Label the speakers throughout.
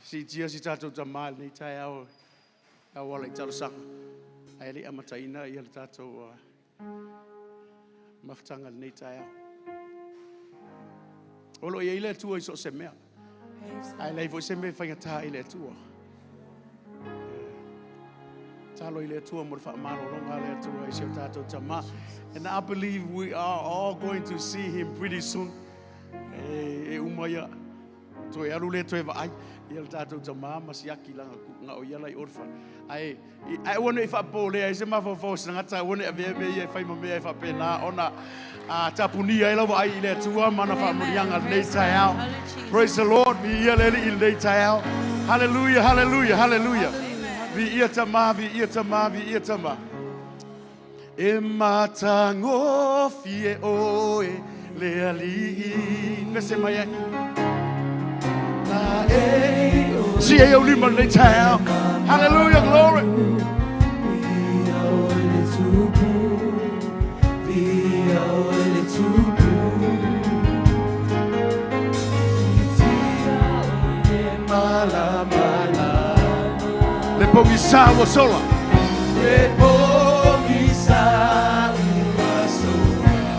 Speaker 1: Siitia si tatou tamā i lenei taeao e auala i talosaga, ae le i amataina le tatou mafutaga i lenei taeao. O lo o i ai le Atua i so o se mea, ae leai foi se mea e faigata i le Atua. Talo i le Atua mo le faamalologa a le Atua i si o tatou tamā. And I believe we are all going to see him pretty soon. E uma ia toe alu le toe vaai ia le tatou tamā ma siaki laga na o ia la i o le fale. Ae ae ua nei faapolea ai se mafaufau o se tagata, aua ne i avea mea ia e fai ma mea e faapena ona tapunia ai lau vaai i le Atua ma ana faamanuiaga i lenei taeao. Praise the Lord, viia le Alii i lenei taeao. Hallelujah, hallelujah, hallelujah. Viia Tama, viia Tama, viia Tama. E matagofie oe le Alii. Pese mai ai. Na e si e au lima lenei taeao. Hallelujah, glory. Le pogisa ua sola. Le pogisa ua sola.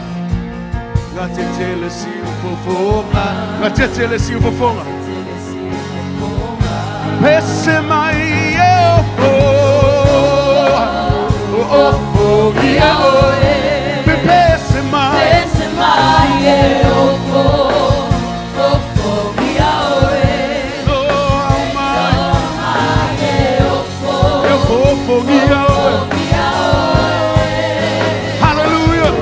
Speaker 1: Gatete le siufofoga. Gatete le siufofoga. Pese mai e o o o o ia oe. Pese mai.
Speaker 2: Pese mai e o o o o ia oe.
Speaker 1: Oh, mai.
Speaker 2: Mai e o
Speaker 1: E o fofogia oe.
Speaker 2: ia oe.
Speaker 1: Hallelujah.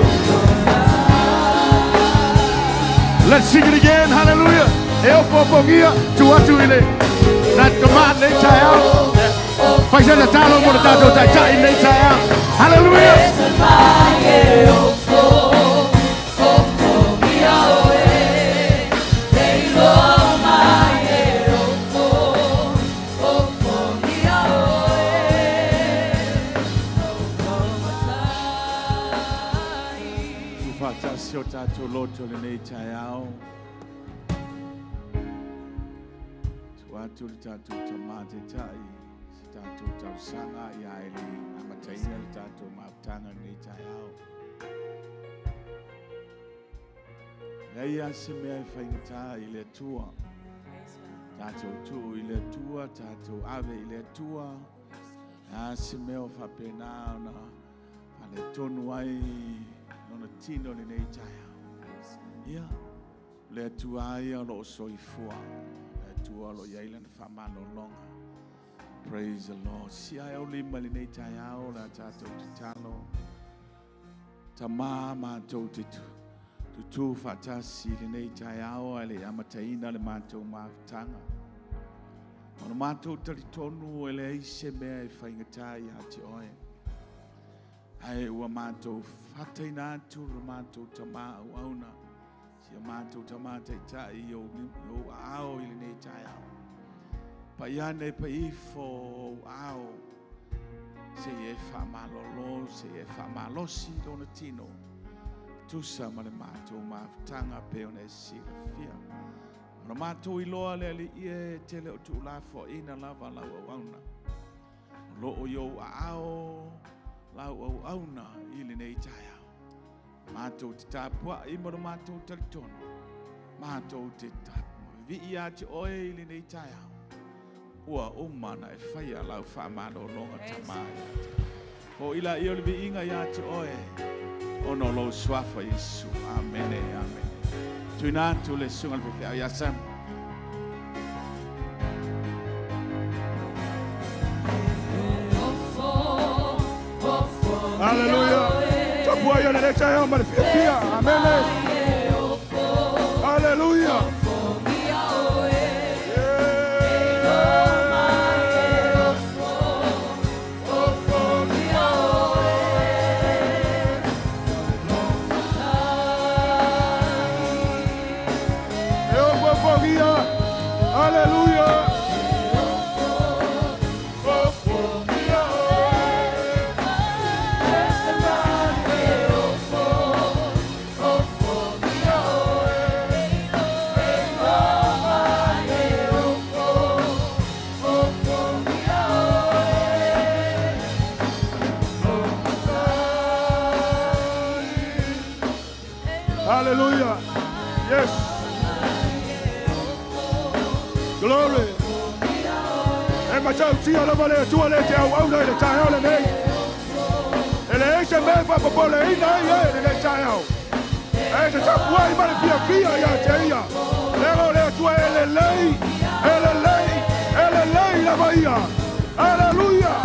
Speaker 1: Let's sing it again. Hallelujah. E o fofogia tu atu i le na tama nei taeao. Fai se tatalo mo le tatou taitai nei taeao. Hallelujah.
Speaker 2: Pese mai e o o o ia oe. Leiloa mai e o o o ia oe.
Speaker 3: Tu whātasi o tātou loto lenei taeao. Tu atu le tātou tamate tai, si tātou tausaga i a ele amataina le tātou mafutaga lenei taeao. Leai a se mea e faigata i le Atua. Tātou tuu i le Atua, tātou ave i le Atua. A se mea o faapena ona fale tonu ai lona tino lenei taeao. Ia, le Atua ia o lo o soifua. Le Atua o lo o i ai lana faamalologa. Praise the Lord. Si ai au lima lenei taeao la tātou tatalo. Tamā mātou te tutū whaatasi lenei taeao ai le amataina le mātou mafutaga. O le mātou talitonu e leai se mea e faigata ia te oe. Ae ua mātou fataina atu le mātou tamā auauna. Si o mātou tamā taitai i ou aao i lenei taeao. Pa iane pa ifo o ao. Se e whaamalolo, se e whaamalosi lona tino. Tusa ma le mātou mafutaga pe ona e silafia. Ona mātou iloa le ali ia e tele o tuulafo ina lava lau auauna. O loo i ou aao lau auauna i lenei taeao. Mātou te tāpua i ma le mātou talitonu. Mātou te vii ia te oe i lenei taeao. Ua uma na e whaia lau whaamalologa tamā ia te. Fo ila ia o le viiga ia te oe. Ona o lou suafa Iesu. Amene, amene. Tuina atu le susuga le faifeau ia Sam.
Speaker 4: Hallelujah. Tapua ia le taeao ma le fiafia. Amene. Hallelujah. E o fofogia. Hallelujah. Fofogia oe. Glory. E matautia lava le Atua le te auauna i le taeao lenei. E leai se mea e faapopoleina ai e lenei taeao. E te tapuai ma le fiafia ia te ia. Leaga o le Atua e lelei, e lelei, e lelei lava ia. Hallelujah.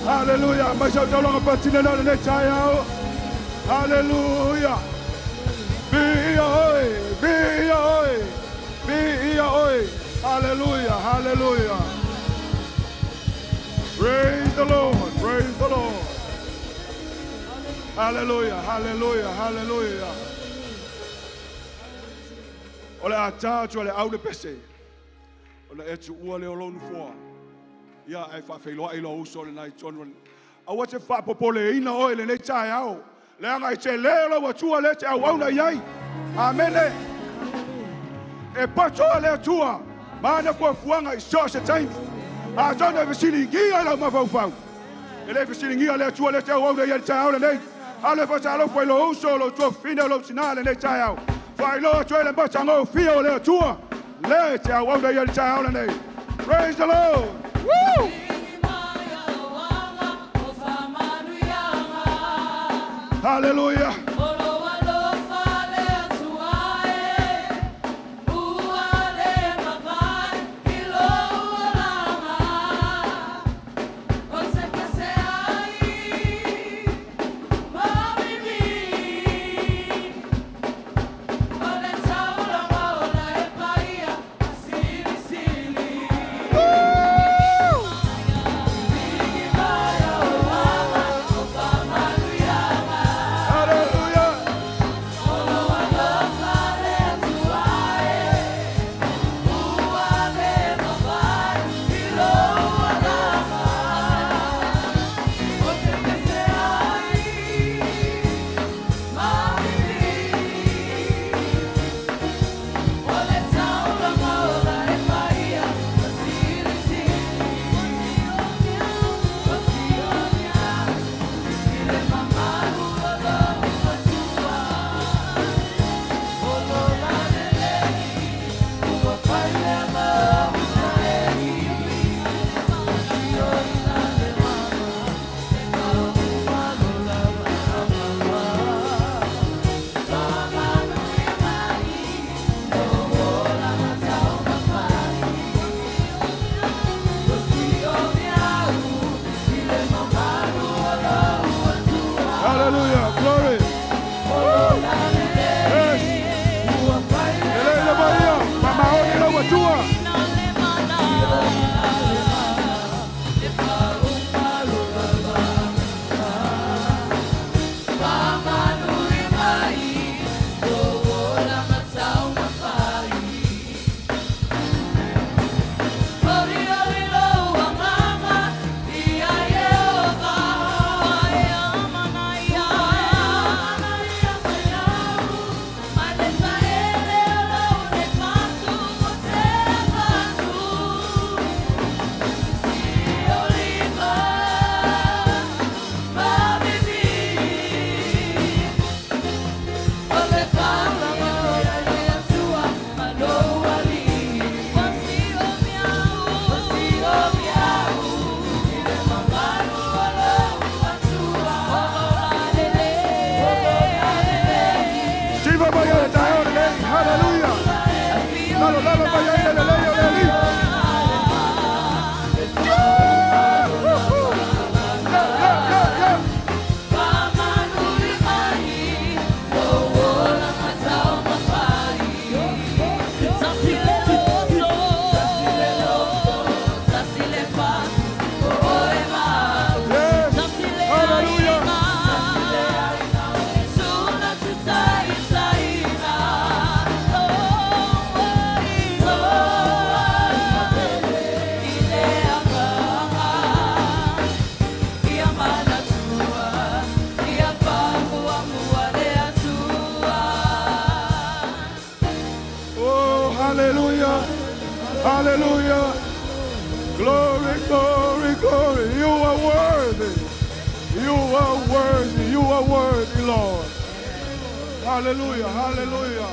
Speaker 4: Hallelujah. Hallelujah. Hallelujah. Hallelujah. Praise the Lord. Praise the Lord. Hallelujah. Hallelujah. Hallelujah. O le ata atu le au le pese. O le etu ua le o lonu foa. Ia e whaawheiloa i lo uso le nai tonu. Aua te whaapopole ina oe le nei tae ao. Leanga i te leo lau atua le te au auna iai. Amene. E pato le atua. Maana fuafuaga i so se taimi. A tonu e fesiligia i lau mafaufau. E le fesiligia le Atua le te auauna ia le taeao lenei. A le faatalofa i lou uso, lou tuafafine, lou tinā lenei taeao. Faailoa atu ai le matagofie o le Atua. Le te auauna ia le taeao lenei. Praise the Lord. Woo! Hallelujah. Hallelujah. Hallelujah. Glory. Yes. Ele le maia. Mamaoni lau Atua. Siva maia le taeao lenei. Hallelujah. Lalo lalo maia i le lelei o le Alii. Yeah! Woo-hoo! Yeah, yeah, yeah, yeah. Yes. Hallelujah. Hallelujah. Glory, glory, glory. You are worthy. You are worthy. You are worthy, Lord. Hallelujah. Hallelujah.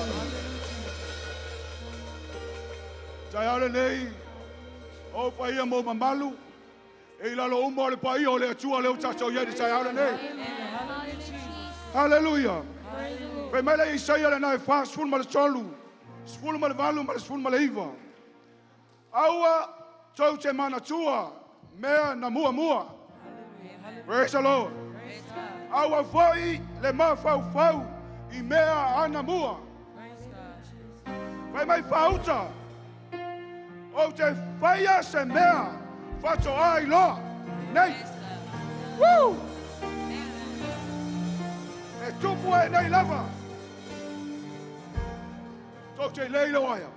Speaker 4: Taeao lenei, o paia mo mamalu, e i lalo uma o le paia o le Atua le o tatou i ai le taeao lenei. Hallelujah. Fai mai le Isaia lena e 43, 18 ma le 19. Aua tou te manatua mea na muamua. Praise the Lord. Aua foi le mafaufau i mea anamua. Fai mai fauta. Ou te faia se mea faatoa iloa. Nei. Woo! E tupu e nei lava. Tou te le iloa ia.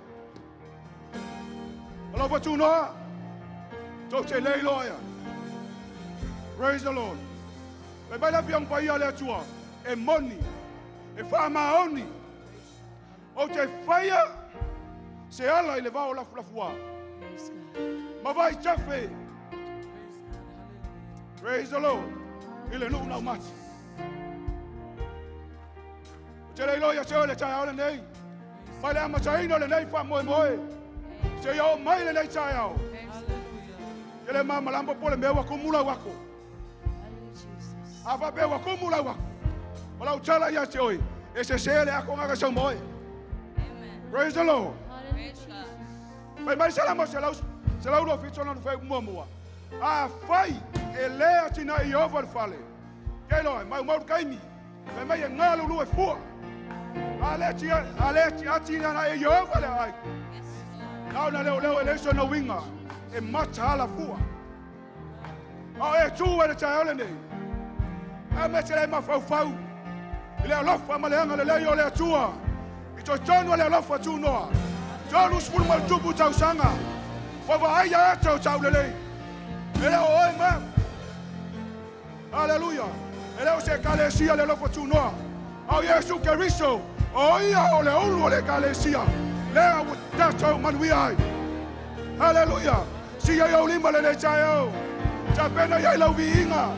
Speaker 4: Alofa tunoa. Tou te le iloa ia. Praise the Lord. Fai mai le afioga paia le Atua. E moni. E faamaoni. Ou te faia se ala i le vao lafulafua. Ma vai tafe. Praise the Lord. I le nuu na umati. O te le iloa ia te oe le taeao lenei. Mai le amataina o lenei faamoemoe. Se ia o mai lenei taeao. Ke le mamalama po le mea ua kumu lau ako. A faapea ua kumu lau ako. O lau tala ia te oe. E se se le ako ngaka sau moe. Praise the Lord. Fai mai salamo se lau se lau lo fito na fai mua mua. A fai e le atina i ova le fale. Ke loe mai mau kaimi. Fai mai e ngalu lu e fua. A le tia a le tia atina na e ova le ai. Nau na leo leo e le so na winga. E mata ala fua. A e tu e le taeao lenei. A me te le mafaufau. I le alofa ma le anga le lei o le Atua. I totonu o le alofa tunoa. 30 ma le tupu tausaga. Ua vaai ia ata o tau lelei. E le o oe ma. Hallelujah. E le o se ekalesia le alofa tunoa. Ao Iesu Keriso. O ia o le ulu o le ekalesia. Lea ua tatou manuia ai. Hallelujah. Si ia au lima lenei taeao. Tapena ia i lau viiga.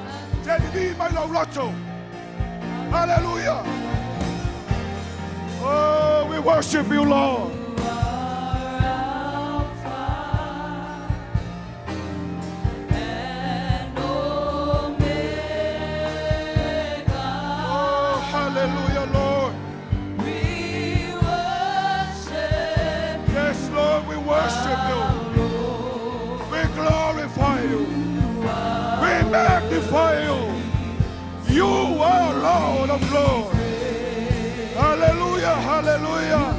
Speaker 4: Te lili mai lau loto. Hallelujah. Oh, we worship you, Lord. Oh, hallelujah, Lord. Yes, Lord, we worship you. We glorify you. We magnify you. You are Lord of Lords. Hallelujah, hallelujah.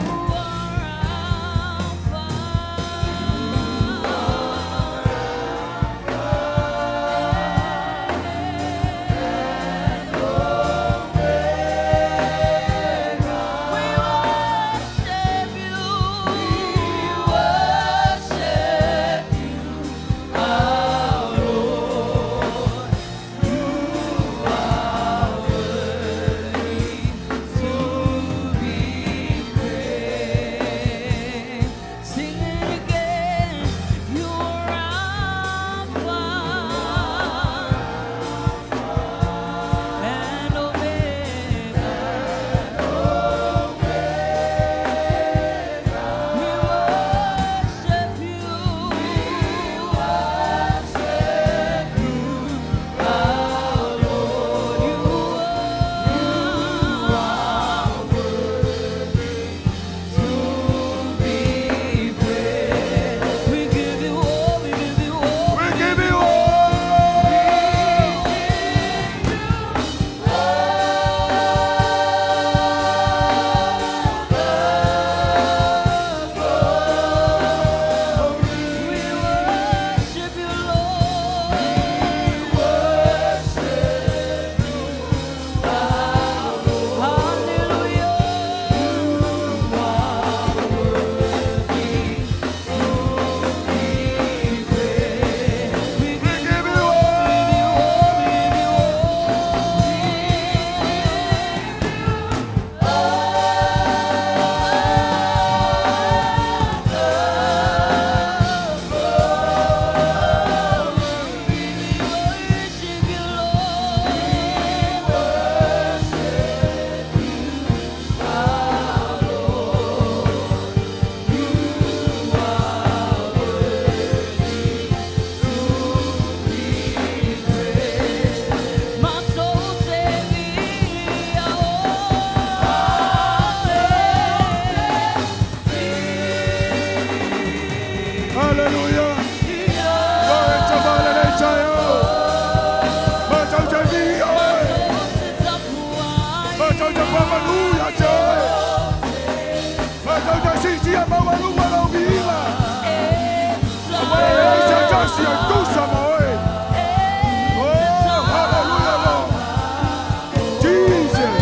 Speaker 4: Hallelujah. Glory to God, le tae Ma tau te mi oe. Ma tau te whamanu ia te oe. Ma tau te sisi a mawaluga lau viiga. Aua e ai se tasi e tusa ma oe. Oh, hallelujah, Lord. Jesus.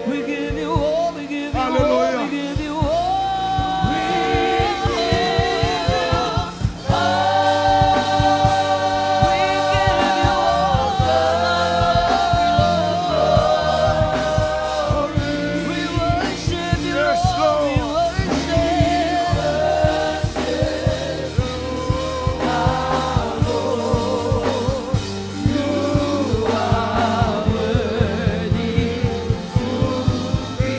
Speaker 2: We give you all, we give you all,
Speaker 4: Hallelujah.
Speaker 2: we give you all. We give you all. We give you all the glory, Lord. We worship you,
Speaker 4: Yes,
Speaker 2: Lord. We
Speaker 4: Lord.
Speaker 2: worship our Lord. You are worthy to be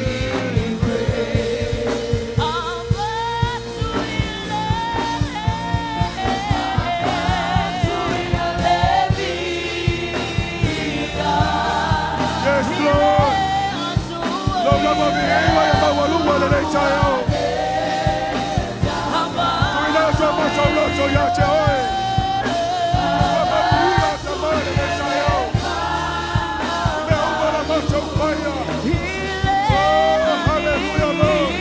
Speaker 2: praised.
Speaker 4: Yes, Lord. Lau lava viiga ia mawaluga le tae ao. Tuina atu a matou loto ia te oe. Whamanuia ta mai le tae ao. Mea uma na matou paia. Oh, hallelujah, Lord.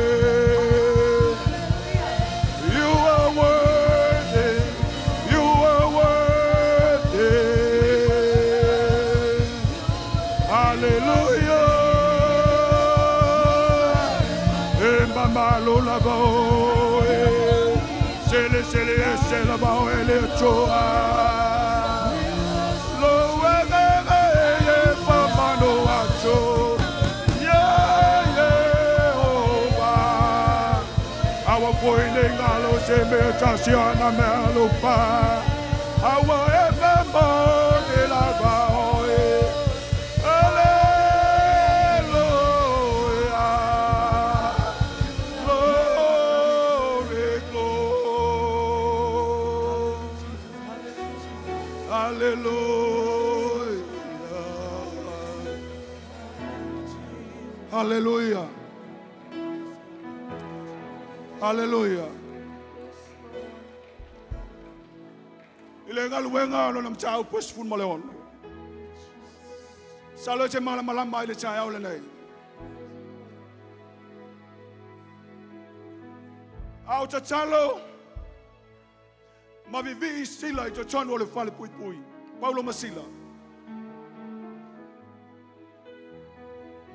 Speaker 4: Hallelujah. You are worthy. You are worthy. Hallelujah. Emama lola bao Sele sele sele bao ele choa. Lo e e e mama no acho. Yeah yeah oh ba. Awa poine ngalo se me tasiana me alupa. Awa e me mo de la ba oe. Hallelujah. Glory, glory. Hallelujah. Hallelujah. Hallelujah. I le galuega o lona mataupu e 16. Salo e te malamalama i le taeao lenei. A o tatalo ma vivii sila i totonu o le fale puipui. Paulo ma Sila.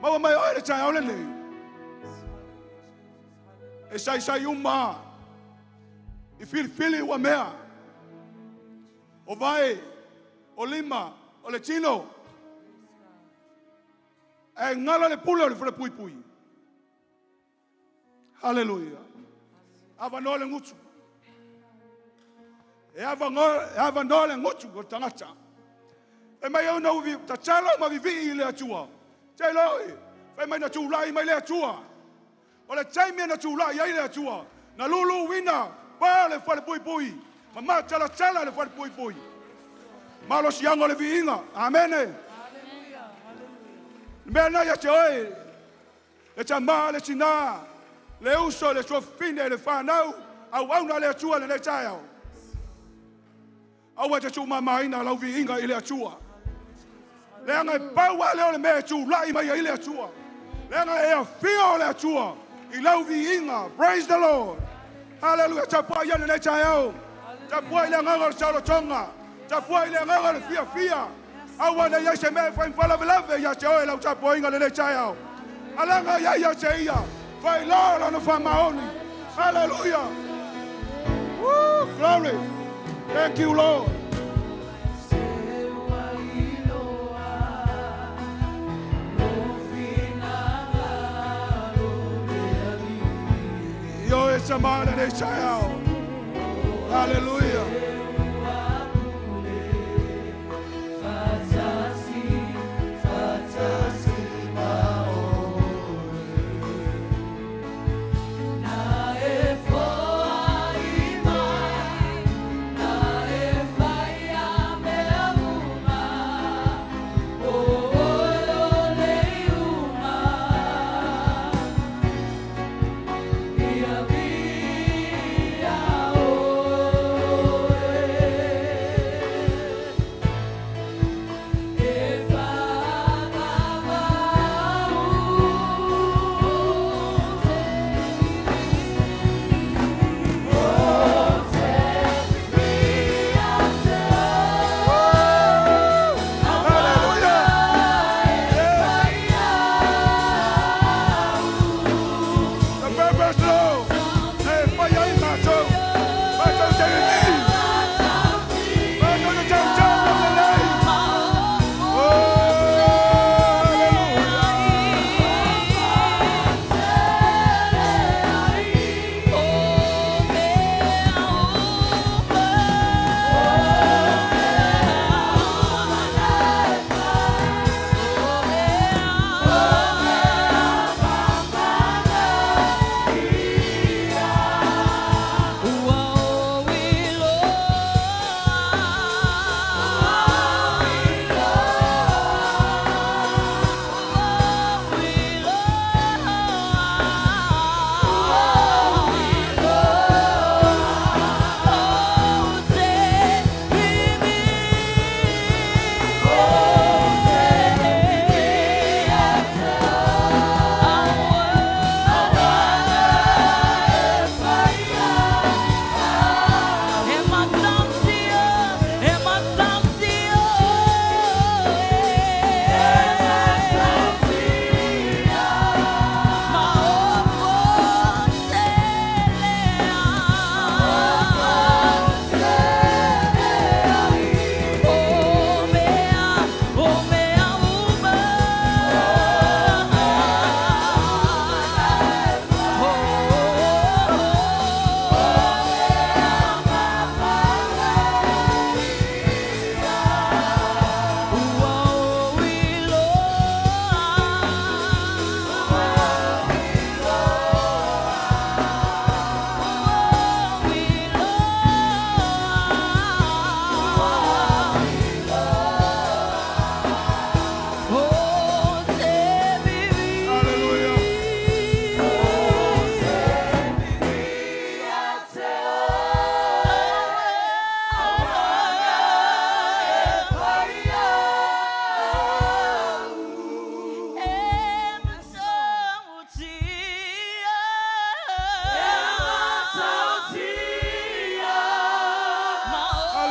Speaker 4: Maua mai oe le taeao lenei. E sai sai uma. I filifili ua mea. O vai, o lima, o le tino. E ngala le pule o le fale puipui. Hallelujah. Avanoa le gutu. E avanoa, e avanoa le gutu o le tagata. E mai au na uvi, tatalo ma vivii i le Atua. Te loi, fai mai na tūlai mai le Atua. O le taimi na tūlai ai le Atua. Na lulu wina, pa le fale pui pui. Ma matalatala le fale pui pui. Malo sianga le viinga. Amene. Le mea na ia te oe. Le tamā le tinā. Le uso le tuafafine le whanau. Au au na le Atua lenei taeao. Aua te tuumamaina lau viiga i le Atua. Leaga e pau lava lea o le mea e tulai mai ai le Atua. Leaga e afio o le Atua i lau viiga. Praise the Lord. Hallelujah. Tapuai ia lenei taeao. Tapuai le agaga o le saolotoga. Tapuai le agaga o le fiafia. Aua ne i ai se mea e fai faalavelave ia te oe lau tapuaiga lenei taeao. Alaga ia ia te ia. Failoa lona faamaoni. Hallelujah. Woo, glory. Thank you, Lord. Io e sa lenei taeao. Hallelujah.
Speaker 2: Na e foai mai, na e fai a mea uma, o oe o le iuga. Ia via oe.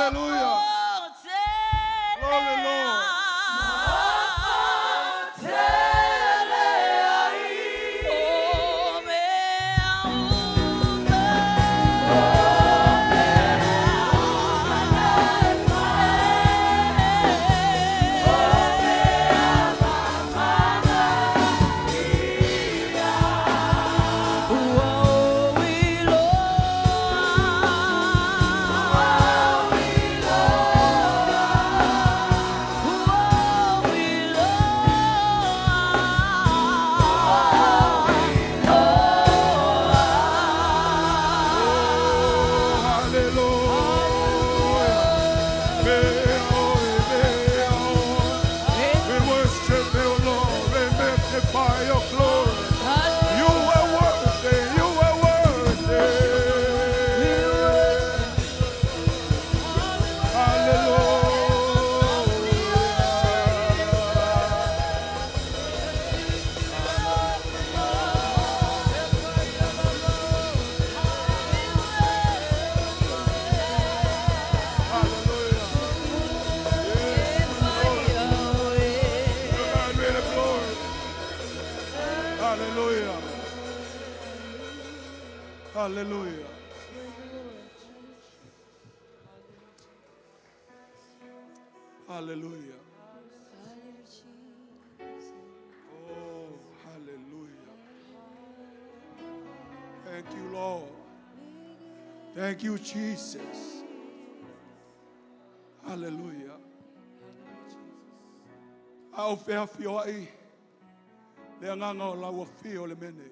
Speaker 4: Hallelujah. Glory, Lord. Oh, hallelujah. We worship you, Lord. We magnify your glory. You are worthy. You are worthy. Hallelujah. Hallelujah. To God be the glory. Hallelujah. Hallelujah. Hallelujah. Oh, hallelujah. Thank you, Lord. Thank you, Jesus. Hallelujah. Au fea fio ai. Le anganga o lau fio le mene.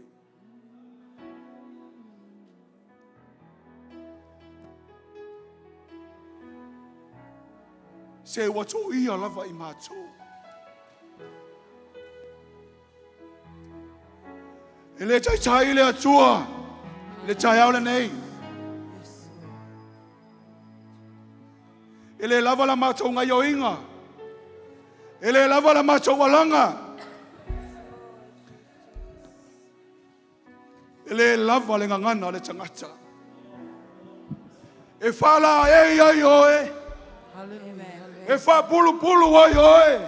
Speaker 4: Se ua tō ia lava i mātou. E le tai tai le atua. Le tai au le nei. E le lava la mātou ngai o inga. E le lava la mātou walanga. E le lava le ngangana le tangata. E whala e ai oe. E wha pulu pulu ai oe.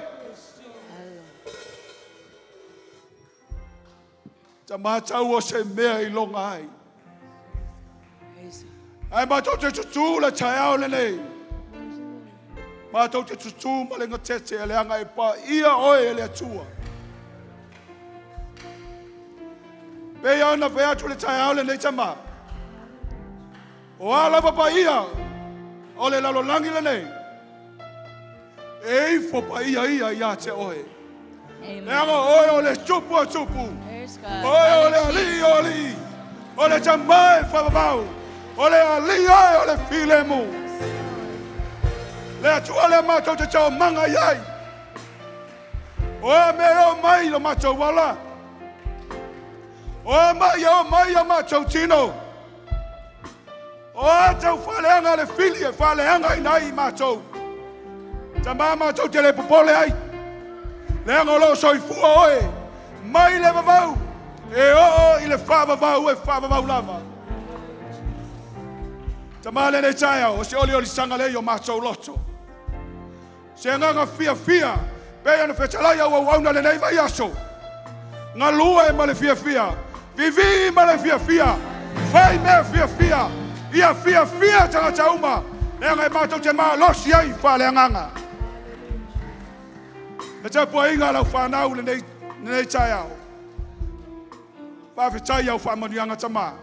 Speaker 4: Ta mātau o se mea i longa ai. Ai mātou te tutu le tai au le nei. Mātou te tutu ma le ngatete e le anga e pa ia oe e le atua. Pe ia na whea atu le tai au le nei tama. O a lava pa ia o le lalo langi le nei. E ifo pa ia ia ia te oe. Le anga oe o le tupu a tupu.
Speaker 2: Praise God.
Speaker 4: Oe o le ali o ali. O le tamai whawawau. O le ali ai o le filemu. Le atua le mātou te tau manga iai. O a me o mai lo mātou wala. O a mai o mai o mātou tino. O a tau whaleanga le fili e whaleanga i nai mātou. Ta mā mātou te le popole ai. Le anga o lo soifua oe. Mai le vavau. E o i le whavavau e whavavau lava. Ta mā le nei taia o se oli oli sanga le o mātou loto. Se nganga fia fia. Pe ana whetalai au au auna le nei vai aso. Ngā lua e ma le fia fia. Vivi ma le fia fia. Whai mea fia fia. Ia fia fia tangata uma. Le anga e mātou te maa losi ai wha le anganga. Le te pua inga lau whanau le nei tai au. Whawhetai au whaamanuianga tama.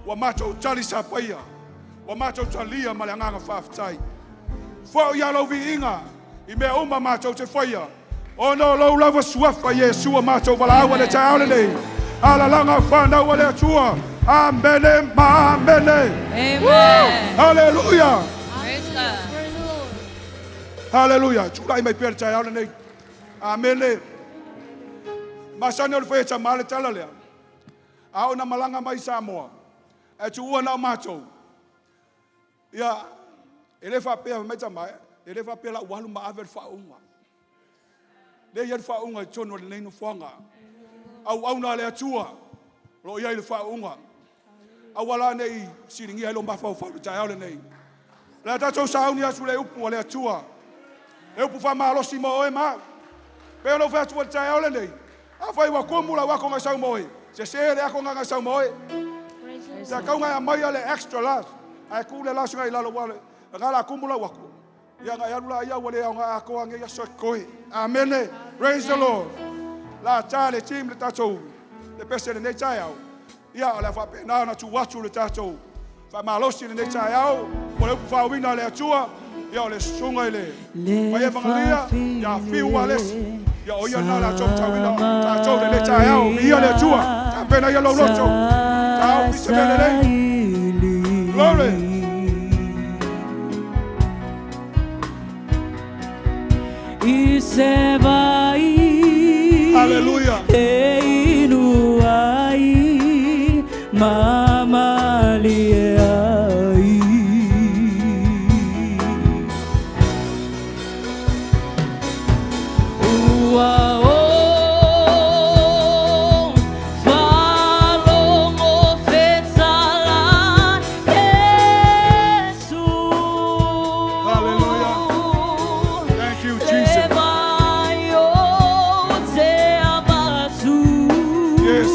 Speaker 4: Ua mātou tali sa paia. Ua mātou talia ma le anganga whawhetai. Fo ia lau vi inga. I mea uma mātou te whaia. O no lau lava suafa Yesu a mātou wala le tai au le nei. Alalanga whanau le atua. Amene ma amene.
Speaker 2: Amen.
Speaker 4: Hallelujah.
Speaker 2: Praise God.
Speaker 4: Hallelujah. Tūrai mai pēr tai au le nei. Amene. Masani o le whaia tamale tala lea. A o na malanga mai Samoa. E tu ua nao mātou. Ia, e le whapea mai tamai, e le whapea la walu ma ave le whaunga. Le ia le whaunga i tono le neino whanga. Au au nā le atua. Lo ia i le whaunga. Au ala nei siringi ai lo mawhau whau le tai au le nei. Le tātou sauni asu le upu a le atua. Le upu whamalosi mo oe ma. Pe o whai atu le tai ole nei. A whai wa kumu la wako ngai sau moe. Se se le ako ngai sau moe. Sa kau ngai amai le extra las. Ai ku le las ngai lalo wale. Nga la kumu la wako. Ia ngai alu la ia wale au ngai ako ange ia soe koe. Amen. Praise the Lord. La tā le team le tātou. Le pese le nei tai au. Ia o le whapena na tu watu le tātou. Whamalosi le nei tai au. O le upu whaawina le atua. Ia o le sunga i le. Whai evangelia. Ia whiu alesi. Ia o ia nā la tō tauina. Tātou le nei tai au. Ia le atua. Tāpena ia lauloto. Tāu pise mele lei. Glory. Hallelujah. Hallelujah. Thank you, Jesus. Yes.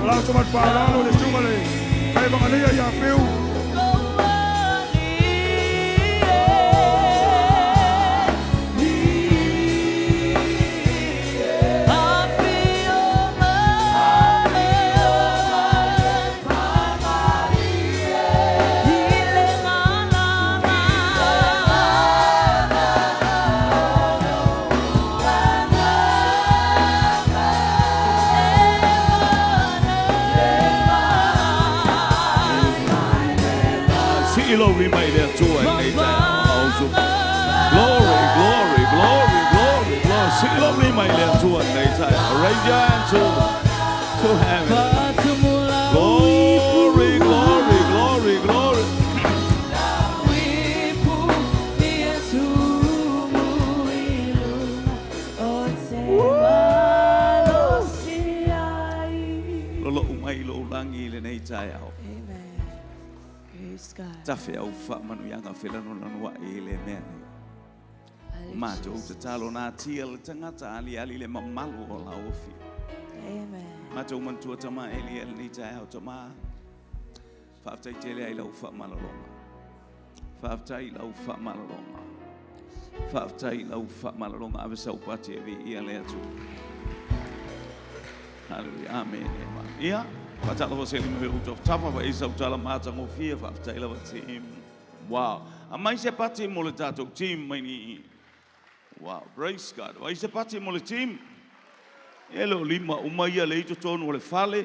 Speaker 4: La tō mat whaalalo le sunga le. Whai evangelia ia whiu.
Speaker 3: Silo ri mai le atua i nei tai au. Glory, glory, glory, glory, glory. Silo ri mai le atua i nei tai. Raise your hand to heaven. Glory, glory, glory, glory. Lolo umai lo ulangi le nei tai au.
Speaker 2: Amen. Praise God.
Speaker 3: Tafe au wha manu ianga whilano lanua e le mea nei. Mātou te talo nā tia le tangata ali ali le mamalu o la ofi.
Speaker 2: Amen.
Speaker 3: Mātou mantua tama eli ele nei tai au tama. Whaaftai tele ai lau wha malalonga. Whaaftai lau wha malalonga. Whaaftai lau wha malalonga. Ave sau pati e vi ia le atu. Hallelujah. Amen. Ia. Whatala ho se lima uto tafa wa isa utala mata ngofia whaaftai lawa team. Wow. A mai se pati mo le tātou team mai ni. Wow. Praise God. Wa se pati mo le team. E lo lima umai ia le ito tonu o le fale.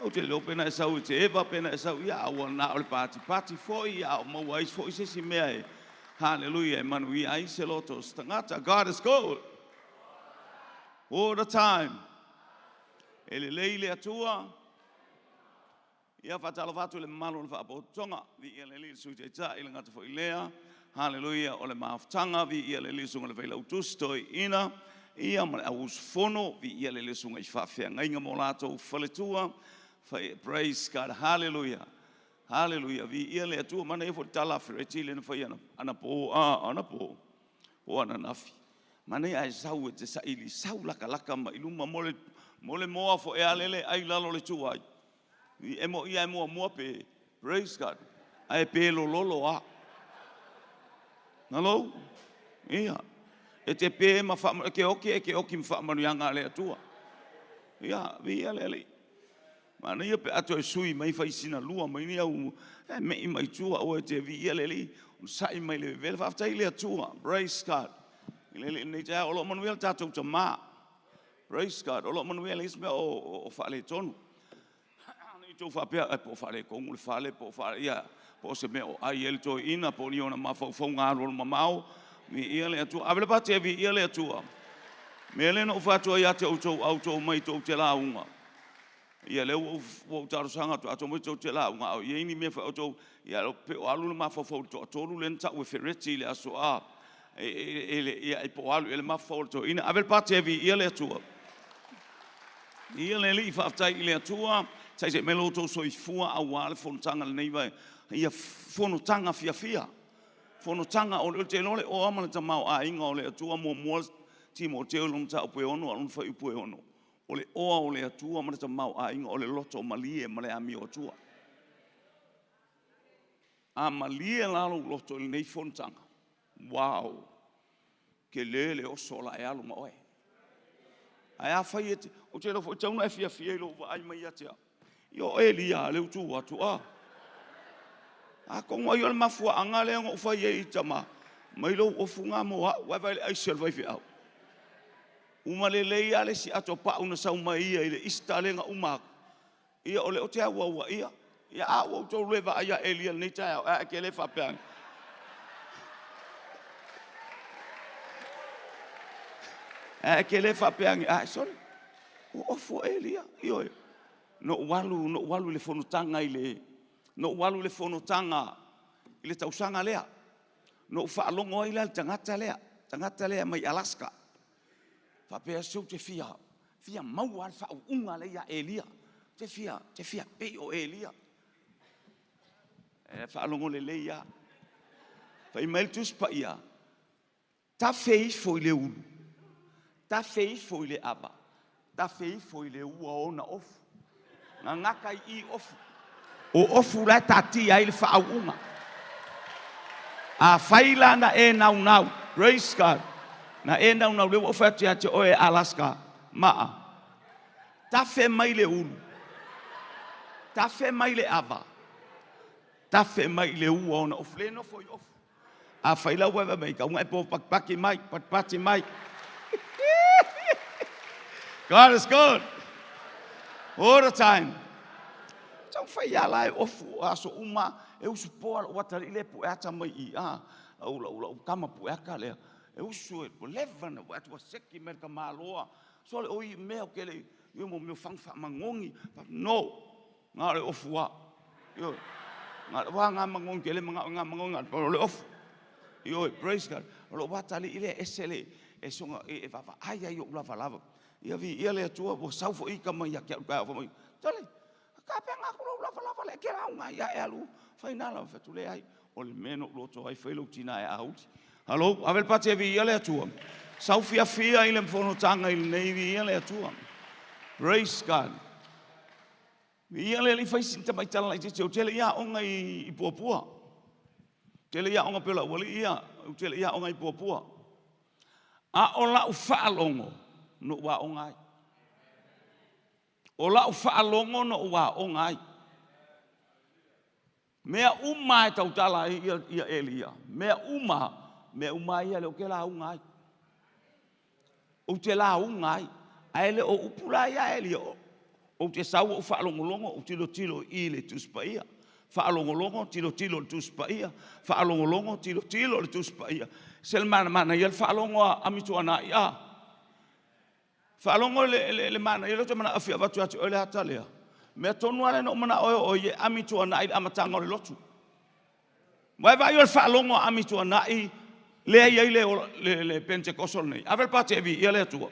Speaker 3: Au te leo pena e sau i te eva pena e sau ia ua na o le pati pati foi ia o maua ai foi se si mea e. Hallelujah. E manu ia ai se loto stangata. God is good. All the time. E le leile atua. Ia whatalo whatu le malo le whaapotonga. Vi ia le li sui te ta i le ngata foi lea. Hallelujah. O le maafutanga. Vi ia le li sunga le whaila utustoi ina. Ia ma le ausfono. Vi ia le li sunga i whaafea ngainga mo lātou whaletua. Praise God. Hallelujah. Haleluia, viia le Atua. Manaia foi le tala a Fereti lea na fai anapo, a anapo, po o ananafi. Manaia ae sau e te saili, sau lakalaka mai luma mo le, mo le moa foi a lele ai lalo le tuai. E mo ia e muamua pe, praise God, ae pe lololo a. Hello? Ia. E te pe ma wha, e te oki, e te oki ma whaamanuiaga a le Atua. Ia, viia le Alii. Manaia pe a toe sui mai fai sina lua mai ni au e mei mai tua aua e te viia le Alii, onosai mai le vevela. Faafetai i le Atua. Praise God. I le Alii lenei taeao, o lo o manuia le tatou Tama. Praise God. O lo o manuia, e leai se mea o faaletonu. Ne i tou faapea, po o faaletonu le fale, po o faale, ia, po o se mea o ai ai le toeaina, po o ni ona mafaufauga alualumamao. Viia le Atua. Ave le pati e viia le Atua. Mea lea na ou fai atu ai ia te outou, a outou omai tou te lauga. Ia lea ua ou talosaga atu, a outou omai tou te lauga, a o i ai ni mea foi a outou, ia pe o alu le mafaufau i le toatolu lea na tau e Fereti i le aso A, ia, po o alu i ai le mafaufau o le toeaina. Ave le pati e viia le Atua. Ia le Alii, faafetai i le Atua, taisai mai lo outou soifua aua le fonotaga lenei vai. Ia fonotaga fiafia, fonotaga o le te iloa le oa ma le tamaoaiga o le Atua muamua Timoteo i lona mataupu e 6 a o lona fuaiupu e 6. O le oa o le Atua ma le tamaoaiga o le loto malie ma le amio Atua. A malie la lou loto i lenei fonotaga, wow, tele le oso o la e alu ma oe. Ae afai e te, ou te iloa foi e tatau ona e fiafia i lou vaai mai ia te au. Ia o Elia lea ua tu atu, a. Atonu ai o le mafuaaga lea na ou fai ai, tama, mai lou ofu lena mo au, vaai vaai i le aisi o le faifeau. Uma lelei lava le isi ato pau na sau mai ia i le Easter lea na uma atu. Ia o lea ou te auauaia. Ia a ua outou le vaai ia Elia i lenei taeao, ae te le faapea ane. Ae te le faapea ane, ai sole, ua ofu o Elia. Ioe, na ou alu, na ou alu i le fonotaga i le, na ou alu i le fonotaga i le tausaga lea. Na ou faalogo ai la i le tagata lea, tagata lea mai Alaska. Faapea se ou te fia, fia maua lava le faauuga lea ia Elia. Te fia, te fia pei o Elia. E faalogo lelei lava. Fai mai le Tusi Paia, tafe ifo i le ulu, tafe ifo i le ava, tafe ifo i le ua ona ofu. Gagata i i ofu. O ofu la e taatia ai le faauuga. Afai la na e naunau, praise God, na e naunau, lea ua ou fai atu ia te oe Alaska, maa, tafe mai le ulu, tafe mai le ava, tafe mai le ua ona ofu, le nofo i ofu. Afai la ua e vaai mai, tau na e po patipati mai, patipati mai. God is good. All the time. Tau fai ia la e ofu o aso uma, e usu poa lou atalii lea e pueata mai i a, lau, lau, lau tama pueata lea. E usu e, ua leva na ua atu ua seki mai le tamaloa. Sole o i mea o ke le, i mo mea fang faamanogi. No, Na o le ofu lava. Ioe. Na o le wa ngā mangogi, te le manao i ngā mangogi, na o le ofu. Ioe, praise God. O lou atalii lea e ese le, e soga, e vaavaai ai i ou lavalava. Ia viia le Atua, ua sau foi ita mai ia te au i le taeao fai mai, Tale, tapena atu lou lavalava lea e te lauga ai ae alu fai nā lau. Fai atu, leai, o le mea na ou loto ai, fai lou tina e auli. Halo, ave le pati e viia le Atua. Sau fiafia i le fonotaga i lenei, viia le Atua. Praise God. Ia le alii fai si tamai tala laitiiti, ou te le i aoga i Puapua. Te le i aoga pei o lau alii ia, ou te le i aoga i Puapua. A o lau faalogo, na ou aoga ai. O lau faalogo na ou aoga ai. Mea uma e tautala ai ia, ia Elia, mea uma, mea uma ia lea ou te lauga ai. Ou te lauga ai. Ae le o upu la ia Elia, ou te sau ou faalogologo, ou tilotilo i le Tusi Paia. Faalogologo, tilotilo i le Tusi Paia. Faalogologo, tilotilo i le Tusi Paia. Se le manaia le faalogo a Amituanai, a. Faalogo le, le, le manaia lea ou te manao e fia avatu ia te oe le ata lea. Mea tonu lava lea na ou manao e oo ai e Amituanai i le amataga o le lotu. Vaai vaai o le faalogo a Amituanai lea e i ai le, le, le Pentecostal nei. Ave le pati e viia le Atua.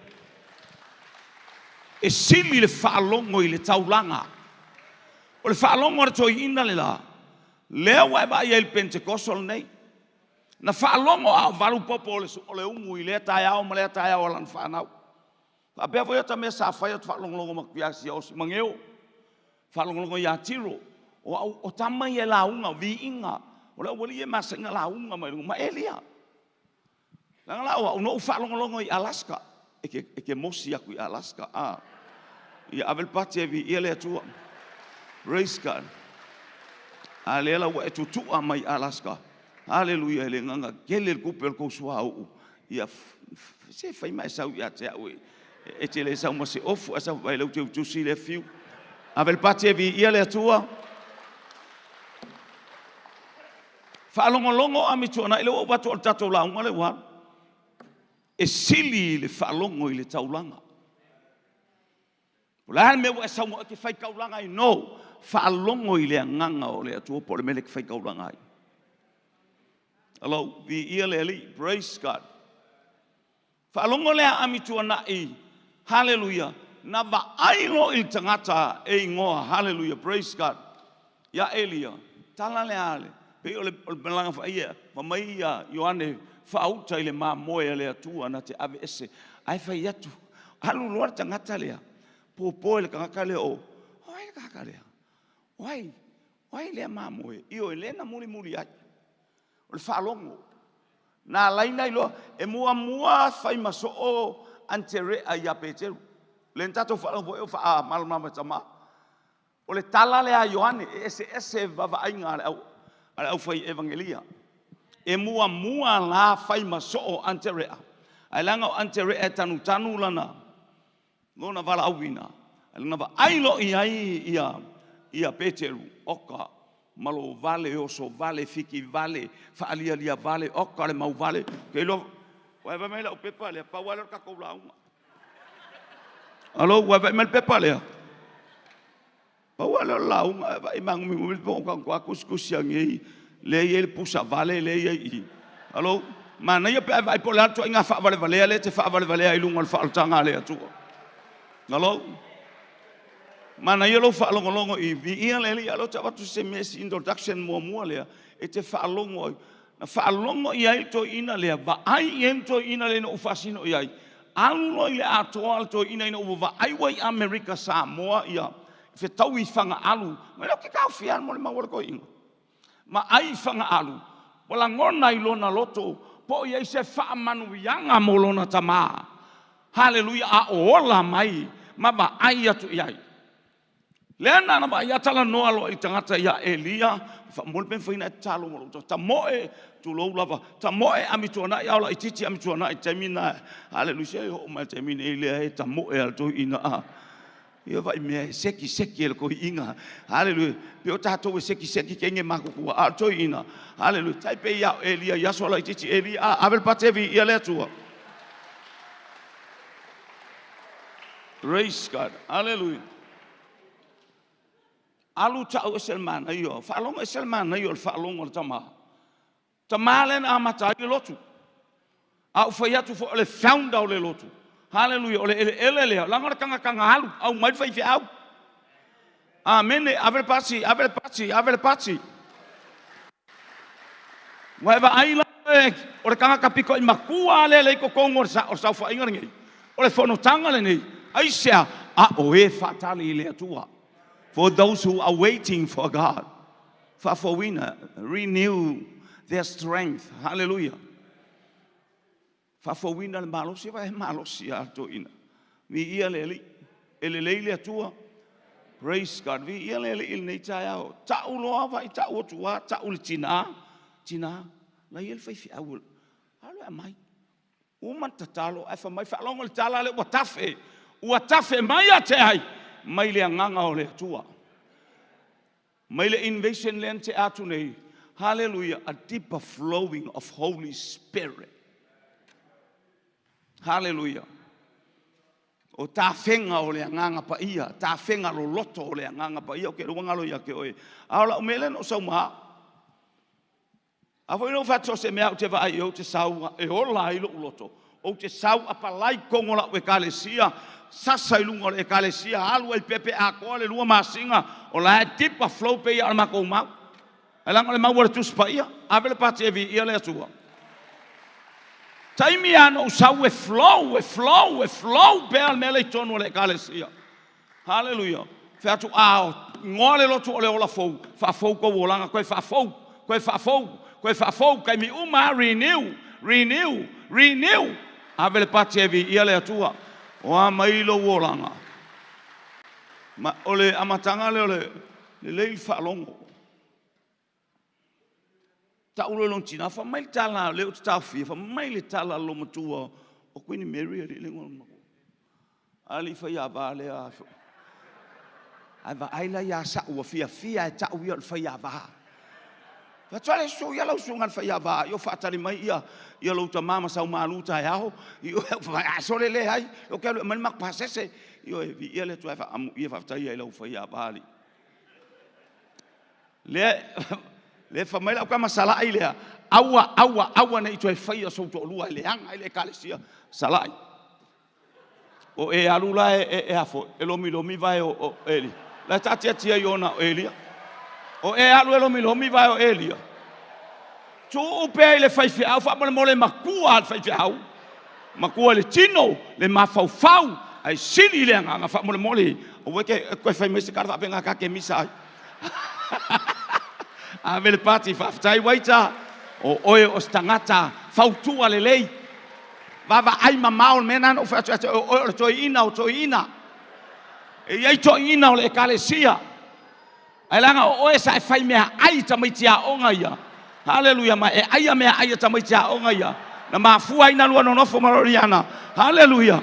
Speaker 3: E sili le faalogo i le taulaga. O le faalogo a le toeaina le la, Lea ua e vaai ai i le Pentecostal lenei. Na faalogo a o valu popo o le umu i lea taeao ma lea taeao o lana fanau. Faapea foi ata mea sa fai ou te faalogologo atu ia Siaosi Mageo, faalogologo ia Tiro, o au o tama ia e lauga, viiga, o le aualii ia e masani ona lauga mai luga, ma Elia. Leaga la o au, na ou faalogologo i Alaska, e te mosi atu i Alaska, a, ia ave le pati e viia le Atua. Praise God. A lea la ua e tutua mai Alaska, haleluia, e le agaga tele le tupe o le tou suauu, ia se fai ma e sau ia te au, e te le sau ma se ofu, ae sau vaai o lea ou te utusi lea Fiu. Ave le pati e viia le Atua. Faalogologo Amituanai, lea ua ou avatu o le tatou lauga lea ua alu. E sili le faalogo i le taulaga. O le a le mea ua e saunoa e te faitaulaga ai? No. Faalogo i le agaga o le Atua po o le mea lea e te faitaulaga ai. Hello, viia le Alii, praise God. Faalogo lea a Amituanai, haleluia, na vaai loa i le tagata e igoa, haleluia, praise God, ia Elia, tala lea a le, pei o le malaga faia, fai mai ia Ioane, faauta i le mamoe a le Atua na te aveese. Ae fai atu, alu loa le tagata lea, popo e le tagata lea o, o ai le tagata lea? O ai? O ai lea mamoe? Ioe, lea na mulimuli ai. O le faalogo. Na ala ai ona iloa, e muamua fai ma soo Aneterea ia Peteru. Lea na tatou faalogo foi o faamalamalama e tama. O le tala lea a Ioane, e eseese vaavaaiga a le aufai evagelia. E muamua la fai ma soo Aneterea, ae leaga o Aneterea e tanutanu lana, lona valaauina, na vaai loa i ai ia Peteru, oka, malo vale, oso vale, fiki vale, faalialia vale, oka le mau vale. Ou te iloa, ua e vaai mai i lau pepa lea, pau lava lea o le tatou lauga. Alo, ua e vaai mai i le pepa lea? Pau lava lea o le lauga, e vaai maanuminumi le pogo matua tusitusi anei, lea e i ai le pusa vale lea e i ai i i. Alo, manaia pe a e vaai po o le a le ituaiga faavalevalea lea e te faavalevalea ai i luga o le faaolataga a le Atua. Alo, manaia lou faalogologo i viia le Alii, a o lea ou te avatu se mea, se introduction muamua lea e te faalogo ai. Na faalogo i ai le toeaina lea, vaai i ai le toeaina lea ina ua faasino i ai, alu loa i le atoa le toeaina ina ua vaai ua i Amerika Samoa ia fetaui fagaalu, ma ou te taofia lava le molimau a le toeaina. Ma ai fagaalu, ua lagona i lona loto po o i ai se faamanuiaga mo lona tama. Haleluia, a o ola mai ma vaai atu i ai. Lea na vaai a talanoa loa i tagata ia Elia, faamomoli pe mafai ona e tatalo mo lou tagata. Tamoe, tulou lava, tamoe Amituanai a o laitiiti Amituanai i le taimi lena. Haleluia, se oo mai i le taimi nei lea e tamoe lava le toeaina. A. Ia vaai mea e seki seki e le toeaina. Haleluia, pei o tatou e seki seki teine matutua, a o le toeaina, haleluia, tai pei lava o Elia i aso laitiiti. Elia, a, ave le pati e viia le Atua. Praise God. Hallelujah. Alu tau ese le manaia, faalogo ese le manaia o le faalogo a le tama. Tama lea na amata ai le lotu. A ou fai atu foi o le founder o le lotu. Hallelujah, o le eleele lea, leaga o le tagata na alu, aumai le faifeau. Amene, ave le pasi, ave le pasi, ave le pasi. Ua e vaai la oe, o le tagata pito i matua lea lea i totonu o le saofaiga lenei, o le fonotaga lenei, aisea? A o e faatali i le Atua. For those who are waiting for God. Faafouina, renew their strength. Hallelujah. Faafouina le malosi, vai malosi a toeaina. Viia le Alii, e lelei le Atua. Praise God. Viia le Alii i lenei taeao. Tau loa vai tau atu lava, tau le tina, tina, la e i ai le faifeau, alu e aumai. Uma ona tatalo ae fai mai, faalogo i le tala lea ua tafe, ua tafe mai ia te ai? Mai le agaga o le Atua. Mai le invasion lea na tea atu nei, hallelujah, a deeper flowing of Holy Spirit. Hallelujah. O tafega o le agaga paia, tafega loloto o le agaga paia, ou te iloa ua galo ia te oe. A o lau mea lea na ou sau ma au. A foi na ou fai atu so o se mea ou te vaai i ai ou te sau e ola ai lou loto, ou te sau apalai i totonu o lau ekalesia, sasa i luga o le ekalesia, alu ai pea pe atoa le 2 masina, o la e deeper flow pei lava o le matou mau. Ai langa le maua le Tusi Paia, ave le pati e viia le Atua. Taimi lava na ou sau e flow, e flow, e flow pea le mea lea i totonu o le Ekalesia. Haleluia. Fai atu, a igoa le lotu o le ola fou, faafou tou olaga, toe faafou, toe faafou, toe faafou, taimi uma lava, renew, renew, renew. Ave le pati e viia le Atua. O a mai lou olaga? Ma o le amataga lea o le lelei le faalogo. Tau loa i lona tina, fai mai le tala, lea ou te taofia, fai mai le tala a le loomatua o Queen Mary alii le igoa o le matua. Alii faiava lea. Ae vaai la ia Sa'u ua fiafia e ta'u ia o le faiava. Fai atu, ale susu ia lau susuga i le faiava, io faatali mai ia ia lou tama ma sau malu taeao. Io a sole leai, ou te alu e aumai le matou pasese. Ioe, viia le Atua e faamuia faafetai ai lau faiava alii. Lea lea fai mai lau tama sala'i lea, aua aua aua ne i toe faia sou toalua e leaga ai le ekalesia. Sala'i. O e alu la e, e, e a foi, e lomilomi vae o, o Elia. La e taatiatia i ona o Elia. O e alu e lomilomi vae o Elia. Tuu pea i le faifeau faamolemole matua le faifeau. Matua i le tino, le mafaufau, ae sili le agaga faamolemole. Aua e te toe fai mai se tala faapena ta te misa ai. Ave le pati, faafetai Waita. O oe o se tagata fautua lelei. Vaavaai mamao le mea lena na ou fai atu ia te oe, o oe o le toeaina o toeaiina. E i ai toeaiina o le ekalesia. Ae leaga o oe sa e fai mea ai i tamaiti aoga ia. Haleluia, ma e aia mea ai a tamaiti aoga ia. Na mafua ai na lua nonofo ma Loriana. Haleluia.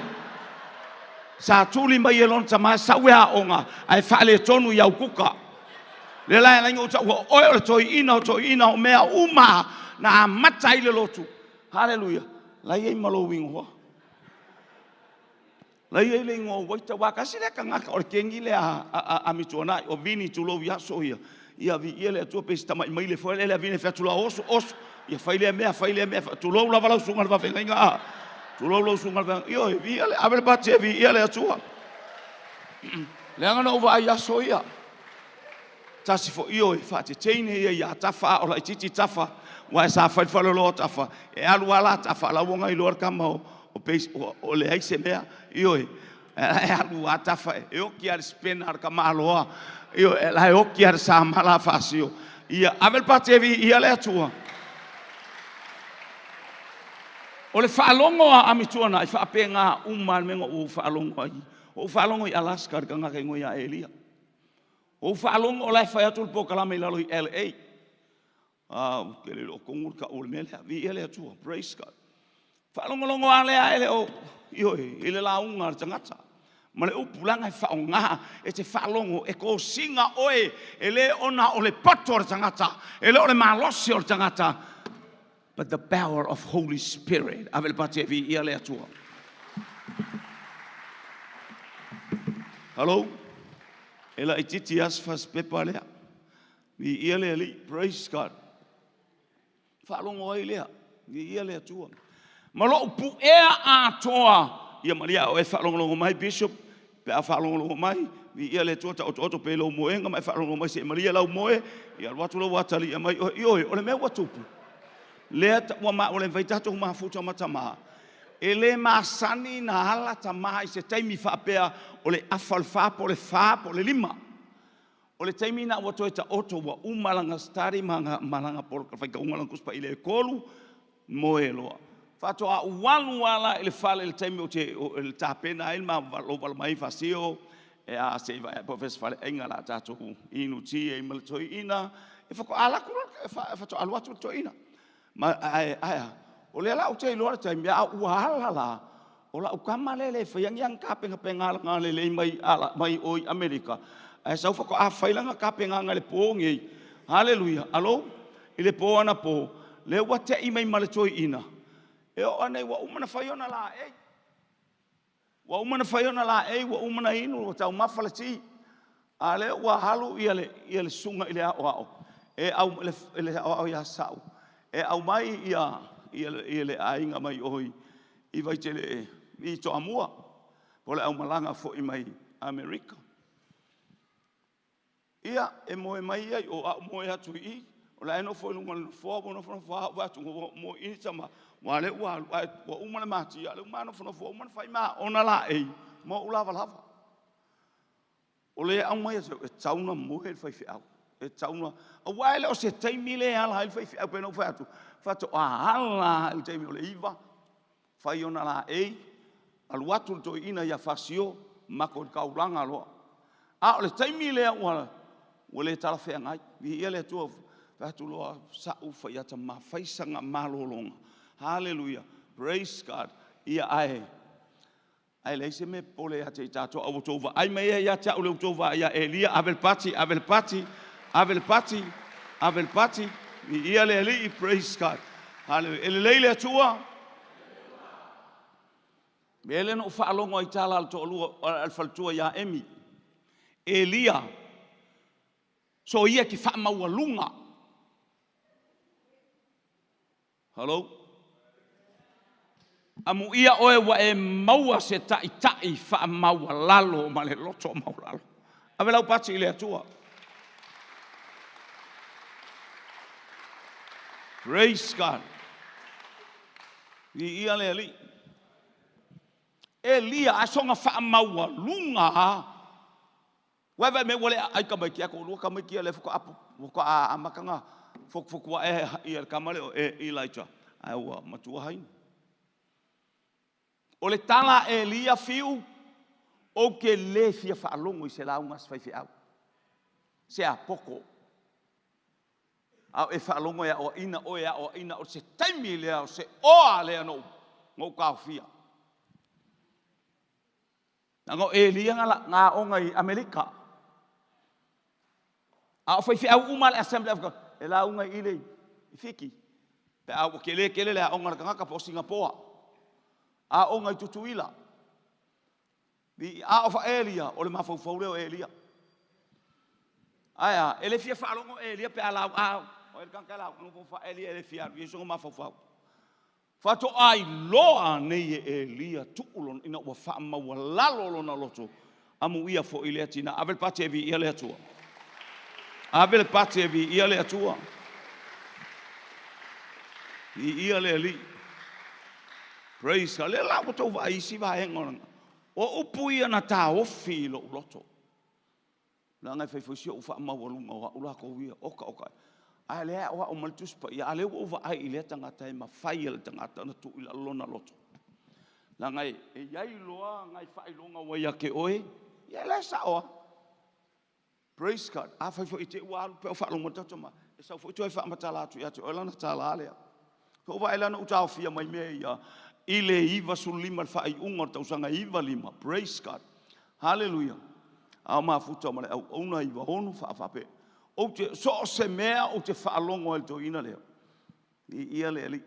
Speaker 3: Sa tuli mai e lona tama sau e aoga ae faaletonu i au kuka. Lea la e ala ai ona ou taua o oe o le toeaina o toeaiina o mea uma na amata ai le lotu. Haleluia. La i ai ma lou igoa. La i ai le igoa o Waita, aua tasi lea tagata o le kegi lea a Amituanai, o Vini tulou i aso ia. Ia viia le Atua pei se tamai maile foi lele a Vini fai atu loa oso, oso. Ia fai lea mea, fai lea mea. Tulou lava lau susuga i le faafeagaiga. A. Tulou lau susuga i le faafeagaiga. Ioe, viia le, ave le pati e viia le Atua. Leaga na ou vaai aso ia. Tasi foi, ioe, faateteine ia ia Tafa a o laitiiti Tafa, aua sa fai le faleoloa o Tafa, e alu lava la Tafa, a o la ua iloa le tama o, o, o, o leai se mea, ioe, e alu lava Tafa, e oti lava le spena a le tamaloa, ioe, la e oti lava le samala a Faasio. Ia, ave le pati e viia le Atua. O le faalogo a Amituanai faapena uma lava le mea na ou faalogo ai. Ua ou faalogo i Alaska i le tagata e igoa ia Elia. Ua ou faalogo o la e fai atu le polokalame i lalo i LA. Ah, ou te le iloa tonu le tau o le mea lea. Viia le Atua. Praise God. Faalogologo lava lea e le o, ioe, i le lauga a le tagata. Ma le upu leaga e faaaoga, e te faalogo, e tosina oe, e le ona o le poto o le tagata, e le o le malosi o le tagata, but the power of Holy Spirit. Ave le pati e viia le Atua. Hello? E laitiiti lava se fasipepa lea. Viia le Alii. Praise God. Faalogo ai lea. Viia le Atua. Ma lou puea atoa. Ia malia o e faalogologo mai, Bishop, pe a faalogologo mai, viia le Atua, taotooto pea i lou moega ma e faalogologo mai se i malie lau moe, ia alu atu lou atalia mai oe. Ioe, o le mea ua tupu, lea ua ma, ua le mafai tatou mafuta ma tama. E le masani na ala tama i se taimi faapea o le afa o le fa po o le fa po o le lima. O le taimi lena ua toe taoto, ua uma lana study ma lana faitauga o lana Tusi Paia i le 3, moe loa. Faatoa ou alu lava la i le fale i le taimi ou te tapena ai ma lou vala mai Faasio, e a se i vaai po o fea se faleaiga o le a tatou inu ti ai ma le toeaina. E faatoa alu atu loa, faatoa alu atu le toeaina. Ma, ae, ae a? O lea la ou te iloa le taimi, a ua ala la, o lau tama lea e le faia ni ana tapenapenaga lelei mai, ala, mai o i Amerika, ae sau faatoa fai lana tapenaga i le po nei. Haleluia. Alo? I le po anapo, lea ua tei mai ma le toeaina, e oo ane ua uma ona fai ona laei. Ua uma ona fai ona laei, ua uma ona inu, ua taumafa le ti. A lea ua alu ia le, ia le susuga i le aoao, e au, le, le aoao ia Sa'u, e aumai ia, ia, ia le aiga mai o i, i Vaitele, i Toamua, po o le aumalaga foi mai Amerika. Ia, e moe mai ia i o, a ou moe atu i i. O le a e nofo i luga o le nofoa ua nofonofo lava ou vaai atu ua moe i tama, aua o lea ua alu ae ua uma le matia, o lea ua ma nofonofo ua uma ona fai ma ona laei ma ou lavalava. O le aumai e tatau ona moe le faifeau. E tatau ona, aua e le o se taimi lea e ala ai le faifeau, pei ona ou fai atu, faatoa ala lava i le taimi o le 9, fai ona laei, alu atu le toeaina ia Fasio, matou i le taulaga loa. A o le taimi lea ua le talafeagai. Viia le Atua, fai atu loa sau fai ata ma fai sana malologa. Hallelujah, praise God. Ia ae Ae leai se mea e popole ia te i tatou, a ua outou vaai mai ai ia te au, lea ua outou vaai ia Elia, ave le pati, ave le pati, ave le pati, ave le pati, viia le Alii, praise God. Hallelujah. E lelei le Atua. Mea lea na ou faalogo ai i tala a le toalua, a le faletua ia Emi. Elia, soia e te faamaualuga. Hello? Amuia oe ua e maua se taitai faamaualalo ma le loto maualalo. Ave lau pati i le Atua. Praise God. Viia le Alii. Elia, a soga faamaualuga Ua vaai mai ua le aai tamaiti a toalua tamaiti ia lea faatoa faatoa amata ona fotufotu ae ia le tama lea o Elaija ae ua matua haina. O le tala a Elia fiu, ou te le fia faalogo i se lauga a se faifeau, se apoto. A o e faalogo e aoaina oe, e aoaina, o se taimi lea, o se oa lea na ou taofia. Leaga o Elia na aoga i Amerika. A o faifeau uma a le Assembly of God, e lauga i le i Fiti. Pe a ua tele tele le aoga a le tagata po o Singapoa. Aoga i Tutuila. A o Elia, o le mafaufau lea o Elia. Ae a, e le fia faalogo Elia pe a lau, a, o le tagata e lauga, nofo Elia e le fia alu i ai sona mafaufau. Faatoa iloa nei e Elia tuu lona, ina ua faamaualalo lona loto, amuia foi lea tina. Ave le pati e viia le Atua. Ave le pati e viia le Atua. Viia le Alii. Praise God. Lea la ua tou vaai isi vaega o lana. O upu ia na taofi i lou loto. Leaga e fai foi si ou faamaualuga o au latou ia, oka oka. Ae lea e aoao mai le Tusi Paia, a lea ua ou vaai i lea tagata e mafai e le tagata ona tuu i lalo lona loto. Leaga e i ai loa nai faailoga ua ia te oe, ia la e sao lava. Praise God. Afai foi i te i ua alu pea o faalogo atu ma, e sau foi toe faamatala atu ia te oe lana tala lea. Ua vaai la na ou taofia mai mea ia i le 95 le faaiuga o le tausaga 95. Praise God. Hallelujah. A o mafuta ma le auauna 96 faafaape. Ou te, so o se mea ou te faalogo ai i le toeaina lea. I ia le Alii.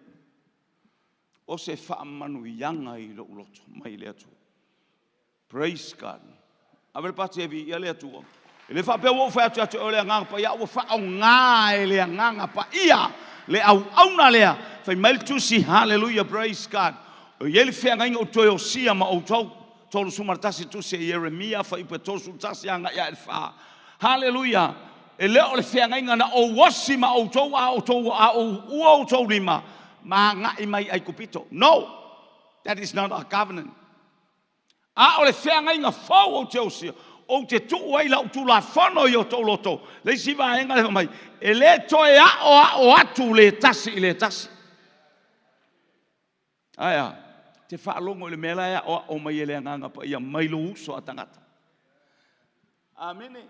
Speaker 3: O se faamanuiaga i lou loto mai le Atua. Praise God. Ave le pati e viia le Atua. E le faapea ua ou fai atu ia te oe le Agaga Paia, ua faaaoga e le Agaga Paia le auauna lea. Fai mai le tusi, hallelujah, praise God. O i ai le feagaiga o toe osia ma outou. 31 tusi e Ieremia, fuaiupu e 31 agai ae le 4. Hallelujah. E le o le feagaiga na ou osi ma outou a outou a ou ua outou lima ma agai mai Aikupito. No, that is not our covenant. A o le feagaiga fou ou te osia, ou te tuu ai lau tulafono i o outou loto. Le isi vaega le mai, e le toe aoao atu le tasi i le tasi. Ae a, te faalogo i le mea la e aoao mai e le Agaga Paia mai lou uso a tagata. Amene.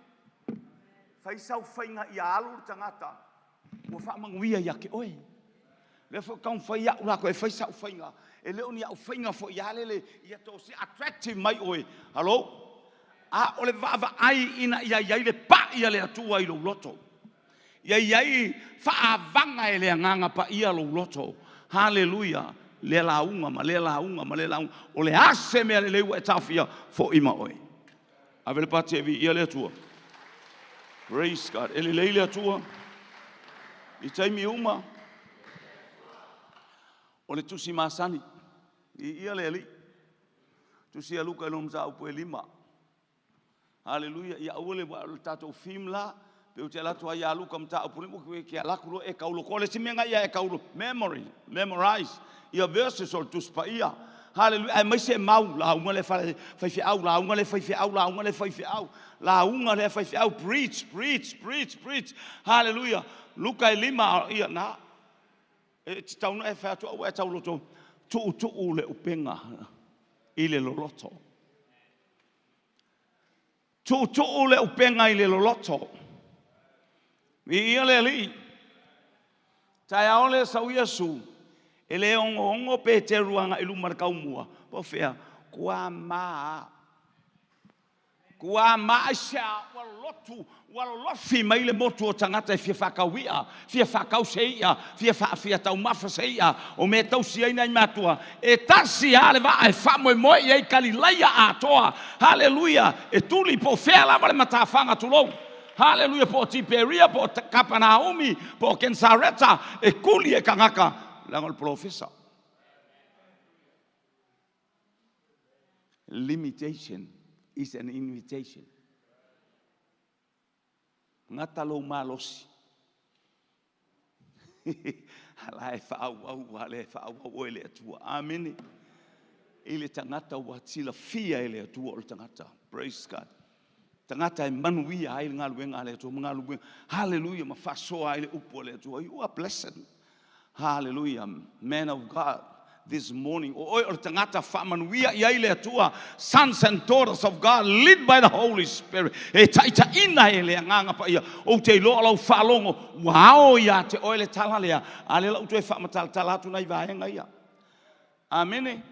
Speaker 3: Fai sau faiga ia alu le tagata ua faamanuia ia te oe. Lea foi taumafai au latou e fai sau faiga. E le o ni au faiga foi ia lele ia to se attractive mai oe. Hello? A o le vaavaai ina ia i ai le pai a le Atua i lou loto. Ia i ai faaavaga e le Agaga Paia lou loto. Haleluia! Lea lauga ma lea lauga ma lea lauga. O le a se mea lelei ua e taofia, foi ma oe. Ave le pati e viia le Atua. Praise God. E lelei le Atua i taimi uma. O le tusi masani. Viia le Alii. Tusi a Luka i lona mataupu e 5. Haleluia. Ia aua le, o le tatou theme la, Pe ou te alu atu ai ia Luka mataupu nei, ke alu atu loa e kauloko. O le isi mea na ia e kaulo, memory, memorize ia verses o le Tusi Paia. Hallelujah. Aemaise mau lauga le faifeau, lauga le faifeau, lauga le faifeau, lauga le faifeau, preach, preach, preach, preach. Hallelujah. Luka e 5, ia na. E tatau ona e fai atu aua e tauloto, tuutuu le upega i le loloto. Tuutuu le upega i le loloto. Viia le Alii. Taeao le sau Iesu, e le ogoogo Peteru agai i luma i le taumua, po o fea, kuama. Kuama aisea? Ua lotu, ua lolofi mai le motu o tagata e fia faatau i'a, fia faatau se i'a, fia fia taumafa se i'a, o mea e tausi ai nai matua. E tasi lava le vaa e faamoemoe i ai Kalilaia atoa. Haleluia! E tuli po o fea lava le matafaga, tulou. Haleluia! Po o Tiperia, po o Kapanaumi, po o Kenesareta, e tuli e tagata, leaga o le polofesa. Limitation is an invitation. Gata lou malosi. A la e faaauau, a le faaauau oe e le Atua. Amene. I le tagata ua silafia e le Atua o le tagata. Praise God. Tagata e manuia ai le galuega a le Atua ma galuega. Hallelujah, ma faasoa ai le upu a le Atua. You are blessed. Hallelujah. Man of God this morning. O oe o le tagata faamanuia i ai le Atua. Sons and daughters of God lead by the Holy Spirit. E taitaiina e le Agaga Paia. Ou te iloa lau faalogo ua ao ia te oe le tala lea. A lea la ou toe faamatalatala atu nai vaega ia. Amene.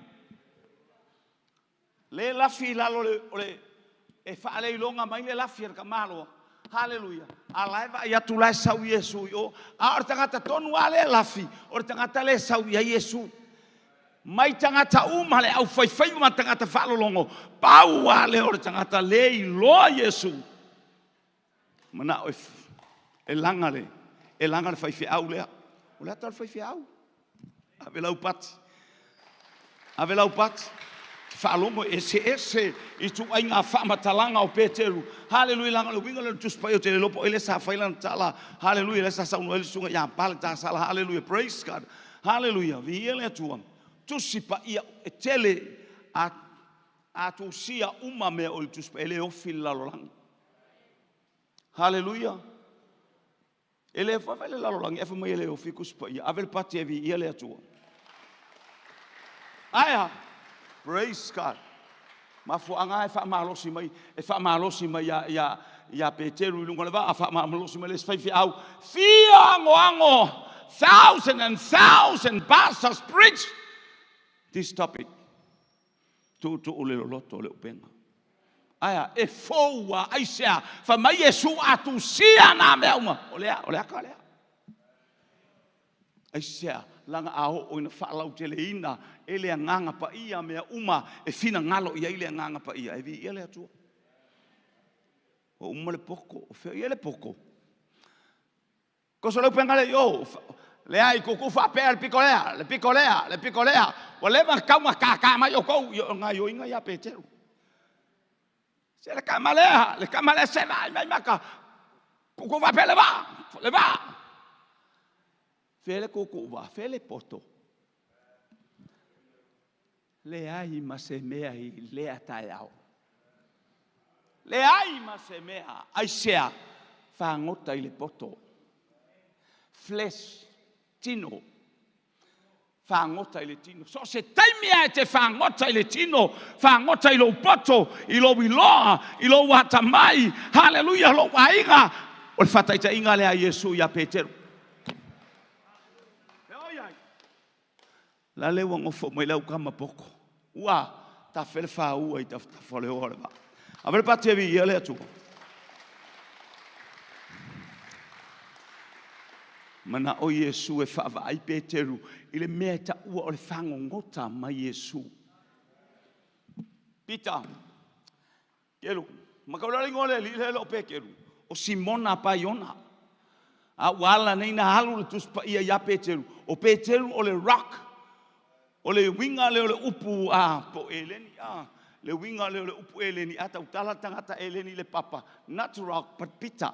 Speaker 3: Le lafi i lalo o le e faaleiloga mai le lafi a le tamaloa. Haleluia. A la e vaai atu la e sau Iesu i o. A o le tagata tonu lava lea e lafi, o le tagata lea e sau i ai Iesu. Mai tagata uma le aufaifaiva ma tagata faalologo, pau lava lea o le tagata le iloa Iesu. Manao e laga le, e laga le faifeau lea. O le ata o le faifeau. Ave lau pati. Ave lau pati. Faalogo eseese ituaiga faamatalaga o Peteru. Haleluia, leaga o le uiga lea o le Tusi Paia, ou te le iloa po o ai lea sa fai lana tala. Haleluia, lea sa saunoa ai le susuga ia Pale Tasala. Haleluia, praise God. Haleluia, viia le Atua. Tusi Paia e tele a a tusia uma mea o le Tusi Paia, e le ofi le lalolagi. Haleluia. E le fai le lalolagi ae fai mai e le ofi Tusi Paia. Ave le pati e viia le Atua. Aia, praise God. Mafuaaga e faamalosi mai, e faamalosi mai ia, ia, ia Peteru i luga o le vaa, faamalosi mai le isi faifeau, fia agoago, thousand and thousand pastors preach this topic. Tuutuu le loloto o le upega. Aia, e fou a aisea, fai mai Iesu a tusia nā mea uma. O lea, o le aka lea. Aisea, laga a oo ina faalauteleina e le Agaga Paia mea uma e finagalo i ai le Agaga Paia, e viia le Atua. Ua uma le poto, o fea i ai le poto? Toso le upega lea i o. Leai, tuutuu faapea le pito lea, le pito lea, le pito lea. Ua leva ona tatau ona tātā mai outou i o gaoioiga ia a Peteru. Se le tama lea, le tama lea se vaai mai maka. Tuutuu faapea le vaa, le vaa. Fea le tuutuu vaa, fea le poto. Leai ma se mea i lea taeao. Leai ma se mea. Aisea? Fagota i le poto. Flesh, tino. Fagota i le tino. So o se taimi lava e te fagota i le tino, fagota i lou poto, i lou iloa, i lou atamai, haleluia, lou aiga. O le faataitaiga lea a Iesu ia Peteru. La le ua nofo mai le au tama poto. Ua tafe le fāua i tafatafa o le oa o le vaa. Ave le pati e viia le Atua. Manao Iesu e faavaai Peteru i le mea e taua o le fagogota mai Iesu. Pita, Kelu, ma tau le igoa o le alii lea e le o Peteru, o Simona Paiona. A ua ala nei na alu le Tusi Paia ia Peteru. O Peteru o le rock. O le uiga lea o le upu a po o Eleni a le uiga lea o le upu Eleni a tautala le tagata Eleni i le papa, not rock but Peter.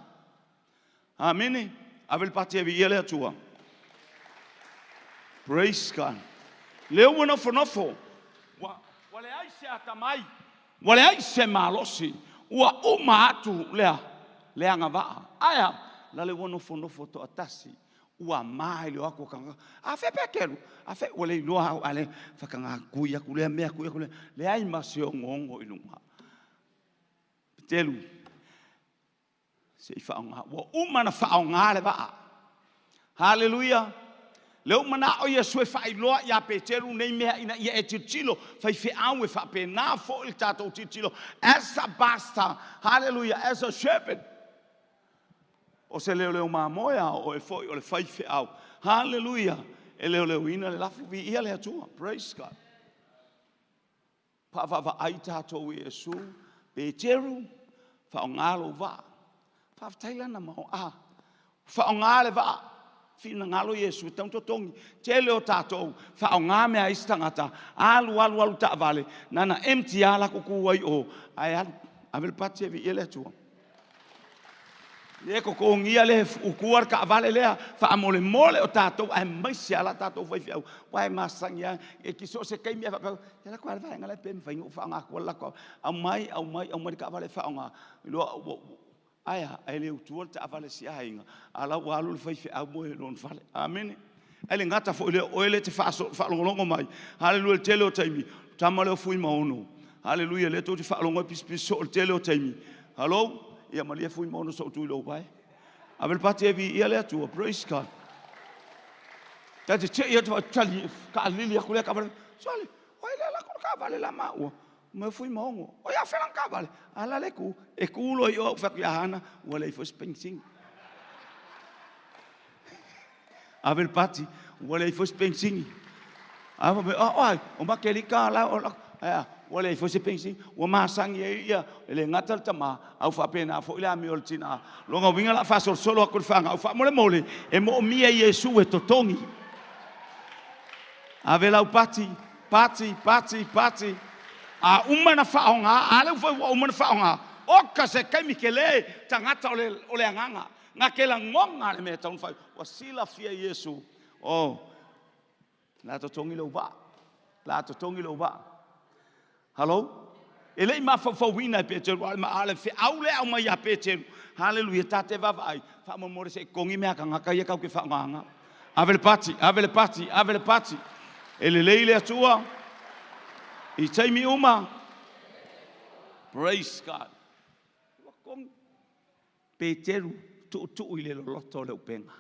Speaker 3: Amene. Ave le pati e viia le Atua. Praise God. Lea ua nofonofo, ua, ua leai se atamai, ua leai se malosi, ua uma atu lea, le agavaa. Ae a? La le ua nofonofo toatasi, ua ma i le o atu o tagata. A fea Peteru? A fea? Ua le iloa au, a le whakangā kui aku lea mea, kui aku lea. Leai ma se onoono i luga. Peteru, se i faaaoga. Ua uma ona faaaoga le vaa. Haleluia! Lea ua manao Iesu e faailoa ia Peteru nei mea ina ia e tilotilo, faifeau e faapena foi le tatou tilotilo as a pastor, haleluia, as a shepherd. O se leoleo mamoe a o oe foi o le faifeau. Haleluia! E leoleoina le lafu, viia le Atua. Praise God. Faavaavaai tatou i Iesu, Peteru, faaaoga lou vaa. Faafetai la na mao. A, faaaoga le vaa. Finagalo Iesu e tatau ona totogi. Tele o tatou faaaoga mea a isi tagata, alu alu alu taavale, na ona empty lava la tu ai o, ae alu, ave le pati e viia le Atua. Le totogia le utua le taavale lea, faamolemole o tatou aemaise lava la tatou faifeau, aua e masani lava, e te so o se taimi lava e faapea, e alu atu lava le vaega la pe mafai ona ou faaaoga atua le latou aumai, aumai, aumai le taavale e faaaoga. Iloa ua, ae a, ae le utua le taavale a si aiga, a o la ua alu le faifeau moe i lona fale. Amene. Ae le gata foi i lea, o oe lea e te faalogologo mai, haleluia, i le tele o taimi, tama lea o Fuimaono, haleluia, lea tou te faalogo ai pisipisi soo i le tele o taimi. Hello? Ia malie Fuimaono se i ou tu i lou vae. Ave le pati e viia le Atua. Praise God. Ta te tei atu tali taalili atu lea taavale. Sole, o ai lea lako le taavale la maua? Mai Fuimaono. O ia fela taavale. Ala le tu, e tu loa i o au fai atu ia Hana, ua leai foi se penisini. Ave le pati, ua leai foi se penisini. A fai mai, o ai, o Makelika la, o la, ae a, ua leai foi se penisini. Ua masani ai ia, e le gata le tama, a ua faapena foi le amio a le tina. Lona uiga o le a faasolosolo atu i le fanau, faamolemole, e moomia Iesu e totogi. Ave lau pati, pati, pati, pati. A uma ona faaaoga, a lea foi ua uma ona faaaoga, oka se taimi tele, tagata o le, o le agaga. Na te lagona le mea e tatau ona fai. Ua silafia e Iesu, oh, la totogi lou vaa. La totogi lou vaa. Hello? E le i mafaufauina e Peteru, a o le feau lea e aumai ia Peteru. Haleluia, ta te vaavaai, faamolemole se i totogi mea a tagata ia tatou te faaaogaina. Ave le pati, ave le pati, ave le pati. E lelei le Atua i taimi uma. Praise God. Ua totogi. Peteru, tuutuu i le loloto o le upega.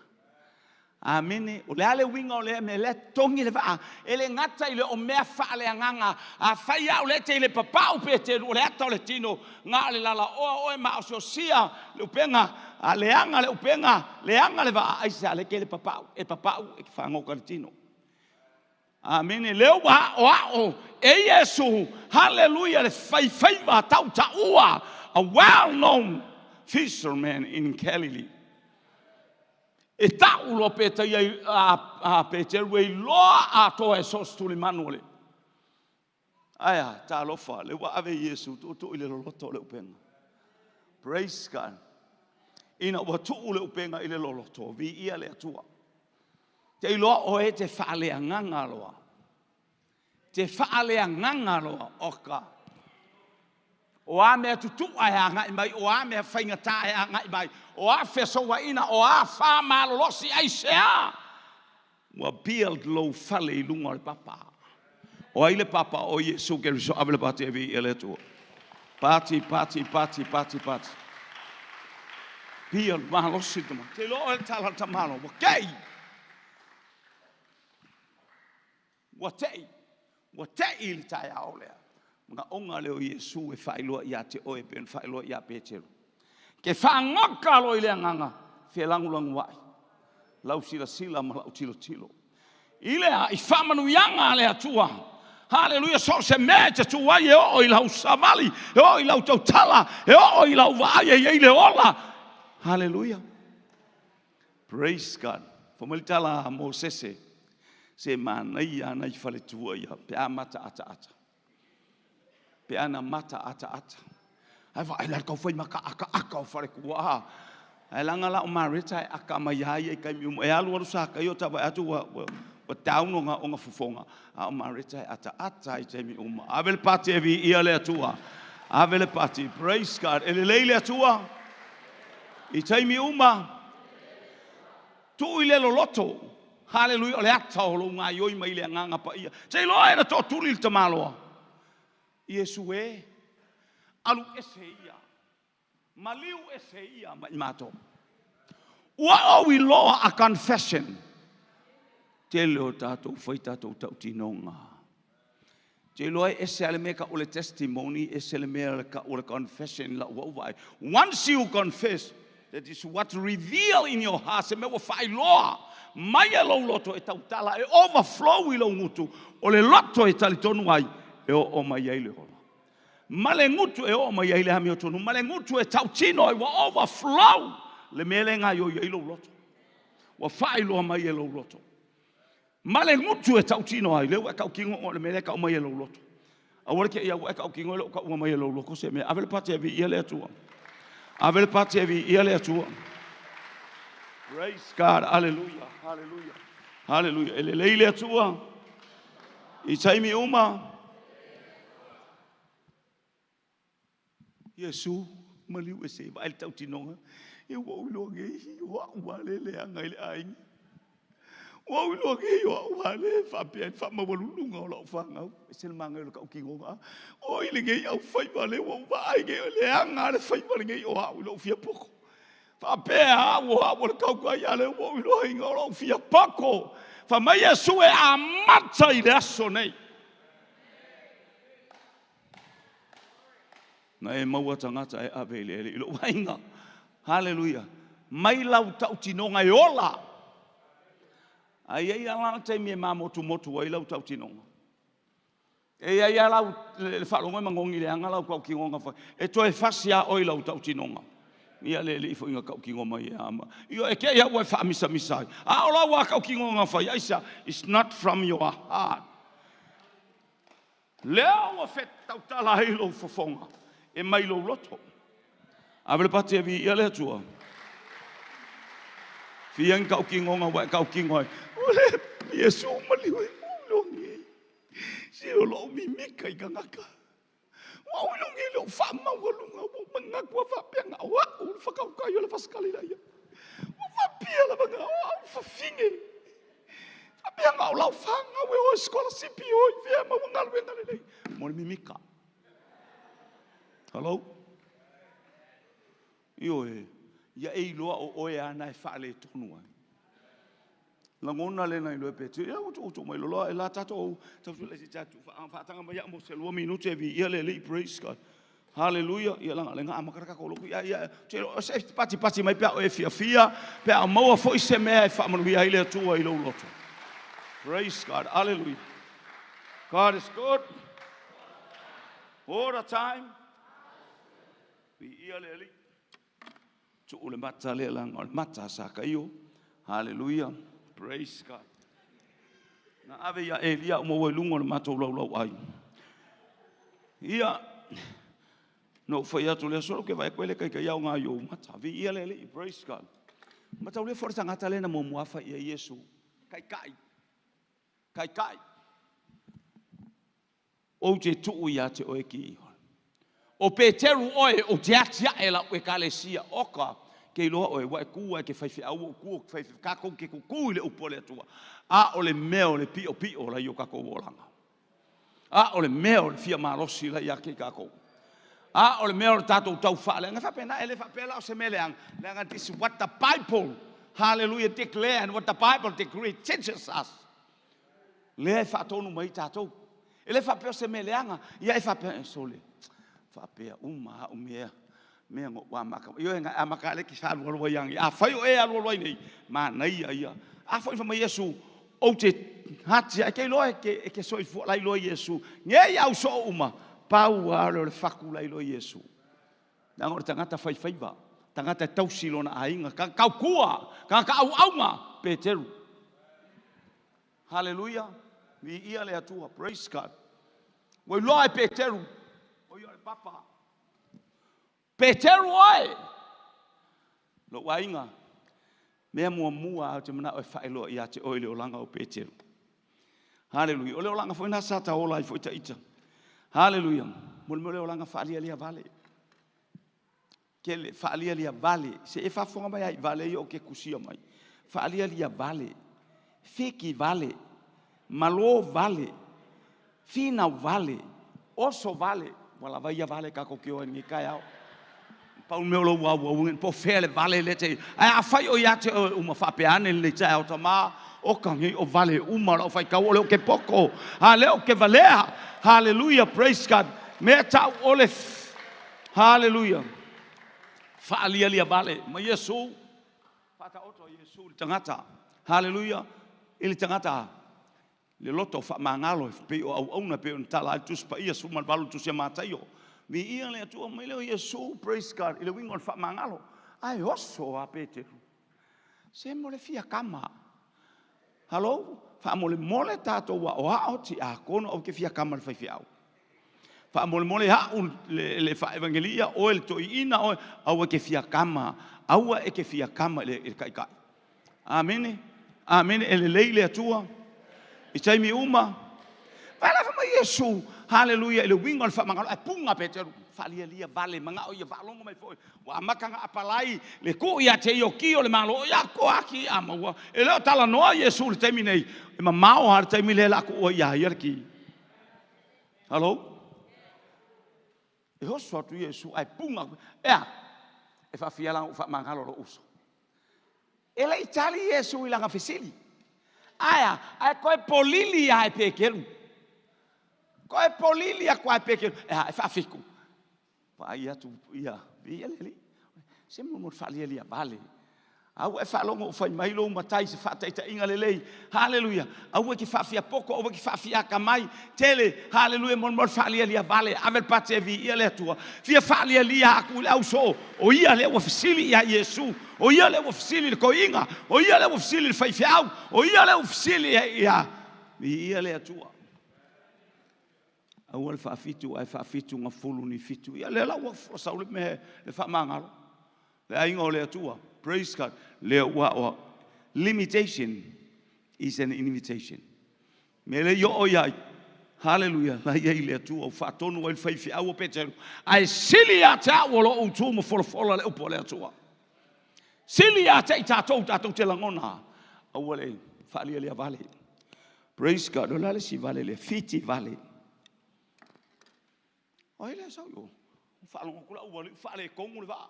Speaker 3: Amene. O le a le uiga o lea mea? Lea togi le vaa. E le gata i le o mea faaleagaga. Afai au lea te i le papau Peteru, o le ata o le tino, na o le lalaoa oe ma osiosia le upega, a leaga le upega, leaga le vaa, aisea lea te i le papau, e papau e te fagota le tino. Amene. Lea ua aoao e Iesu, haleluia, le faifaiva tautaua, a well known fisherman in Galilee. E tau loa Petaia a, a Peteru e iloa atoa e so o se tulimanu o le. Ae a, talofa, lea ua ave Iesu tuutuu i le loloto o le upega. Praise God. Ina ua tuu le upega i le loloto, viia le Atua. Te iloa oe te faaleagaga loa. Te faaleagaga loa, oka. O a mea tutu'a e agai mai, o a mea faigata e agai mai, o a fesouaina, o a fa malolosi, aisea? Ua build lou fale i luga o le papa. O ai le papa? O Iesu Keriso. Ave le pati e viia le Atua. Pati, pati, pati, pati, pati. Build malosi le tama. Te iloa oe le tala o le tamalo. Ua tei. Ua tei. Ua tei i le taeao lea. Manaoga lea o Iesu e faailoa ia te oe pei ona faailoa ia Peteru. Ke faagoka loa i le agaga, felagolagoai lau silasila ma lau tilotilo. I le a, i faamanuiaga a le Atua. Haleluia, so o se mea e te tu ai e oo i lau savali, e oo i lau tautala, e oo i lau vaai e i ai le ola. Haleluia. Praise God. Fai mai le tala a Mosese, se manaia nai faletua ia pe a mata ataata. Pe a na mata ataata. Ae vaai la le tau fai mata ataata o faletua. Ae laga la o Mareta e aka mai lava ia i taimi uma. E alu alu Sakaio ta vaai atu ua down ona fofoga, a o Mareta e ataata i taimi uma. Ave le pati e viia le Atua. Ave le pati. Praise God. E lelei le Atua i taimi uma. Tuu i le loloto. Hallelujah. O le ata o lou gaioi mai le agaga paia. Seiloga e na tootuli le tamaloa. Iesu e, alu ese ia, maliu ese ia ma i matou. Ua ou iloa a confession. Tele o tatou fai tatou tautinoga. Te iloa e ese lava le mea e tau o le testimony, ese le mea e tau o le confession lau au vaai. Once you confess, that is what reveal in your heart, se mea ua faailoa mai e lou loto e tautala, e overflow i lou gutu, o le loto e talitonu ai, e oo mai ai le ola. Ma le gutu e oo mai ai le amiotonu, ma le gutu e tautino ai, ua overflow le mea lea e gaoioi ai lou loto. Ua faailoa mai e lou loto. Ma le gutu e tautino ai, lea ua e tautino o le mea lea e tau mai e lou loto. Aua le te ia ua e tautino e le o tauga mai e lou loto se mea. Ave le pati e viia le Atua. Ave le pati e viia le Atua. Praise God. Hallelujah. Hallelujah. Hallelujah. E lelei le Atua i taimi uma. Iesu, maliu ese, vaai le tautinoga. E ua ou iloa nei, o au lava le leaga i le aiga. Ua ou iloa nei, o au lava le faapea i le faamaualuluga o lau fanau. E ese le manaia o le tautinoga. Oi lenei aufaiva lea ua ou vaai nei, o leaga le faiva lenei o au i lou fia poto. Faapea au o au o le tautai, a o lea ua ou iloaina o lou fia poto. Fai mai Iesu e amata i le aso nei. Na e maua tagata e ave i le Alii. I lou aiga, haleluia, mai lau tautinoga e ola. A i ai lava la taimi e mamotumotu ai lau tautinoga. E i ai lava lau, le faalogo e manogi leaga lau tautinoga fai. E toe fasi lava oe i lau tautinoga. Ia le alii foi na tautino mai e ama. Ia e te i ua e faamisamisa ai. A o lau lava tautinoga fai, aisea? It's not from your heart. Lea ua tautala ai lou fofoga e mai lou loto. Ave le pati e viia le Atua. Fia ni tautinoga ua e tautino ai. O le Iesu maliu e ulogi. Se o lou mimika i tagata. Ua ou ilogi i lou faamaualuga. Ua ou manatu a faapea na o au le whakaukai o le Pasikalilaia. Ua faapea lava na o au le fafine. Faapea na o lau fanau e o i sikolasipi o i fea maua galuega lelei. Mo le mimika. Hello? Ioe, ia e iloa o oe ana e faaletonu ai. Lagona lena i loe pe te, ia utu utu mai loloa e la tatou tau le si tatu faatanga mai mo se lua minute e vi ia le alii, praise God. Hallelujah. Ia langa lenga amata le tatou lotu ia ia te o se pati pati mai pe a o e fiafia pe a o maua foi se mea e faamanuia ai le Atua i lou loto. Praise God. Hallelujah. God is good. All the time. Viia le Alii. Tuu le mata lea laga o le mata a Sakaio. Hallelujah. Praise God. Na ave ia Elia o maua i luga o le matou laulauai. Ia, na ou fai atu le aso, ke vaai koe le kaikai au ngā iou mata. Viia le Alii. Praise God. Matau lea fo le tagata lea na muamua fai ia Iesu. Kaikai. Kaikai. Ou te tuu ia te oe ki iho. O Peteru oe, ou te atiae lau ekalesia. Oka, ke iloa oe, ua e ku ai ke faifeau, ua ku ke faifeau, kākou ke kuku i le upu a le Atua. A o le mea o le pio pio la i o kākou olaga. A o le mea o le fia malosi la ia te kākou. A o le mea o le tātou tau faaleaga. E faapena, e le faapea la o se mea leaga. Leaga this is what the Bible, hallelujah, declare and what the Bible decree teaches us. Lea e faatonu mai tatou. E le faapea o se mea leaga. Ia e faapea, e sole, faapea uma au mea, mea no ua maka. Ioe nga amaka le ki whaalualu ai angi. A whai o e alualu ai nei, manaia ia. A fo i whamai Iesu, ou te hati, ai kei loa e ke soifua lai loa Iesu. Ngei au so uma, pau a le o le faku lai loa Iesu. Leaga o le tagata faifaiva, tagata e tausi lona aiga, tagata taukua, tagata auauna, Peteru. Haleluia, viia le Atua, praise God. Ua iloa e Peteru, o ia o le papa. Peteru oe!
Speaker 1: Lou aiga, mea muamua lava ou te manao e faailoa ia te oe le olaga o Peteru. Haleluia. O le olaga foi lena sa taola ai foi ta ita. Haleluia. Mo le mea o le olaga faalialia vale. Tele, faalialia vale. Se e faafofoga mai ai vale ia ou te tusia mai. Faalialia vale, fiki vale, malo vale, finau vale, oso vale. Ua lava ia vale tatou te o ai i lenei taeao. Pau le mea o lou auauga, po o fea le vale lea te i. Ae afai o ia te oe uma faapea ane lenei taeao, tama, oka nei o vale uma lau faitau o lea ou te poto, a lea ou te valea. Hallelujah, praise God. Mea tau o le Hallelujah. Faalialia vale ma Iesu. Faataoto a Iesu i le tagata. Hallelujah. I le tagata le loto faamagalo e pei o auauna e pei ona tala ai le Tusi Paia 18 le Tusi a Mataio. Viia le Atua mai lea o Iesu, praise God, i le uiga o le faamagalo. Ae oso a Peteru. Se mo le fia kama. Halo, faamolemole tatou aoao tiakono au ke fia kama le faifeau. Faamolemole au le, le faaevangelia oe le toeaina oe, aua e te fia kama, aua e te fia kama i le, i le taitai. Amene, amene, e lelei le Atua i taimi uma. Vai lava mai Iesu, haleluia, i le uiga o le faamagalo, ae puga Peteru, faalialia vale, manao ia faalogo mai foi, ua amata ona apalai le tuu ia te ia o ki o le Malo, ia koa ki a maua. E le o talanoa Iesu i le taimi nei, e mamao lava le taimi lea o le a tuua ia ia le ki. Hello? E oso atu Iesu ae puga atu. Ea, e faafia la ou faamagalo lou uso. E le i tali Iesu i lana fesili. Ae a? Ae toe polili lava e Peteru. Toe polili atu lava e Peteru. E a, e faafitu. Vaai atu ia, viia le Alii. Se mo mo le faalialia vale. A ua e faalogo ua fai mai lou matai i se faataitaiga lelei. Haleluia. Aua e te faafiapoto, aua e te faafiatamai. Tele, haleluia, mo le mea o le faalialia vale. Ave le pate e viia le Atua. Fia faalialia aku i le ausoo. O ia lea ua fesili ia Iesu. O ia lea ua fesili i le toeaina. O ia lea ua fesili i le faifeau. O ia lea ua fesili ia. Viia le Atua. Aua le faafitu ae faafitu gafulu ni fitu. Ia lea la ua sau le mea le faamagalo. Le aiga o le Atua. Praise God. Lea ua o limitation is an invitation. Me le i oo iai. Hallelujah. La iai le Atua ua faatonu ai le faifeau o Peteru. Ae sili ia te au o lou tu ma folafola le upu a le Atua. Sili ia te i tatou, tatou te lagona. Aua le faalialia vale. Praise God. O le a le isi vale lea? Fiti vale. O ai lea sau i o? Faalogo atu la ua faaletonu le vaa.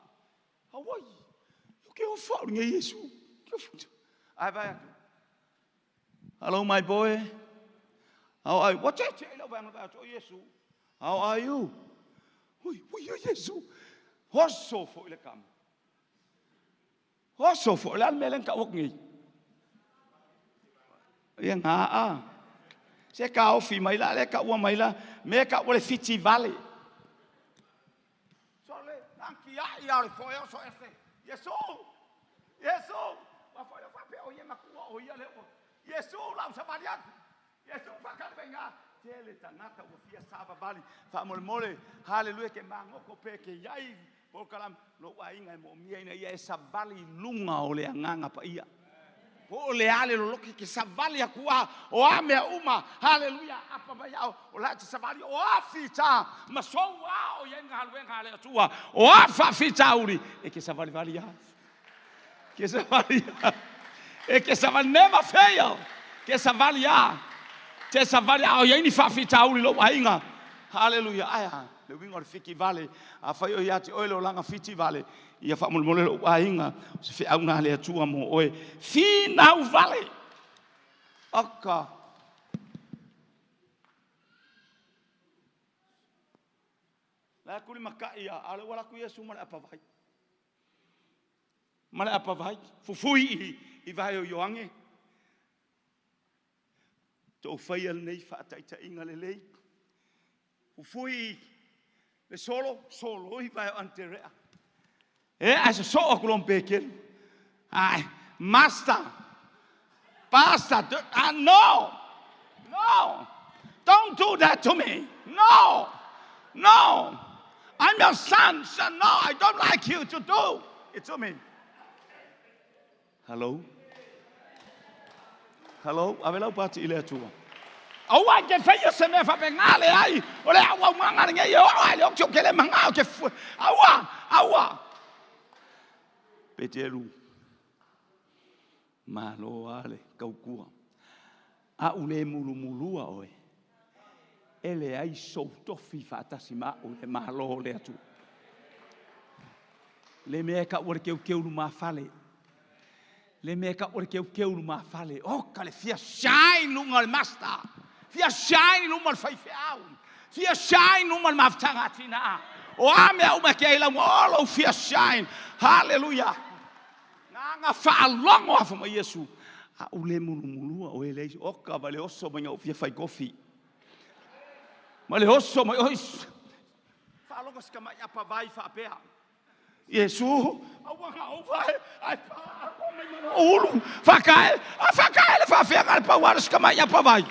Speaker 1: Auai, o ke o fao lenei Iesu. Ai vai atu. Hello my boy. How are you? What te te lau vai atu o Iesu. How are you? Ui, ui, Iesu. Oso foi le kama. Oso foi, o le a le mea lea na tau atu nei? Ia ngā a. Se taofi mai la lea taua mai la, mea taua le fiti vale. Sole, nanki ai a o le foe oso ese. Iesu! Iesu! Ua foi o faapea o ia matua o ia le ua. Iesu, lau savali atu. Iesu, whakali mai ngā. Tele tagata ua fia savavali. Faamolemole, haleluia, ke magoto pe ke iai polokalame. Lou aiga e moomia ina ia e savali i luga o le Agaga Paia. Po o le a le loloki ke savali atu a o a mea uma, haleluia, apa mai au, o la e te savali o a fita ma sou a o iai galuega a le Atua, o a faafitauli, e ke savalivali a. Ke savali a. E ke savali, never fail. Ke savali a. Te savali a o iai ni faafitauli lou aiga. Haleluia. Ae a, le uiga o le fiki vale. Afai o ia te oe le olaga fiti vale, ia faamolemole lou aiga, o se feau na le Atua mo oe. Finau vale. Aka. La e kuli makai ia, a le ua laku Iesu ma le apavai. Ma le apavai, fufui i, i vae o Ioane. Tou faia lenei faataitaiga lelei. Fufui le solo, soloi vae o Aneterea. E ae sosoo atu loa ma Peteru. Ai, master, pastor, ah, no, no, don't do that to me. No, no, I'm your son. So no, I don't like you to do it to me. Hello? Hello? Ave lau pati i le atua. Aua ke whaia se mea whape ngā le ai. O le au au ngā ngā e o ai le o ke le manga o ke fue. Aua, aua. Peteru. Malo ale kaukua. A ule mulumulua oe. Ele ai sou tofi whaatasi ma o le malo le atu. Le mea ka ua keu keu ma fale. Le mea ka ua keu keu ma fale. O ka le fia shine lunga le master. Fia shine lunga le whai whiau. Fia shine lunga le mafutanga tina. O a mea uma ke ai lau o fia shine. Hallelujah. Ngā whaalongo afa mai Yesu. A ule mulumulua o ele o ka vale oso mai ngau fia whai kofi. Ma le oso mai ois. Whaalongo sika mai apa vai whaapea. Yesu, aua ngā au vai, ai pā, ko mai mana ulu. Whakae, a whakae le whawhea ngā le pauara sika mai apa vai.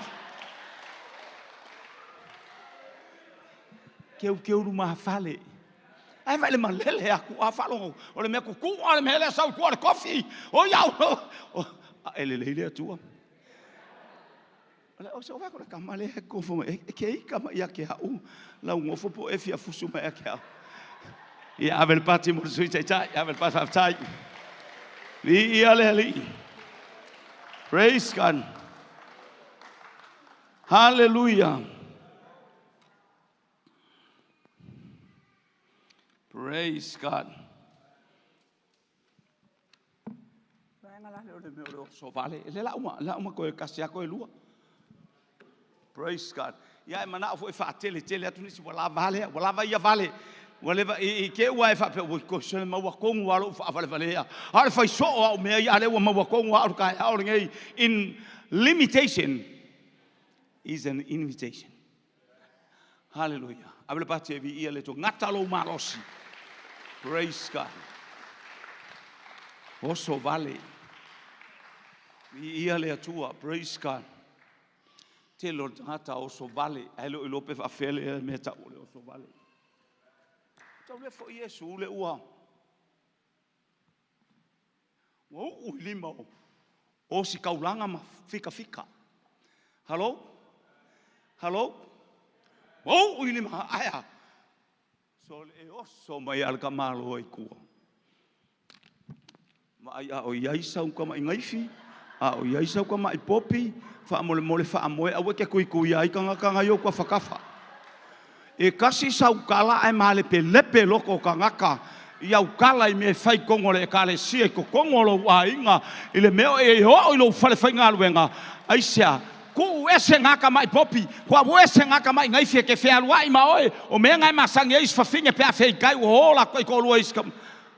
Speaker 1: Keu keu ruma whale. Ai vai le malele aku a whalongo. O le mea kuku a le mea le sau kua le kofi. O iau. A ele leile atua. O le o se o le kamale e kofo e ke i kama ia ke au. Lau ngofo po e fia fusu mai ke au. Ia ave le pati mo le sui tai tai. Ave le pati whaftai. Li ia le ali. Praise God. Hallelujah. Praise God. Praise God. Ia e mana fo e whaatele tele atu nisi wala vale, wala vai ia vale. Wale va i ke ua e whape ua ko se maua kongu alo whaavale vale ia. Ale whai so au mea ia ale ua maua kongu alo kai au ngei. In limitation is an invitation. Hallelujah. Ave le pati e vi ia le to ngata lo malosi. Praise God. Oso vale. Vi ia le atua. Praise God. Te lo tangata oso vale. Ai lo ilope whawhele e mea tau le oso vale. Tau le fo Yesu le ua. Ua uu lima o. O si kaulanga ma fika fika. Hello? Hello? Ua uu lima aia. So le oso mai al ka malo ai kua. Ma ai a o iai sau ka mai ngaifi, a o iai sau ka mai popi, wha mole mole wha amoe, awe ke kui kui ai kanga kanga yo kua whakawha. E kasi sau kala ai male pe lepe loko kangaka, i au kala i me whai kongo le kale si e ko kongo lo ua inga, i le meo e o i lo whale whai ngā luenga, ai sea, ku ese ngā ka mai popi, kua ese ngā ka mai ngaifi e ke whea i ma oe, o mea ngai masangi eis whawhinge pe a whei kai o hola koi ko lua iska.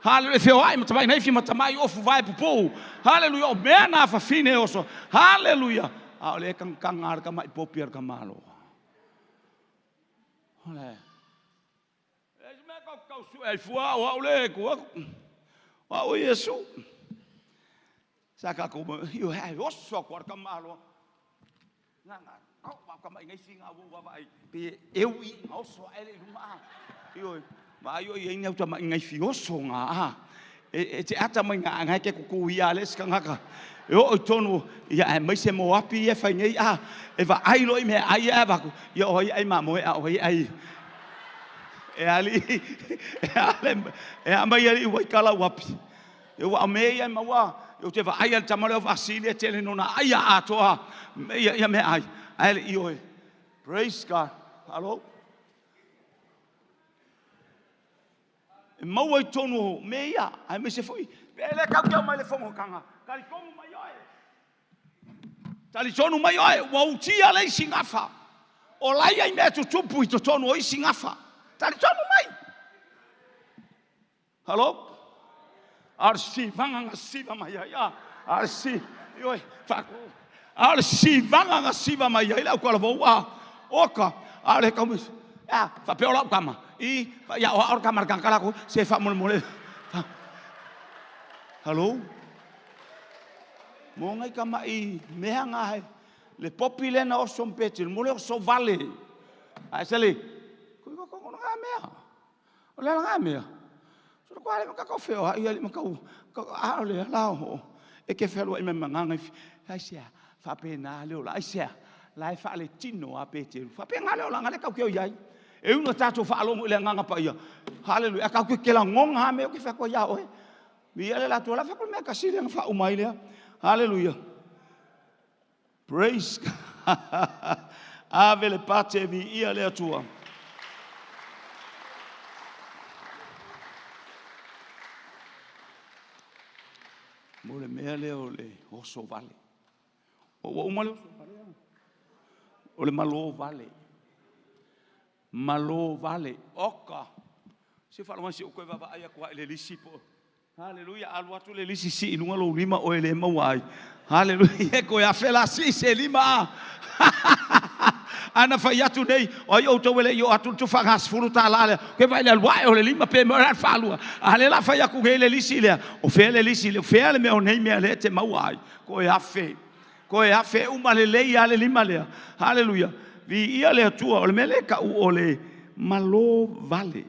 Speaker 1: Hallelujah, whio ai matamai naifi matamai ofu vai pupu. Hallelujah, o mea nā whawhine oso. Hallelujah. A o le kangkanga ar ka mai popi ar ka malo. Ole. E si mea kau kau su ai fua o au le kua. O au Yesu. Sa ka ko yo hai oso ko ar ka malo. Ngā ngā kau ma ka mai ngai singa wo wa vai. Pe eu i oso ele luma. Io ma yo i nei uta mai ngai fi oso ngā a. E te ata mai ngā ngai ke kuku ia le ska ngaka. E o tonu ia e mai se mo api e whai nei a. E va ai lo i me ai e va ku. Ia o ai ma mo e a o ai. E ali e ale e a mai ali wai kala wapi. E ua me ia maua e te va ai al tamale o vasili e tele nona ai a atoa ia ia me ai. Ai le io e. Praise God. Hello. E maua i tonu me ia, ai me se foi. Pe le kau kau mai le fongo kanga. Kali kongu mai oe. Tali tonu mai oe, ua utia le isi ngafa. O lai ai mea tutupu i totonu o isi ngafa. Tali tonu mai. Hello? Ar si vanga nga siva mai ai. Ar si, ioi, whako. Ar si vanga nga siva mai ai. Lau kala vau a. Oka, ar he kaumis. A, whapeo lau kama. I, ia o aor kama kangkala ko, se wha mole mole. Hello? Mo ngai kama i mea ngā hai. Le popi lena o sompeti, le mole o so vale. Ai sele, kui ko ko ngā mea. O le ngā mea. So ko ale maka ko feo ai ale maka ka a le la o. E ke fealuai mai ma agaga i aisea? Faapena le ola. Aisea? La e faaletino a Peteru. Faapena le olaga lea tatou te o i ai. E ui ina tatou faalogo i le Agaga Paia, haleluia, ae tatou te te lagona lava mea ia ou te fai atu ai ia oe. Viia le Atua, o le a fai atu le mea e tasi lea ona faauma ai lea. Haleluia. Praise God. Ave le pate, viia le Atua. Mo le mea lea o le oso vale. Ua uma le oso vale. O le malo vale. Malo vale. Oka. Se faalogo se u toe vaavaai atu i le lisi po. Haleluia. Alu atu le lisi sii i luga lou lima oe le maua ai. Haleluia. Toe afe la sii se lima a. Ana fai atu nei, o ai outou e le i oo atu le tufa $10 lea, ke vai le alu ae o le lima pe mo le faalua. A le la fai atu nei le lisi lea, o fea le lisi lea, o fea le mea o nei mea lea e te maua ai. Toe afe. Toe afe uma lelei lava le lima lea. Haleluia. Viia le Atua. O le mea lea e tau o le malo vale.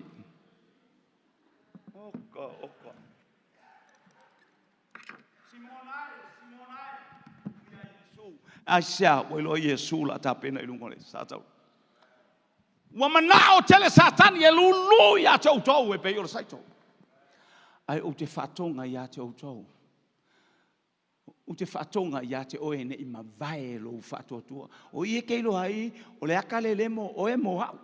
Speaker 1: Oka, oka. Aisea ua iloa Iesu la tapena i luga o le sa tau. Ua manao tele Satani e lulu ia te outou e pei o le saito. Ae ou te faatoga ia te outou. Ou te faatoga ia te oe ne i mavae lou faatuatua. O i e te iloa ai, o le ata lele mo oe mo au.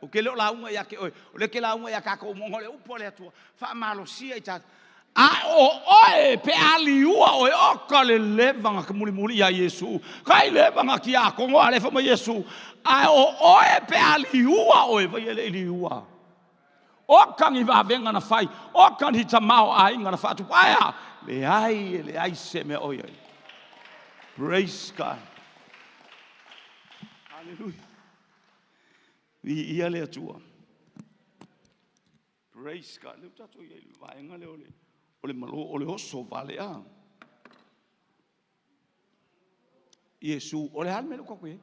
Speaker 1: Ou te le o lauga ia te oe, o lea ou te lauga ia tatou uma, ona o le upu a le Atua, faamalosia i tatou. A o oe pe a liua oe, oka le leva na mulimuli ia Iesu. Kai leva na tiakono a le fai mai Iesu. A o oe pe a liua oe, vai e le i liua. Oka ni vavega na fai, oka ni tamaoaiga na faatupu. Ae a? Leai e leai se mea o i ai. Praise God. Hallelujah. Viia le Atua. Praise God. Lea ua tatou i ai i le vaega lea o le malo, o le oso vale a. Iesu, o le a le mea lea ua tatou i ai?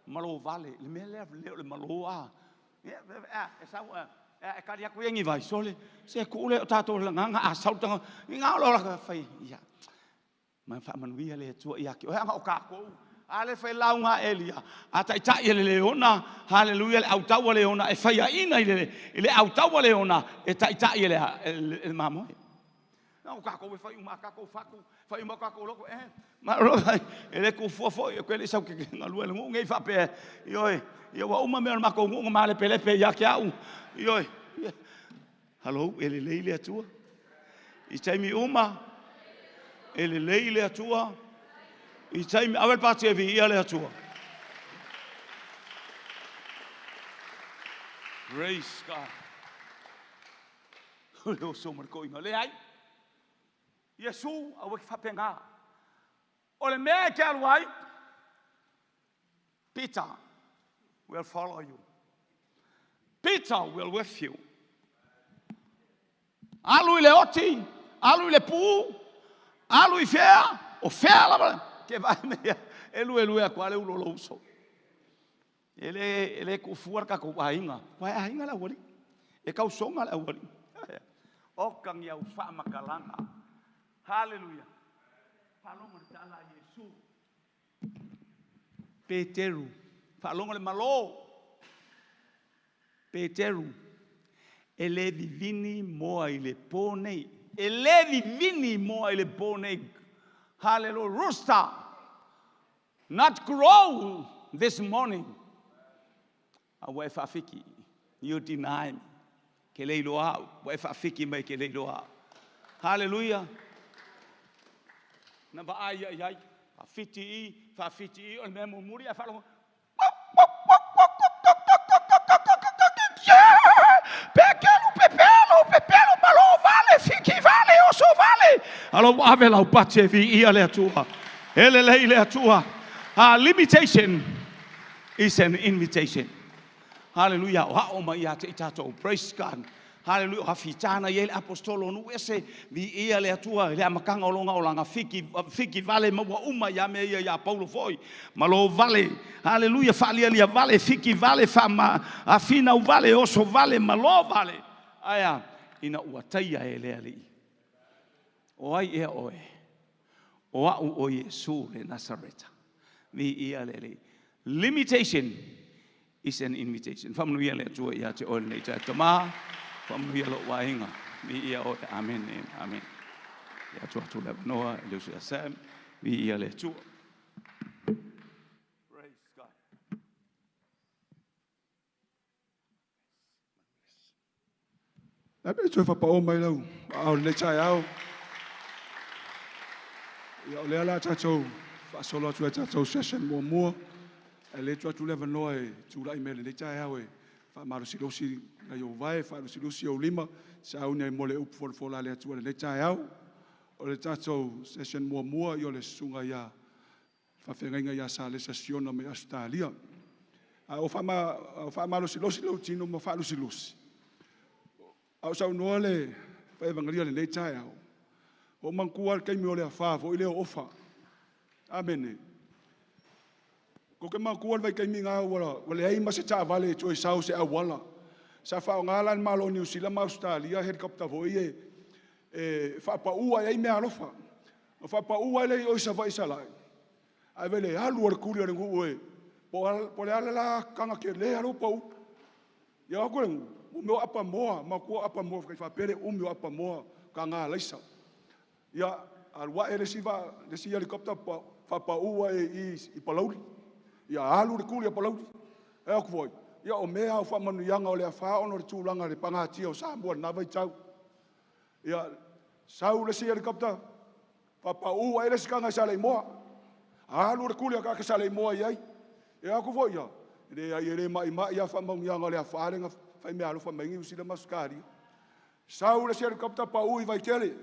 Speaker 1: Malo vale, le mea lea o le malo a. E sau, e kali atu ia ni vai, sole, se tuu lea o tatou le agaga a sau le tagata, i ngā o la fai, ia, ma faamanuia le Atua ia te oe, ana o tatou, a le fai lauga a Elia, a taitai e le leona, haleluia, le autau a leona, e faiaina i le autau a leona, e taitai e le mamoe. Na o tatou e fai uma a tatou fatu, fai uma tatou loko, e, ma e le tuufua foi, e koe le i sau ke galue le nuu nei faapea, ioe, ia ua uma mea o le matou nuu na malepelepe ia te au, ioe, Hello, e lelei le Atua. I taimi uma, e lelei le Atua. I taimi, ave le pati e viia le Atua. Praise God. O le oso ma le toiga. Leai. Iesu, aua ke faapena. O le mea e te alu ai, Peter will follow you. Peter will with you. Alu i le oti, alu i le pu, alu i fea, o fea lava, ke vai mea, e lue lue atu ale ulo lo uso. E le kuufua le tatou aiga. Uae aiga le aualii. E tausoga le aualii. Oka ni au faamatalaga. Haleluia. Faalogo le tala a Iesu. Peteru. Faalogo le malo. Peteru. E le vivini moa i le po nei. E le vivini moa i le po nei. Hallelujah. Rooster. Not crow this morning. A ua e faafiki. You deny me. Ke le iloa au. Ua e faafiki mai ke le iloa au. Hallelujah. Na vaai ia i ai. Faafiti i, faafiti i, o le mea mulimuli ae faalogo. Pekelu, pepelo, pepelo, malo vale, fiki vale, oso vale. Alo ua ave lau pati e viia le Atua. E lelei le Atua. Limitation is an invitation. Hallelujah. O ao mai ia te i tatou. Praise God. Hallelujah. O hafitana i le apostolo nu ese viia le Atua i le amataga o lona olaga fiki, fiki vale ma ua uma ia mea ia ia Paulo foi. Malo vale. Hallelujah. Faalialia vale, fiki vale, faama, afinau vale, oso vale, malo vale. Aia, ina ua taia e le alii. O ai ea oe.
Speaker 5: O a'u o Iesu le Nasareta. Viia le Alii. Limitation is an invitation. Faamanuia le Atua ia te oe lenei taeao. Tama, faamanuia lou aiga. Viia oe. Amene. Amene. Ia tuu atu le avanoa i le uso ia Sam. Viia le Atua. Praise God.
Speaker 4: Le a pe toe faapao mai lau aao i lenei taeao. Ia, o lea la tatou faasolo atu ai tatou session muamua. Ae le tuu atu le avanoa e tulai mai lenei taeao e faamalosilosi nai ou vae, faalusilusi ou lima, sauni ai mo le upu folafola a le Atua i lenei taeao. O le tatou session muamua, o le susuga ia faafeagaiga ia Salesa Siona mai Ausetalia. A o faamalosilosi lou tino ma faalusilusi, a o saunoa le fai evagalii i lenei taeao, ua ou manatua lava le taimi o le afa foi lea o Ofa. Amene. Tou te manatua le vaitaimi lena ua leai ma se taavale e toe sau i se auala. Sa faaaoga la e le Malo o Niu Sila ma Ausetalia helicopter foi ia e faapau ai meaalofa. Ona faapau lea i o i Savaii i Salai, ae vaai i le alu a le tuli a le nuu po o le a le la taga tele lea ua pau. Ia o atu le nuu, o mea o apamoa, manatua apamoa tai faapea le umi o apamoa, taga alaisa. Ia, alu ae le isi helicopter faapau ane i i i Palauli. Ia alu le tuli a Palauli. Fai atu foi, ia o mea lava o faamanuiaga o le afa ona o le tulaga i le pagatia o Samoa i lena vaitau. Ia, sau le isi helicopter faapau ae le isi taga i Saleimoa. Alu le tuli a tagata Saleimoa i ai. E o atu foi ia, e leai e le maimai lava faamanuiaga o le afa lea na fai meaalofa mai ai Niu Sila ma Ausetalia. Sau le isi helicopter pau i Vaitele.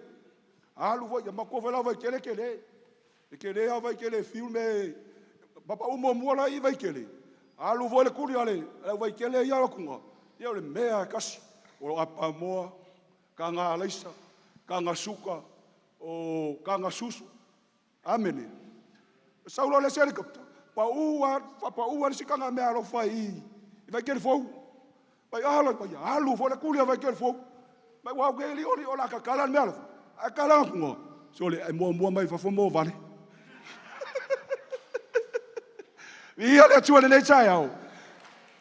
Speaker 4: Alu foi, ia manatua foi la o Vaitele e tele. E tele lava Vaitele e fiu le mea e pau muamua la i Vaitele, alu foi le tuli a le au Vaitele ia alu atu, ia o le mea lava e tasi. O apamoa, taga alaisa, taga suka, o taga susu. Amene. Sau loa le isi helicopter, pau lava, faapau lava le isi taga meaalofa i Vaitele fou. Vai a la, alu foi le tuli a Vaitele fou. Mai ua o le o le a tatala le meaalofa, ae tatala atu, sole, e muamua mai fafo moa vale. Viia le Atua i lenei taeao.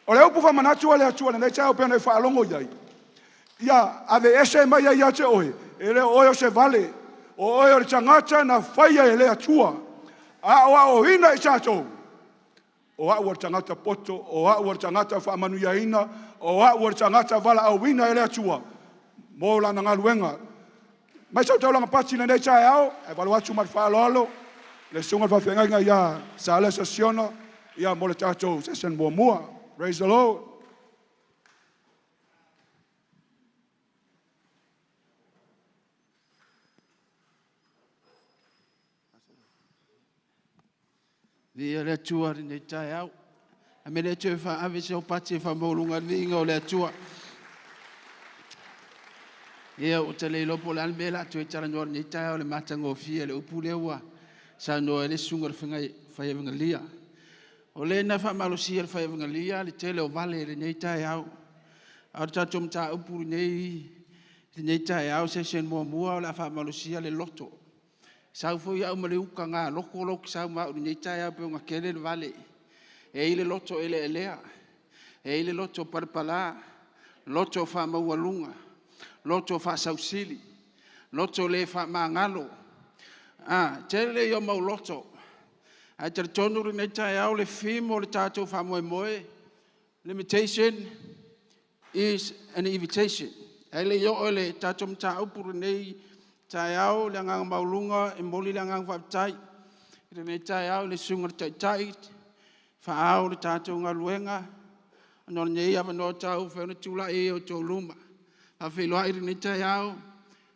Speaker 4: O le upu faamanatu a le Atua i lenei taeao pei ona e faalogo i ai, ia aveese mai ia ia te oe, e le o oe o se vale, o oe o le tagata na faia e le Atua. Aoaoina i tatou, o au o le tagata poto, o au o le tagata faamanuiaina, o au o le tagata valaauina e le Atua mo lana galuega. Mai sau taulaga pati i lenei taeao, ae valo atu ma le faaaloalo le susuga i le faafeagaiga ia Salesa Siona ia mo le tatou session muamua. Praise the Lord.
Speaker 6: Viia le Atua i lenei taeao. Ame le Atua e faaave se pati e faamaualuga ai le viiga o le Atua. Ia, ua ta le iloa po o le a le mea o le a toe talanoa i lenei taeao i le matagofie o le upu lea ua saunoa ai le susuga i le fai evagalii. O lea na faamalosia e le fai evagalii le tele o vale i lenei taeao. A o le tatou mataupu i lenei taeao session muamua o le a faamalosia le loto. Sau foi au ma le uta galoto lea ou te sau ma au i lenei taeao pei ona tele le vale. E i ai le loto eleelea, e i ai le loto palapala, loto faamaualuga, loto faasausili, loto le faamagalo. Tele ia o mau loto. Ae talitonu lenei taeao le theme o le tatou faamoemoe, limitation is an invitation. Ae le i oo i le tatou mataupu i lenei taeao le agaga maualuga, e momoli le agaga faafetai i lenei taeao i le susuga i le Taitai faaao o le tatou galuega ona o lenei avanoa taua ua mafai ona tulai ai i o outou luma. E faafeiloai i lenei taeao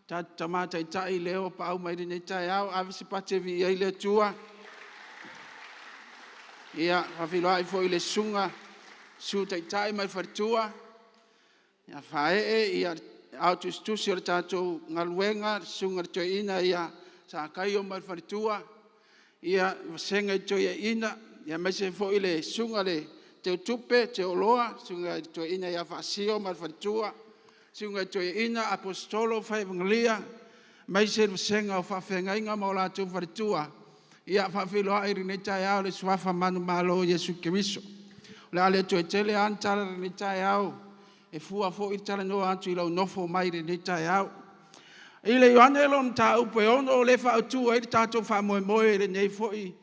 Speaker 6: tatou Tama Taitai lea ua paau mai lenei taeao, ave se pati e viia ai le Atua. Ia, e faafeiloai foi i le susuga Sui Taitai ma le faletua, ia Faee, le Aao Tusitusi o le tatou galuega, le Susuga i le Toeaina ia Sakaio ma le faletua, le Vasega i Toeaiina, aemaise foi le Susuga i le Teutupe Teo Oloa, Susuga i le Toeaina ia Faasio ma le faletua, Susuga i Toeaina Aposetolo Faievagalia, Mai se vasega o faafeagaiga ma o latou faletua. Ia faafeiloai lenei taeao le suafa manumalo o Iesu Keriso. O le a le toe tele lava ni tala i lenei taeao e fua foi le talanoa atu i lou nofo mai i lenei taeao. I le Ioane lona mataupu e 6 o lea e faautu ai le tatou faamoemoe i lenei foi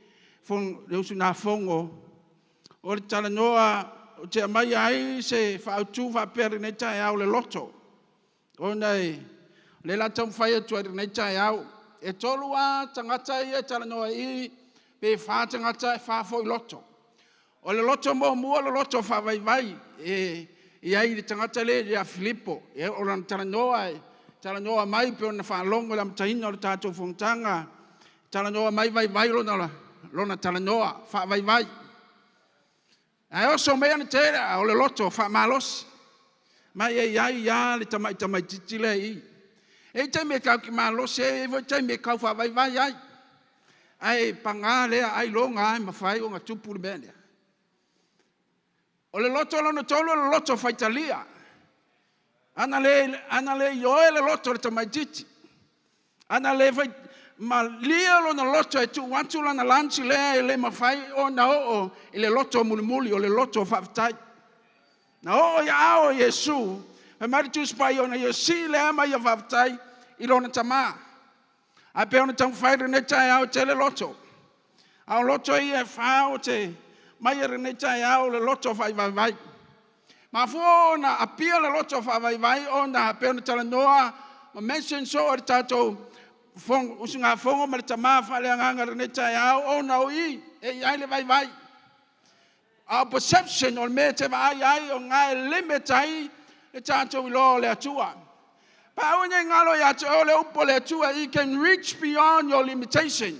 Speaker 6: le usugafono, o le talanoa ou te aumaia ai se faautu faapea i lenei taeao, o le loto. Ona o lea o le a taumafai atu ai i lenei taeao. E tolu lava tagata ia e talanoa i i, pe fa tagata e fa foi loto. O le loto muamua o le loto faavaivai e i ai le tagata lea ia Filipo. O lana talanoa e talanoa mai pei ona faalogo i le amataina o le tatou fonotaga, talanoa mai vaivai lona talanoa faavaivai. Ae oso mai ana o le loto faamalosi. Ma e i ai lava le tamai tamaitiiti lea i i. E i ai taimi e tatou te malosi ai, e i ai foi taimi e tau faavaivai ai. Ae paga lea ailoga lava e mafai ona tupu le mea lea. O le loto lona tolu o le loto faitalia. Ana le ioe le loto o le tamaitiiti, ana le malie lona loto e tuu atu lana lunch lea, e le mafai ona oo i le loto mulimuli, o le loto faafetai. Na oo i aao o Iesu, fai mai le Tusi Paia, ona ia sii lea ma ia faafetai i lona Tama. Ae pei ona taumafai lenei taeao, e tele loto. A o loto ia e fa ou te aumaia lenei taeao, o le loto faavaivai. Mafua ona apia le loto faavaivai ona pei ona talanoa ma mention soo e le tatou usugafono ma le Tama Faaleagaga i lenei taeao, ona o i e i ai le vaivai. Our perception o le mea e te vaai ai, o lena e limit ai le tatou iloa o le Atua. Pa aua ne i galo ia te oe le upu a le Atua, you can reach beyond your limitation.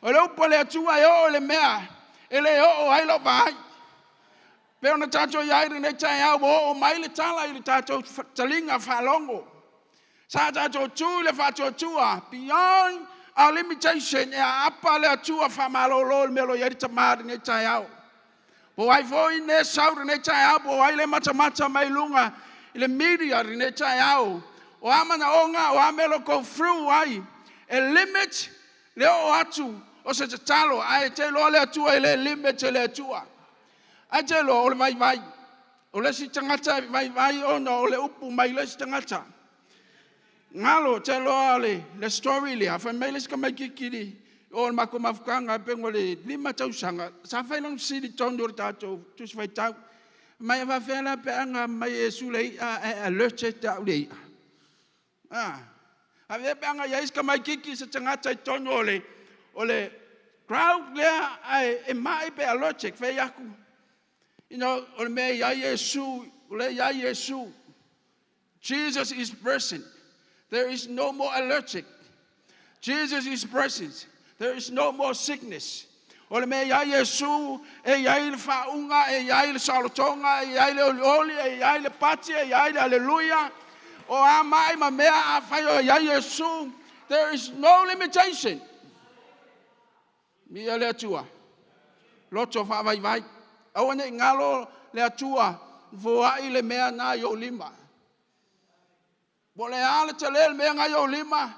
Speaker 6: O le upu a le Atua e oo i le mea e le oo ai lau vaai. Pei ona tatou i ai lenei taeao, ua oo mai le tala i le tatou taliga faalogo. Sa tatou tu i le faatuatua, beyond our limitation, e aapa le Atua faamalolo i le mea o lo o i ai le Tama i lenei taeao. Po o ai foi lea sau i lenei taeao, po o ai lea e matamata mai luga i le media i lenei taeao, o a manaoga, o a mea o lo o go through ai, e limit le oo atu o se tatalo, ae te iloa le Atua e le limit e le Atua. Ae te iloa o le vaivai. O le isi tagata e vaivai ona o le upu mai le isi tagata. Galo, te iloa le story lea, fai mai le isi tamaitiiti o le matou mafutaga pe o le 5 tausaga, sa fai lona fesili i totonu o le tatou Tusi Faitau. Mai e faapefea la pe a na aumai e Iesu le i'a ae allergic au i le i'a. Ah, a pe a na i ai se tamaitiiti se tagata i totonu o le crowd lea ae e mai pe allergic, fai atu, o le mea e i ai Iesu, o lea e i ai Iesu. Jesus is present. There is no more allergic. Jesus is present. There is no more sickness. O le mea e i ai Iesu, e i ai le faauga, e i ai le saolotoga, e i ai le olioli, e i ai le pati, e i ai le aleluia. O a mai ma mea a fai o i ai Iesu, there is no limitation. Mia le Atua. Loto faavaivai. Aua ne i galo le Atua, foai le mea na i ou lima. Po o le a le tele le mea na i ou lima,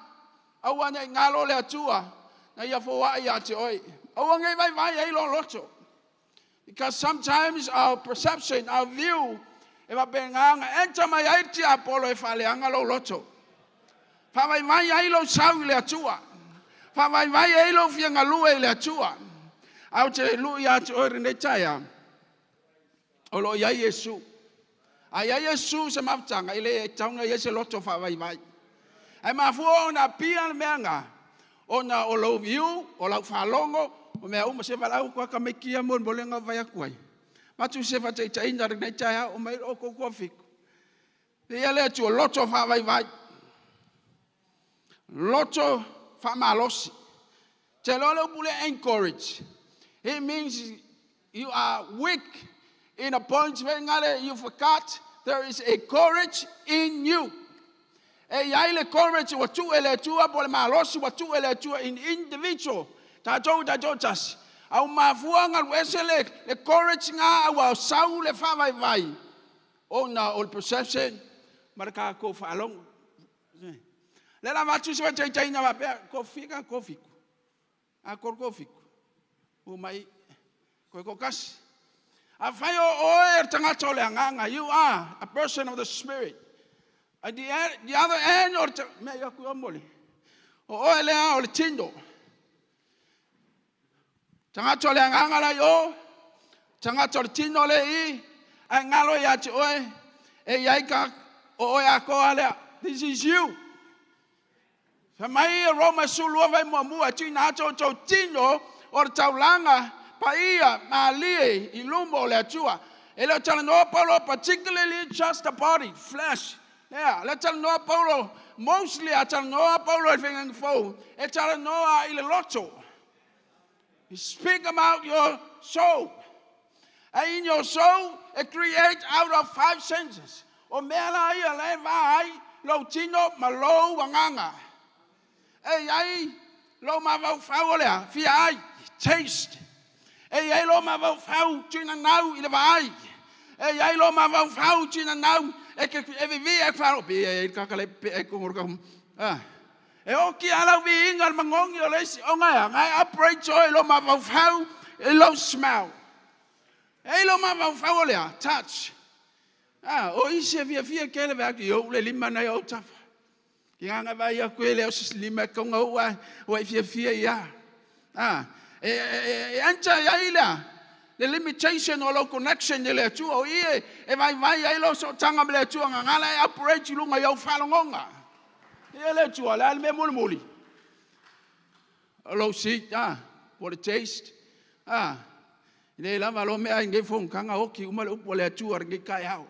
Speaker 6: aua ne i galo le Atua, na ia foai ia te oe. Aua ne i vaivai ai lou loto. Because sometimes our perception, our view, e faapena ona enter mai ai le tiapolo e faaleaga lou loto. Faavaivai ai lou sau i le Atua. Faavaivai ai lou fia galue i le Atua. Ae ou te lui ia te oe lenei taeao, o lo o i ai Iesu. A i ai Iesu i se mafutaga, e le tatau ona i ai se loto faavaivai. Ae mafua ona apia le mea lena, ona o lou view, o lau faalogo, o mea uma, se valaau atu lava tamaiti ia mo le mea lea na ou fai atu ai. Avatu se faataitaiga i lenei taeao, omai outou toafitu. Viia le Atua, loto faavaivai, loto faamalosi. Te iloa le upu lea encourage. It means you are weak in a point where you forgot there is a courage in you. E i ai le courage ua tuu e le Atua po o le malosi ua tuu e le Atua in individual. Tatou tatou tasi. Au mafua galu ese le courage ngā ua sau le faavaivai ona o le perception ma le tatou faalogo. Le la vatu se vai tai na pea ko fika ko fiku. A ko ko fiku. O mai ko ko kasi. A whai o oe e tangata o le anganga. You are a person of the spirit. At the other end o te mea ia kui omoli. O oe lea o le tino. Tangata o le anganga lai o. Tangata o le tino le i. Ai ngalo ia te oe. E iai ka o oe a koa lea. This is you. Fa mai e Roma sulua vai mua mua tuina atu o tau tino o le taulanga paia malie i luma o le Atua. E le o talanoa Paulo particularly just the body, flesh. Yeah, le talanoa Paulo, mostly a talanoa Paulo e whengang fau, e talanoa i le loto. You speak about your soul. And in your soul, it creates out of five senses. O mea la ia le va ai, lo tino ma lo wanganga. E ai, lo ma vau fau o lea, fia ai, taste. E ai lo ma vau fau, tuna nau i le vaai. E ai lo ma vau fau, tuna nau, e ke e vivi e wharo. Pe e kakale pe e kongoro ka. Ah. E oki ala vi inga le mangongi o le isi o ngai, ngai operate o e lo ma vau fau, e lo smell. E lo ma vau fau o lea, touch. Ah, o isi e fia fia kele vea ki o le lima nei o tafa. Ki nganga vai a koe le o sis lima konga ua, o e fia fia ia. Ah, e anta ia lea. The limitation o lo connection i le Atua o ie e vai vai ai lo so tanga me le Atua ngangala e operate i lunga i au whalongonga. Ia le Atua, le ale me muli muli. O lo si, ah, what a taste. Ah, le lava lo mea ngai fong kanga oki uma le upo le Atua ngai kai hao.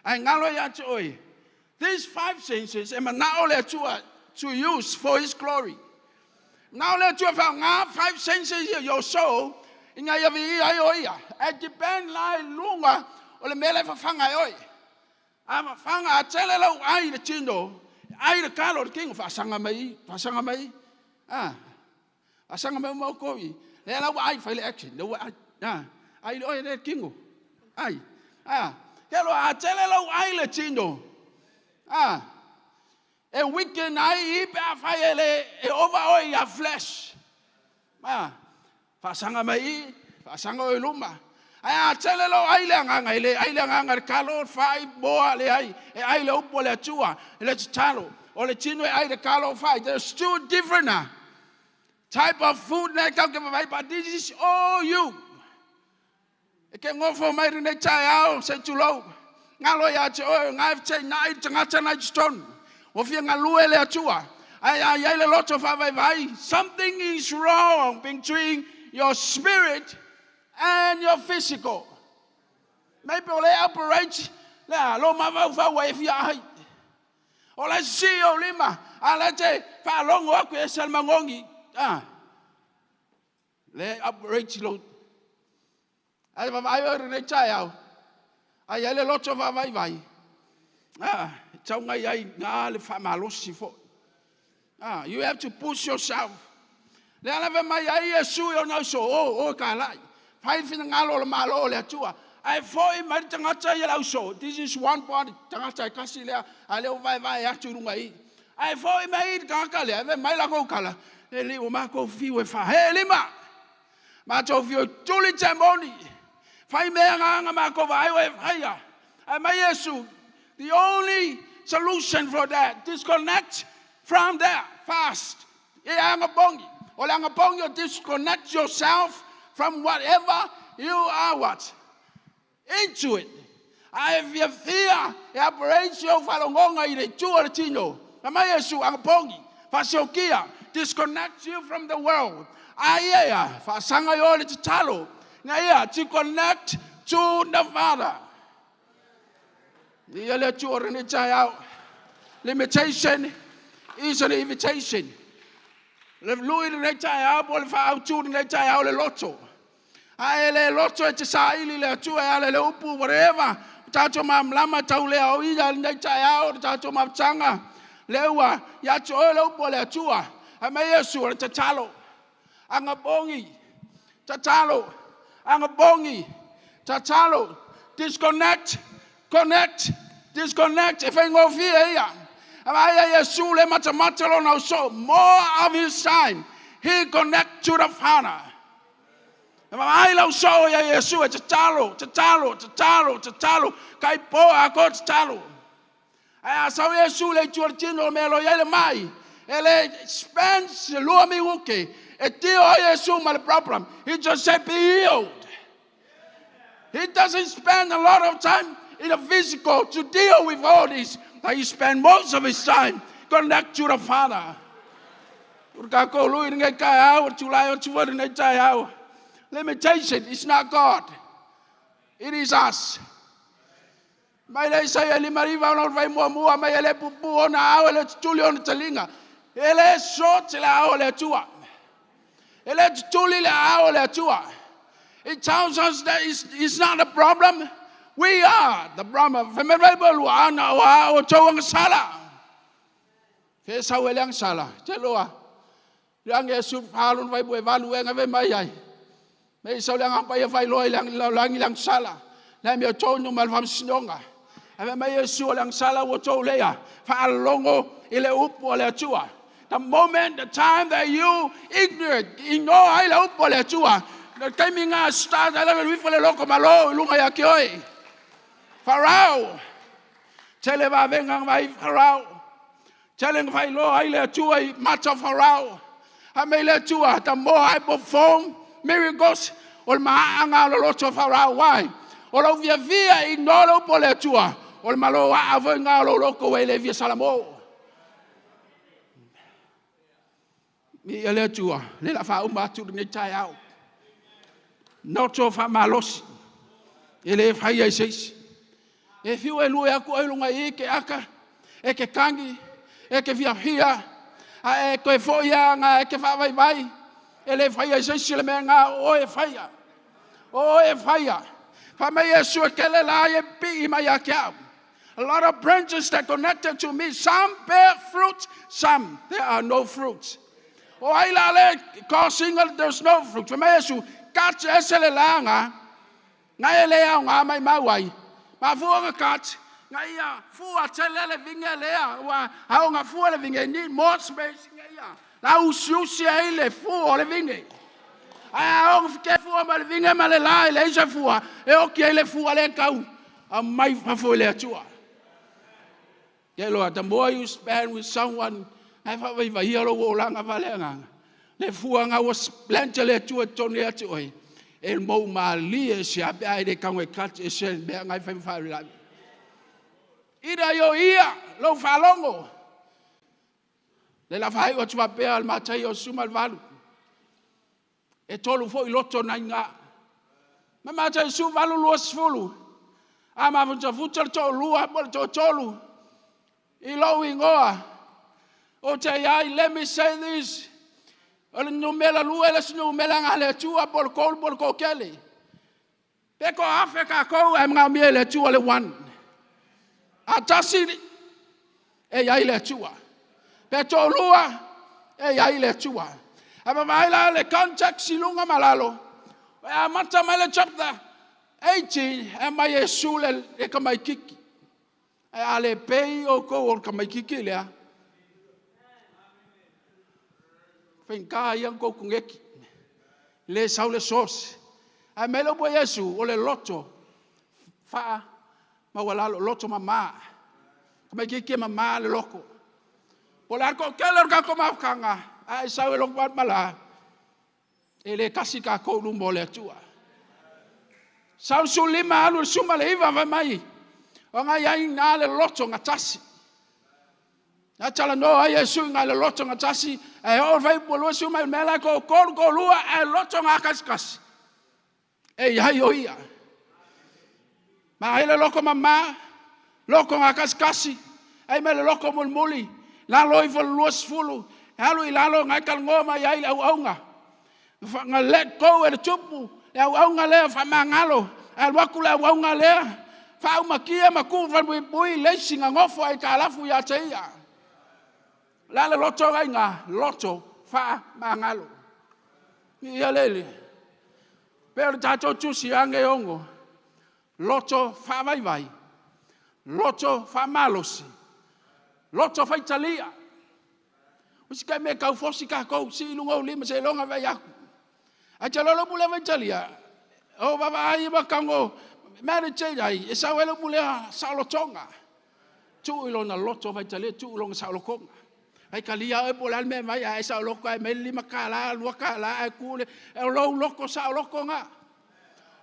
Speaker 6: Ai ngalo ia te oi. These five senses e manao le Atua to use for his glory. Now le Atua fa ngā five senses your soul inga ia vi ai o ia. E depend lai lunga o le mele whawhanga e oi. A whawhanga a tele lau ai le tino, ai le kalo le kingo, whaasanga mai, whaasanga mai. Ah, whaasanga mai umau koi. Le lau ai whai le action, le ai, ah, ai le oi le kingo. Ai, ah, ke lo a tele lau ai le tino. Ah, e weekend ai i pe a whai e le, e over oi a flesh. Ah, whaasanga mai, whaasanga oi luma. Ai a tele lo ai le anganga, le ai le anganga le kalo, whai, boa, le ai, e ai le upo le atua, e le tatalo, o le tino e ai le kalo whai. There's two different type of food le kau ke whai, but this is all you. E ke ngofo mai rene tai ao, se tulou. Ngalo ia te oe, ngai te nai, tangata nai tonu. O fia ngalue le atua. Ai ai ai le loto whawai vai. Something is wrong between your spirit and your physical. Maybe o le operate, le lo mawau whau e fia ai. O le si o lima, a le te whalongo aku e salmangongi. Ah. Le operate lo. Ai wawai o rene tai au. Ai ai le loto whawai vai. Ah, tau ngai ai ngā le whamalosi fo. Ah, you have to push yourself. Le ala mai ai e sui o nau so, o ka lai. Whai whina ngalo le malo le atua. Ai foi mai tangata i lau so. This is one body. Tangata e kasi lea. A leo vai vai atu runga i. Ai foi mai i kaka lea. Ve mai la kou kala. Le li o mako fiu e wha. He lima. Mātou fiu tuli te moni. Whai mea nganga mako vai o e whaia. Ai mai Yesu. The only solution for that, disconnect from there, fast. E anga bongi. O le anga bongi, disconnect yourself from whatever you are what? Into it. Ai fia fia e operate o whalongonga i le tua le tino. Na mai Yesu, anga bongi. Whasiokia, disconnect you from the world. Ai ea, whasanga i o le tatalo. Nga ia, to connect to the Father. Ia le tua rene tai au. Limitation is an invitation. Le lui le tai au, po le whaautu le tai au le loto. Ai le loto e te saili le atua e ale le upu, whatever. Tātou mamlama tau lea o ia le tai au, tātou mamtanga. Le ua, ia te oe le upu le atua. Ai mai Yesu le tatalo. Anga bongi. Tatalo. Anga bongi. Tatalo. Disconnect. Connect. Disconnect. E whaingo fia ia. Ai ai Iesu le matamata lona ausoo. More of his time, he connect to the Father. Ai lau soo ia Iesu e tatalo, tatalo, tatalo, tatalo, kai po a ko tatalo. Ai a sau Iesu le itu o le tino o mea lo iai le mai. E le spend se lua minuke e tio ai Iesu ma le problem. He just said be healed. He doesn't spend a lot of time in the physical to deal with all this. But he spend most of his time connect to the Father. Limitation is not God. It is us. Mai le Isaia 59 ona vai muamua mai e le pupu ona ao e le tutuli ona talinga. E le so te le ao le Atua. E le tutuli le ao le Atua. It tells us that it's not a problem. We are the problem. Fe me vai bo lua ana o a o tau anga sala. Fe sau ele anga sala. Te loa. Le ange e su whalun vai bo e valu e ngave mai ai. Me sau le anga pai e vai loa i le langi lang sala. Le mea tonu ma le whamsinonga. Ave mai Iesu o le angsala ua tou lea. Whaalongo i le upu o le Atua. The moment, the time that you ignorant, ignore ai le upu o le Atua. Le taimi ngā start ai le luifo le loko malo i lunga ia ki oi. Farao. Tele vavenga vai Farao. Tele ngawhai loa ai le Atua i mata Farao. A mei le Atua, the more I perform miracles, o le maanga lo loto Farao. Why? O lau via via i no le upu o le Atua. O le malo a voi ngā lo loko e le via Salamo. Mi ia le Atua, le la wha uma atu nei tai au. Noto wha malosi. E le whai ai seisi. E whiu e lue aku ai lunga i ke aka, e ke kangi, e ke whia whia, a e koe fo ia ngā e ke wha vai vai. E le whai ai seisi le mea ngā o e whaia. O e whaia. Wha mai Iesu e kele la e pi mai a ke au. A lot of branches that connected to me, some bear fruit, some there are no fruits. O ai la le causing there's no fruit. Wha mai Iesu, kat ese le langa, ngai e le au ngā mai mauai. Ma fua nga kat, ngai ia fua tele le vinge lea, ua hao nga fua le vinge, need more space ngai ia. La usi usi ai le fua o le vinge. Ai ao nga ke fua ma le vinge ma le la, le isa fua, e oki ai le fua le kau, a mai fafo le atua. Ke loa, the more you spend with someone, ai fa vai vai ia lo o langa vale nganga. Le fua nga ua splente le atua toni atu oi. E mou ma li e se ape ai le kaunga e kat e se mea ngai whai whai lai. Ira yo ia, lo whalongo. Le la whai o tua pea al matai o suma al valu. E tolu fo i loto na inga. Ma matai su valu lua sfulu. A ma funta futa le to lua, mo le to tolu. I lo ingoa. O te ai, let me say this. O le numela lua, le numela ngā le tua, po le kolu, po le kokele. Pe ko afe ka kou, e mga mie le tua le one. A tasi, e iai le tua. Pe to lua, e iai le tua. A mawai la le context i lunga malalo. E a mata mai le chapter 18, e mai Iesu le kamaikiki. E a le pei o kou o le kamaikiki lea. Whenka ia kou kungeki. Le sau le sos. A mele po Iesu o le loto. Wha mawalalo loto mama. Kamaikiki mama le loko. Po le arko kele o kako mawkanga. A e sau e loko pat mala. E le kasi ka kou lumbo le atua. Sau su lima alu suma le iwa vai mai. O ngai ai ngā le loto ngā tasi. Ngā tala no ai Iesu ngā le loto ngā tasi. E o vai po lua suma mela ko kolu ko lua e loto ngā kasi kasi. E iai o ia. Ma hele loko mama, loko ngā kasi kasi. E me le loko mulmuli. Lalo i fo lua sfulu. E alu i lalo ngai kalngoa mai ai le au aunga. Nga let go e le tupu. Le au aunga lea wha mangalo. E alu aku le au aunga lea. Wha umakia maku whanui pui leisi ngā ngofo ai ka alafu ia te ia. La le loto ngai ngā loto wha mangalo. Ni ia lele. Peo le tātou tusi ange ongo. Loto wha vai vai. Loto wha malosi. Loto faitalia. O si kai me kau fosi ka kou si lunga o lima se longa vai aku. Ai te lolo pule faitalia. O vava ai ma kango meditate ai e sau ele pule sa lotonga. Tu i lona loto faitalia tu i lona sa lokonga. Ai kalia e po le me mai ai sa loko ai me lima kala lua kala ai kule e lo loko sa lokonga.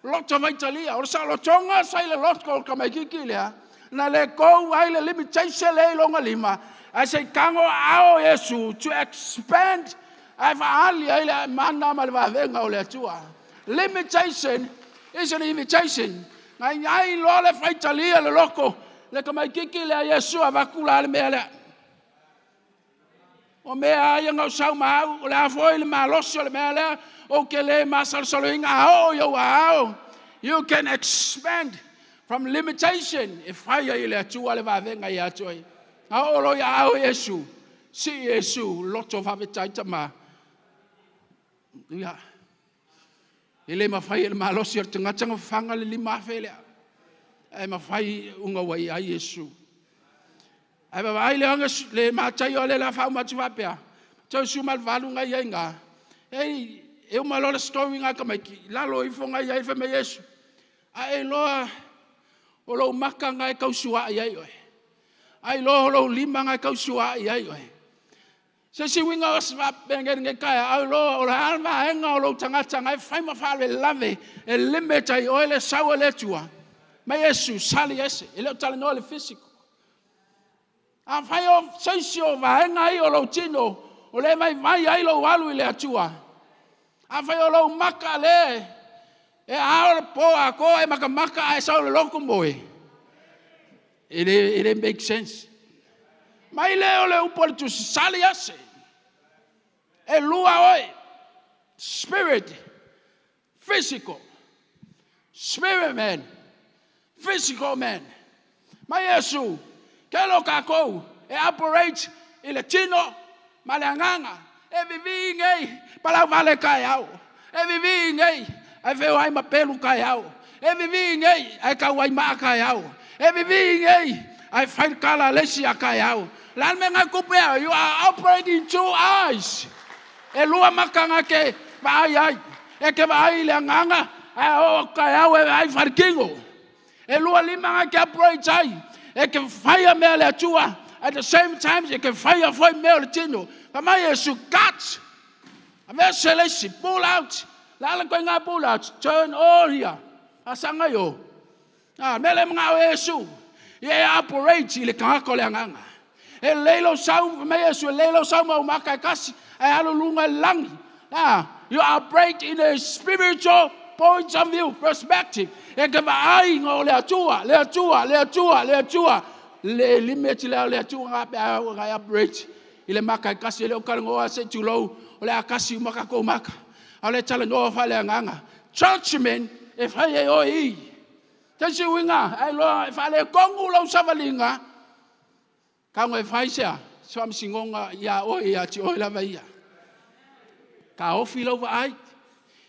Speaker 6: Loto faitalia o sa lotonga sa ile loko ka mai kiki lea. Na le kou ai le limitation le longa lima. Ai se kango ao Yesu to expand ai faali ai le mana ma le vavenga o le Atua. Limitation is an invitation. Ngai ai lo le faitalia le loko le kamaikiki le Yesu avakula le mea lea. O mea ai ngau sau mau o le afoi le malosi o le mea lea o ke le masalosaloina ao i ou ao. You can expand from limitation e fai ai le Atua le vavenga ia te oe. A o lo ia au Yesu, si Yesu loto faafetai tama. Ia. E le mafai e le malosi o le tagata ona fafaga le 5,000 lea. Ae mafai unga ua i ai Iesu. Ae vaavaai le aga le Mataio a le la faauma atu faapea. Tau 18 ngai ai ngā. Ei, e uma loa le story ngā tamaiti. Lalo ifo ngai ai fai mai Iesu. A e iloa o lou maka ngai tausuai ai oe. Ai loa o lou lima ngai tausuai ai oe. Se si uiga o se faapea nei taeao, au loa o le a le vaega o lou tagata ngai fai ma faalavelave e limit ai oe le sau a le Atua. Ma Iesu sali ese, e le o talanoa i le physical. Afai o se isi o vaega ia o lou tino, o le vaivai ai lou alu i le Atua. Afai o lou maka le e ao le po atoa e matamata ae sau i le lotu moe, e le make sense. Mai lea o le upu a le Tusi, sali ese. E lua oe, spirit, physical. Spirit man, physical man. Mai Iesu, tele o tatou e operate i le tino ma le agaga. E vivi nei palau vale taeao. E vivi nei ai feoai ma pelu taeao. E vivi nei ai tau ai maa taeao. E vivi nei ai fai le tala a le isi a taeao. Le a le mea na tupu ea? You are operating two eyes. E lua maka na te vaai ai. E te vaai i le agaga, ae oo atu taeao e vaai faale-tino. E lua lima na te operate ai. E te faia mea a le Atua. At the same time, e te faia foi mea o le tino. Fai mai Iesu, cut! Aveese le isi, pull out. Le a le ituaiga pull out? Turn all here. Asaga i o. A, mea lea manao e Iesu. Ia e operate i le tagata o le agaga. E lelei lou sau, fai mai Iesu, e lelei lou sau ma ou maka e kasi, ae alu luga i le lagi. Ah, you operate in a spiritual point of view, perspective. E te vaai o le Atua, le Atua, le Atua, le Atua. Le limit lea o le Atua ngā pe au ngai operate i le maka e kasi, e le o talanoa se tulou, o le a kasi uma tatou maka. A o le talanoa faaleagaga. Judgment e fai e oe i. Se isi uiga, ai loa e faaletonu lau savaliga, tago e fai sea, se faamasinoga ia oe ia te oe lava ia. Taofi lau vaai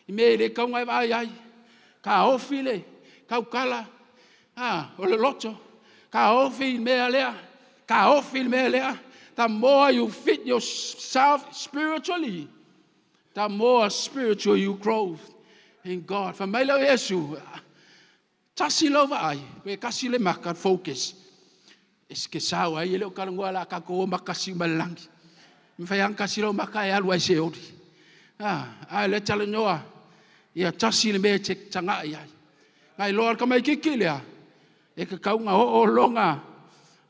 Speaker 6: i mea e le tatau ona e vaai ai. Taofi le tautala o le loto. Taofi le mea lea. Taofi le mea lea. The more you fit yourself spiritually, the more spiritual you grow in God. Fai mai lea o Iesu, tasi lau vaai, pe kasi le maka, focus. E ke sao ai, e le o talanoa la tatou o makasi uma i le lagi. Mafai lava ona kasi lau maka e alu ai i Seoli. A le talanoa, ia tasi le mea e te tagai ai. Nai loa le tamaitiiti lea, e tatau ona oo lona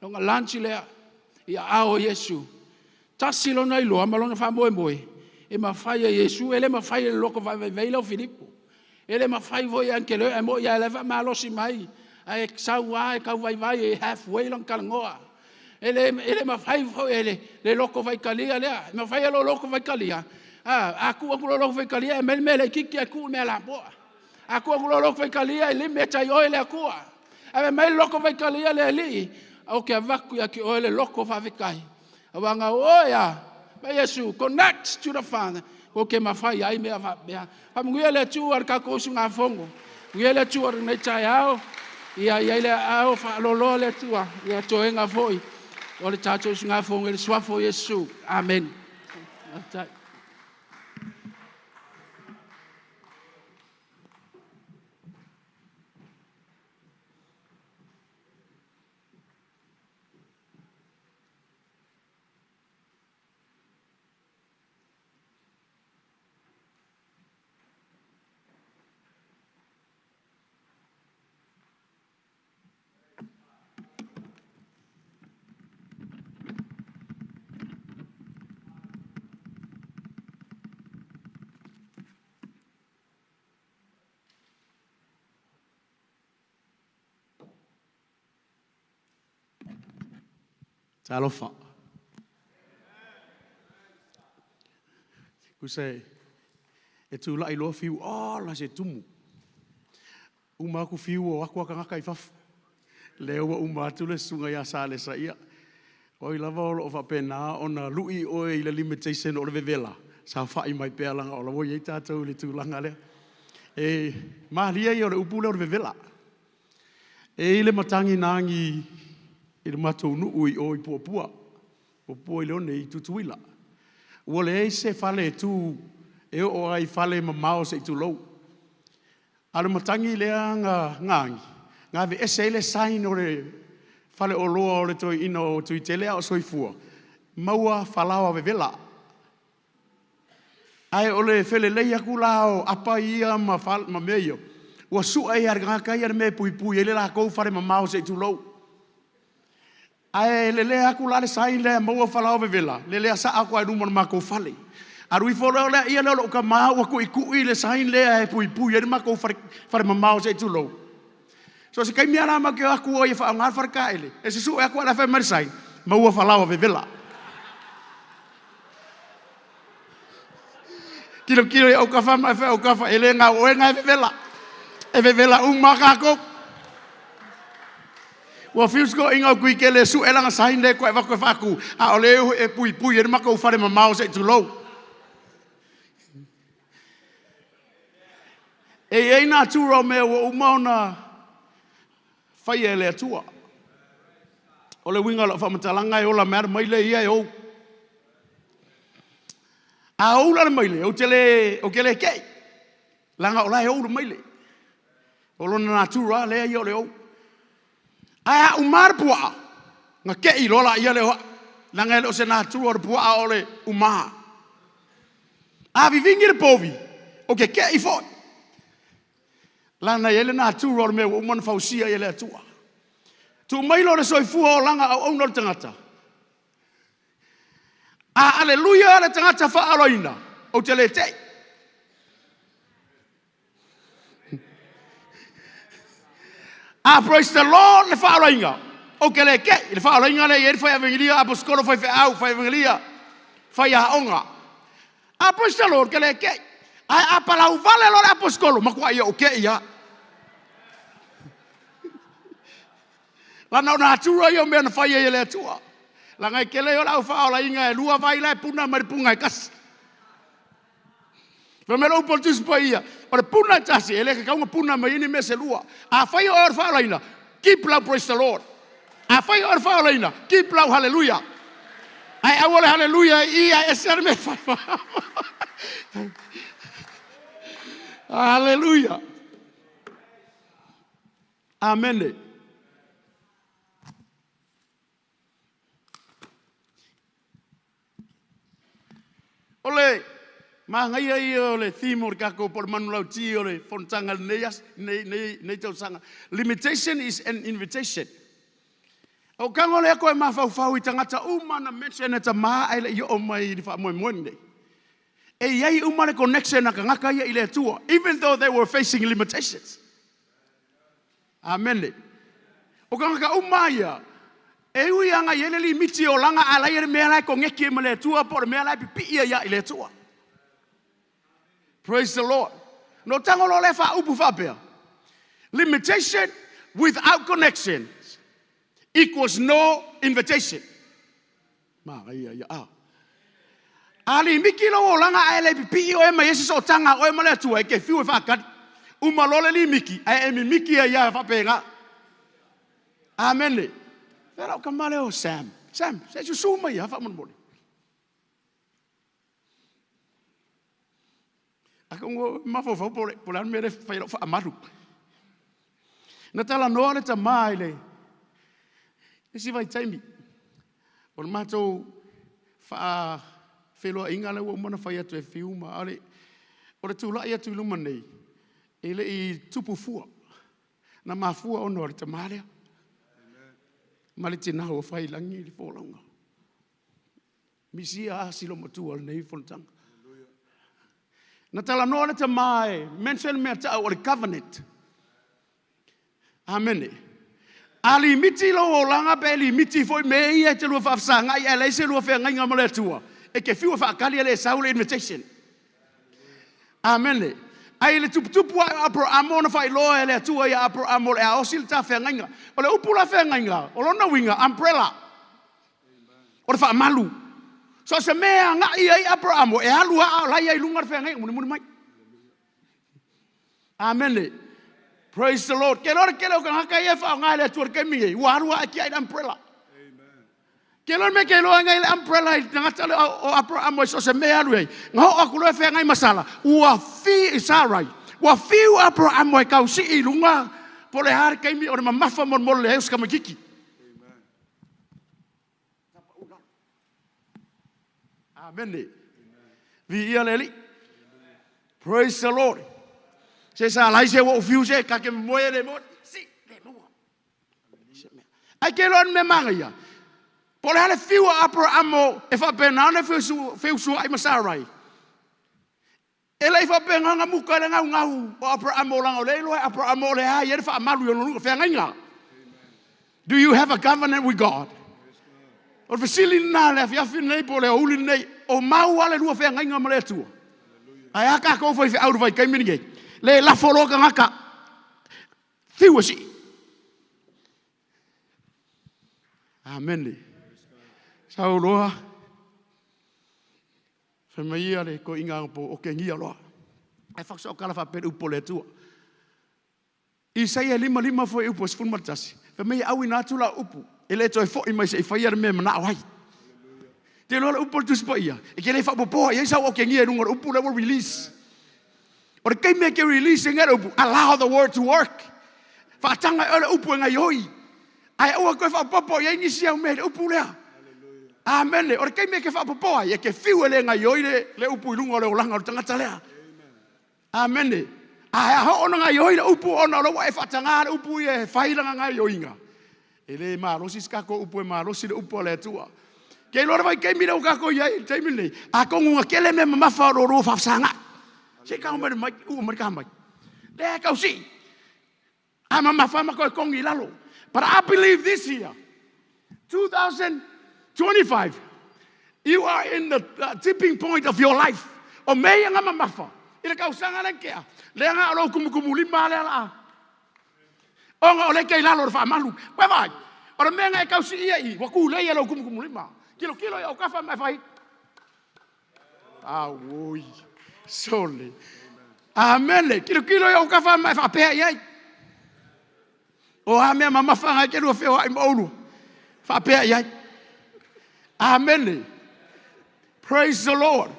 Speaker 6: lunch lea i aao o Iesu. Tasi lona iloa ma lona faamoemoe, e mafai e Iesu, e le mafai e le loto vaivai lea o Filipo. E le mafai foi e Akeleo, ae moi lava o la e faamalosi mai, ae sau lava e tau vaivai e halfway lona talanoa. E le mafai foi e le loto faitalia lea. E mafai e lou loto faitalia, a tuu atu loa i le loto faitalia e aumai le mea laitiiti ae tuu le mea lapoa. A tuu atu loa i le loto faitalia e limit ai oe le Atua. Ae fai mai le loto faitalia le Alii, ou te avatu ia te oe le loto faafetai. Aua na oe a, mai Iesu, connect to the Father, ou te mafai ai mea faapea. Faamanuia le Atua i le tatou usugafono. Manuia le Atua i lenei taeao. Ia i ai le aao faaloaloa le Atua, ia toega foi. O le tatou usugafono i le suafa o Iesu. Amene. Faafetai.
Speaker 1: Talofa. Kusa e tūlai loa fiu, oh, la se tumu. Uma aku fiu o aku akangaka i fafo. Lea ua uma atu le susuga ia Salesa ia. Oi lava o loo faapena ona lui oe i le limitation o le vevela. Saofai mai pea laga o la ua i ai tatou i le tulaga lea. E malie ia o le upu lea o le vevela. E i le matagi na agi i le matou nuu i o i Puapua. Puapua i Leone i Tutuila. Ua leai se fale e tu e oo ai i fale mamao se i tulou. A o le matagi lea na agi, na aveese ai le sign o le faleoloa o le toeaina o Tuitele a o soifua, maua falaoa vevela. Ae o le felelei atu la o apa ia ma mea ia, ua sue ai lava e le tagata ia le mea e puipui ai le latou fale mamao se i tulou. Ae lelea atu la le sign lea e maua falaoa vevela, lelea sao atu lava i luma o le matou fale. Alu ifo loa lea o lou tama ua tuitui le sign lea e puipui ai le matou fale mamao se i tulou. So o se taimi lava la matou te o atu ai e faaaoga le faletaele, e susue atu a o la e fai mai le sign, maua falaoa vevela. Tilotilo i autafa ma ae fai autafa, e le na o oe na e vevela. E vevela uma lava tatou. Ua fiu si toeaina o Tuitele e sue lana sign lea e avatu e faatu, a o lea e puipui ai le matou fale mamao se i tulou. E i ai natura o mea ua uma ona faia e le Atua. O le uiga o lau faamatalaga e ola mai lava le maile ia e ou. A ou la le maile, ou te le te i, leaga o la e ou le maile. O lona natura lava lea ia o le ou. Ae a uma le puaa, ona te i loa lea o au, leaga e le o se natura o le puaa o le uma. A vivini le povi, ou te te i foi, leaga e i ai le natura o le mea ua uma ona fausia i ai e le Atua. Tuu mai loa le soifua olaga auauna o le tagata, a aleluia le tagata faaolaina, ou te le te i. A praise the Lord le faaolaina, ou te le te i. Le faaolaina lea e i ai le fai avegilia, aposetolo, faifeau, fai avegilia, faiaoga. A praise the Lord, ou te le te i. Ae a palau vale loa le aposetolo, matuai ou te i lava. Leaga o natura ia o mea na fai ai e le Atua. Leaga e tele ia o le au faaolaina e lua vai la e puna mai le puna e tasi. Fai mai le upu a le Tusi Paia, o le puna e tasi, e le tatau ona puna mai ai ni mea se lua. Afai o oe o le faaolaina, keep lau praise the Lord. Afai o oe o le faaolaina, keep lau hallelujah. Ae aua le hallelujah i i ae ese le mea fai. Hallelujah. Amene. O le manaia ia o le theme o le tatou po o le manulauti o le fonotaga i lenei aso, lenei tausaga. Limitation is an invitation. O tago lea toe mafaufau i tagata uma na mention e tama ae le i oo mai i le faamoemoe lenei. E i ai uma le connection a tagata ia i le Atua, even though they were facing limitations. Amene. O tagata uma ia, e ui lava i ai le limiti o olaga, a la i ai le mea la e koneti ai ma le Atua, po o le mea la e pipii ai lava i le Atua. Praise the Lord. No tago loa lea faaupu faapea, limitation without connection equals no invitation. Manaia ia. A. A limiti lou olaga ae le pipii oe ma i ai se sootaga a oe ma le Atua, e te fiu e faatali. Uma loa le limiti, ae e mimiti ai lava faapena. Amene. Fea lau tama lea o Sam. Sam, se susu mai a faamolemole. A ka ua mafaufau po o le a le mea lea e fai ai lau faamalu. Na talanoa le tama i le isi vaitaimi, o le matou faafeiloaiga lea ua uma ona fai atu e fiu ma... O le tulai atu i luma nei, e le i tupu fua. Na mafua ona o le tama lea ma le tina ua fai i lagi le folauga. Misia lava si loomatua o lenei fonotaga. Na talanoa le tama e mention le mea tau o le covenant. Amene. A limiti lou olaga pe limiti foi mea ia e te lua faafesagai ae leai se lua feagaiga ma le Atua, e te fiu e faatali e le sau le invitation. Amene. Ai le tuputupu ae o Aperamo ona faailoa e le Atua ia Aperamo o le a osi le ta feagaiga. O le upu la feagaiga, o lona uiga, umbrella. O le faamalu. So o se mea e agai ai Aperamo, e alu lava a o la e i ai i luga le feagaiga, mulimuli mai. Amene. Praise the Lord. Ke loa le tele o tagata ia e faaaoga e le Atua i le taimi nei, ua alu lava ae tiai le umbrella. Ke loa le mea ke iloa ai le umbrella i le tagata lea o Aperamo i so o se mea e alu ai, na oo atu loa e feagai ma Sara, ua fi, Sarai, ua fiu Aperamo e tausii i luga, po o le a le taimi o le mamafa molemole leai o se tamaitiiti. Amene. Viia le Alii. Praise the Lord. Se sa lai se ua ou fiu se ta te moe le mo. Si, le maua. Se mea. Ai ke loa ni mea manaia. Po o le a le fiu a Aperamo e faapena ona feusuai ma Sarai. E le i faapena ona muta le gaugau o Aperamo leaga o lea e iloa e Aperamo o le a i ai le faamalu i ona luga feagaiga. Do you have a covenant with God? O le fesili lena le afiafi lenei po o le aoauli lenei, o mau lava le lua feagaiga ma le Atua. Ae a tatou faifeau i le vaitaimi lenei, le lafo loa tagata, fiu e sii. Amene. Sau loa, fai mai ia le toeaina anapo o otegia loa. Ae faasoo tala faapea le upu a le Atua. Isaia 55 foi upu e 11, fai mai e auina atu lau upu, e le toe foi mai se i faia le mea e manao ai. Te iloa le upu o le Tusi Paia, e te le faaopoopoa i ai sau otegia i luga o le upu lea ua release. O le taimi e te release ai le upu, allow the word to work. Faataga e oe le upu e gaioi. Ae aua toe faaopoopo i ai nisi au mea i le upu lea. Amene. O le taimi e te faaopoopo ai, e te fiu e le gaioi le upu i luga o le olaga o le tagata lea. Amene. Ae a oo ona gaioi le upu ona o lea ua e faataga le upu ia e fai lana gaioiga, e le malosi se tatou upu, e malosi le upu a le Atua. Ke iloa le vaitaimi lea ua tatou i ai i le taimi lenei, atonu na tele mea mamafa o lo lua faafesagai. Se i tau mai le mic, uu mai le ta mic. Lea e tau sii. A mamafa ma toe togi i lalo. But I believe this year, 2025, you are in the tipping point of your life. O mea ia na mamafa, i le tausaga lea na tea, lea na o lou tumutumulima lea la. Ona o lea e te i lalo o le faamalu. Ué vai, o le mea na e tausiia i, ua tulei e lou tumutumulima. Tilo tilo i au kafa ma e fai. Auoi, sole. Amene. Tilo tilo i au kafa ma e faapea i ai. O a mea mamafa na e te lua feoai ma oulua. Faapea i ai. Amene. Praise the Lord.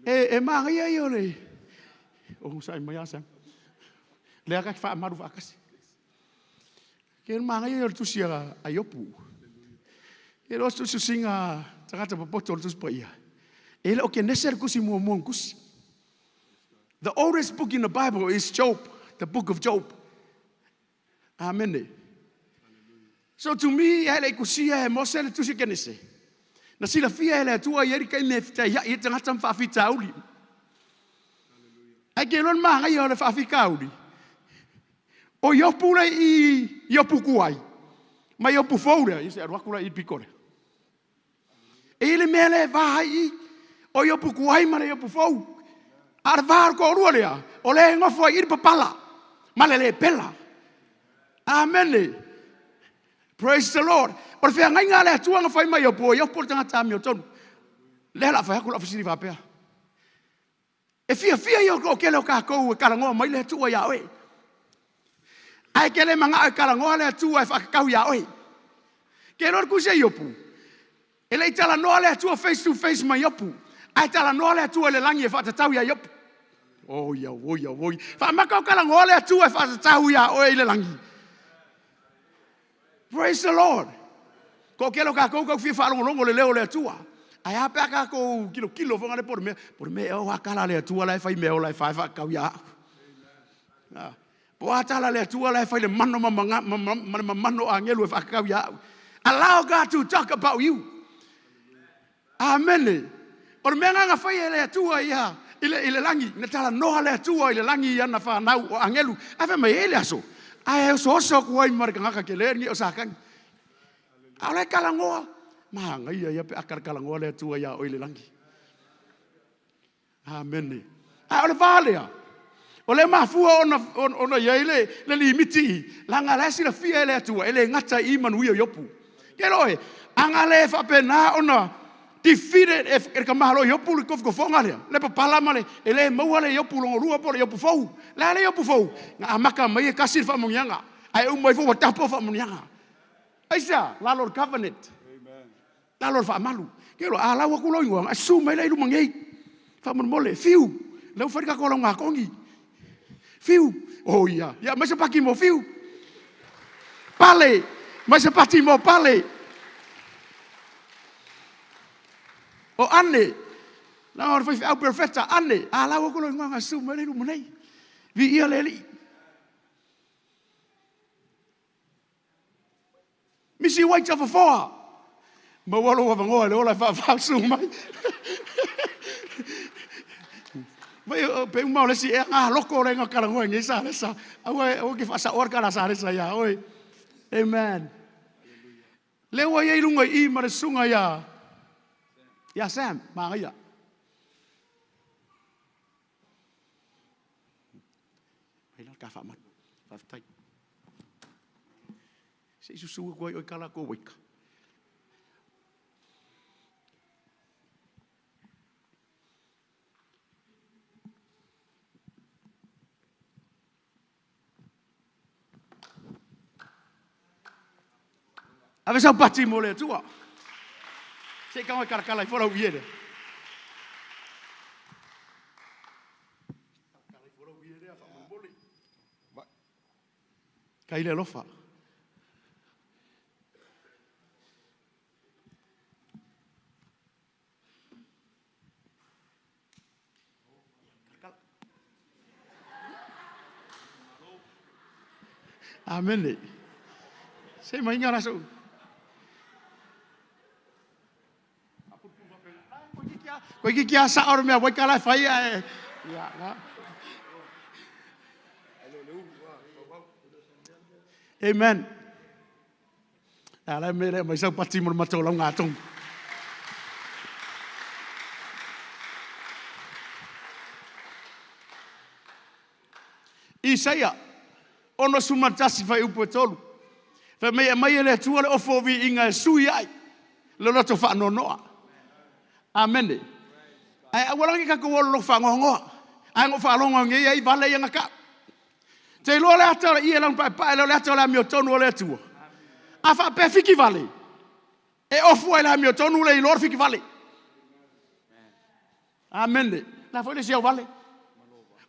Speaker 1: E manaia ia o le... O sai mai a Sam. Lea ka faamalu faatasi. Ke manaia ia o le tusi a Iopu. E loa tusiga tagata popoto o le Tusi Paia. E le o Kenese le tusi muamua na tusi. The oldest book in the Bible is Job, the book of Job. Amene. So to me, e le i tusia e Mose le tusi Kenese. Na silafia e le Atua i ai le taimi e fetaiai ai tagata ma faafitauli. Ai ke iloa le manaia o le faafitauli. O Iopu le i Iopu tuai, ma Iopu fou lea, i se alu atu la i le pito lea. E i le mea lea e va ai i, o Iopu tuai ma le Iopu fou. A o le va o le toalua lea, o lea e nofo ai i le papala, ma le lepela. Amene. Praise the Lord. O le feagaiga a le Atua na fai mai Iopu, o Iopu o le tagata amiotonu. Lea la fai atu lau fesili faapea. E fiafia ia o tele o tatou e talanoa mai le Atua ia oe. Ae ke le manao e talanoa le Atua e whakakau ia oe. Ke iloa le tusi a Iopu, e le i talanoa le Atua face to face ma Iopu, ae talanoa le Atua i le lagi e faatatau iā Iopu. Oh ia, oi ia, oi. Faamaka o talanoa le Atua e faatatau iā oe i le lagi. Praise the Lord. Toatele o tatou tau fia faalogologo i le leo o le Atua. Ae a pe a tatou tilotilo foi lea po o le mea, po o le mea ea o a tala a le Atua la e fai meaola e fa e faatatau ia au. Ah. Po o a tala a le Atua la e fai le mano ma, ma, ma, ma le mamano o agelu e faatatau ia au. Allow God to talk about you. Amene. O le mea lena na fai e le Atua ia i le, i le lagi, na talanoa le Atua i le lagi i ana fanau o agelu. Ae fai mai, e i le aso, ae osooso atu ai ma le tagata tele lenei o Satani. A o la e talanoa, manaia ia pe a talatalanoa le Atua iā oe i le lagi. Amene. A o le va lea, o lea mafua ona, ona i ai le, le limiti i, leaga la e silafia e le Atua, e le gata i i manuia o Iopu. Ke loe, a na le faapena ona defeated e, e le tamaloa Iopu le tofotofoga lea, le papala ma le, e le maua le Iopu lona lua po o le Iopu fou. Le a le Iopu fou? Na amata mai e tasi le faamanuiaga, ae uma ifo ua tapo faamanuiaga. Aisea? Lalo o le covenant. Lalo o le faamalu. Ke loa, a lau atu lou igoa, ona e susu mai lea i luma nei. Faamolemole, fiu. Lea ua fai le tatou laugatogi. Fiu. Oh ia. Ia, aumai se pati mo Fiu. Pale. Aumai se pati mo Pale. O Ane. Leaga o le faifeau perofeta, Ane. A lau atu lou igoa, ona e susu mai lea i luma nei. Viia le Alii. Misi White fofoa. Maua lou avanoa i le ola e faavaa mai. Vai pe uma o le isi ea ngā loko o le ngā kalangoa i ngei sa lesa. Aua aua ke whaasaoa ka la sa lesa ia oe. Amen. Le ua ia i lunga i ma le sunga ia ia Sam, māngaia. Mai la ka whaamanu. Whawhetai. Se i susu aku ai oi kala ko waika. Ave sau pati mo le Atua. Se i kanga kalakala i folau i ele. Kai le alofa. Amene. Se mai ngā raso. Koe ki kia sa ora mea wai kala whai e. Ia, la. Amen. A la me le mai sau pati mo le matou lau gatonu. Isaia, 61 fuaiupu e tolu. Fai mai e aumai e le Atua le ofo o viiga e sui ai le loto faanoanoa. Amene. Ae aua la ne i tatou o loloto faanoanoa. Ae na ou faalogo nei ai vale ia na tau. Te iloa le ata o le ie lana paepae lea o le ata o le amiotonu a le Atua. A faapea fiki vale, e ofu ai le amiotonu le iloa le fiki vale. Amene. La foi le isi au vale.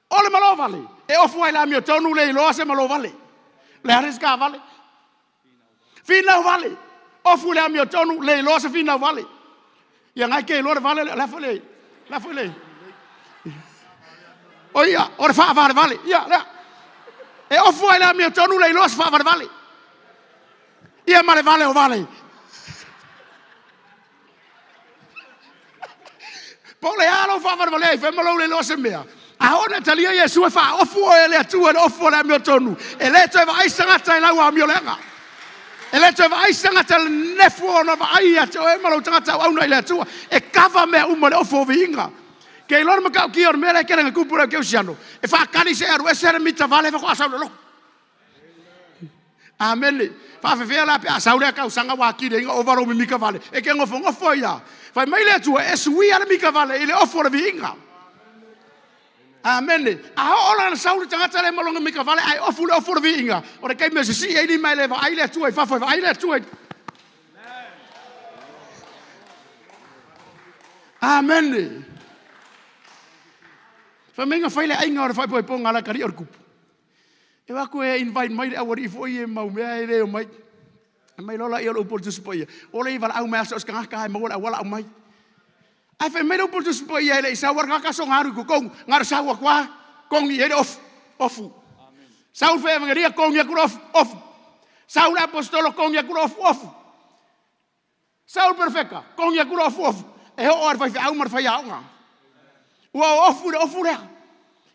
Speaker 1: O le malo vale, e ofu ai le amiotonu le iloa se malo vale. Le a le isi ka vale. Finau vale. Ofu le amiotonu le iloa se finau vale. Ia ngai ke iloa le vale le foi le la foi le. O ia, o le faavalevale. Ia, lea. E ofu ai le amiotonu le iloa se faavalevale. Ia ma le vale o vale. Po o le a lou faavalevalea i fai ma lou le iloa se mea. A oo ina talia Iesu e faaofu oe e le Atua i le ofu o le amiotonu, e le toe vaai se tagata i lau amioleaga. E le toe vaai se tagata i le nefu o ona vaai ia te oe ma lou tagata auauna i le Atua. E kava mea uma i le ofu o viiga. Ke iloa le matautia o le mea lea e tele na tupu i le kerisiano, e faatali se i alu ese le mita vale faatoa sau i le lotu. Amene. Faafefea la pe a sau lea tausaga ua atili ai ona ova lou mimika vale. E te nofonofo ai lava. Fai mai le Atua, e suia le mika vale i le ofo o le viiga. Amene. A oo la na sau le tagata lea ma lona mika vale ae ofu le ofo o le viiga, o le taimi e sisii ai lima e le vaai le Atua i fafo, e vaai le Atua i... Amen. Whamenga whaile ainga o le whaipoiponga la kari o le kupu. E wako e invite mai le awari fo i e mau mea e leo mai. Mai lola i o le upol tusipo ia. Ole i wala au mea so skanga ka mai wala wala au mai. Ai whai mai le upol tusipo ia ele i sa war ngaka so ngaru ku kong ngaru sa wa kwa kong i ele off ofu. Saul whai evangelia kong ia kura off off. Saul apostolo kong ia kura off off. Saul perfecta kong ia kura off off. E ho o ar whai whai au mar whai aonga. Ua ofu le ofu lea.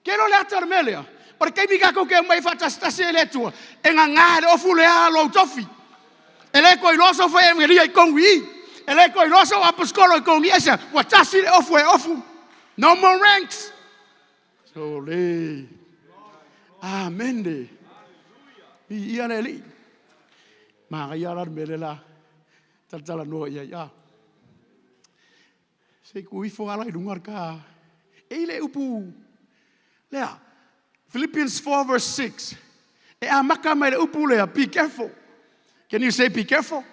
Speaker 1: Ke lo le ata o le mea lea. O le kaimi kako ke mai whaatasitasi e le atua. E ngā ngā le ofu lea lo tofi. E le koi loa so whai evangelia i kongu i. E le koi loa so aposkolo i kongu i esa. Ua tasi le ofu e ofu. No more ranks. So le. Amen le. I ia le li. Ma ia la mele la. Tala noa ia ia. Se ku ifo ala i lunga ka. E ile upu. Lea. Philippians 4 verse 6. E a maka mai le upu lea. Be careful. Can you say be careful?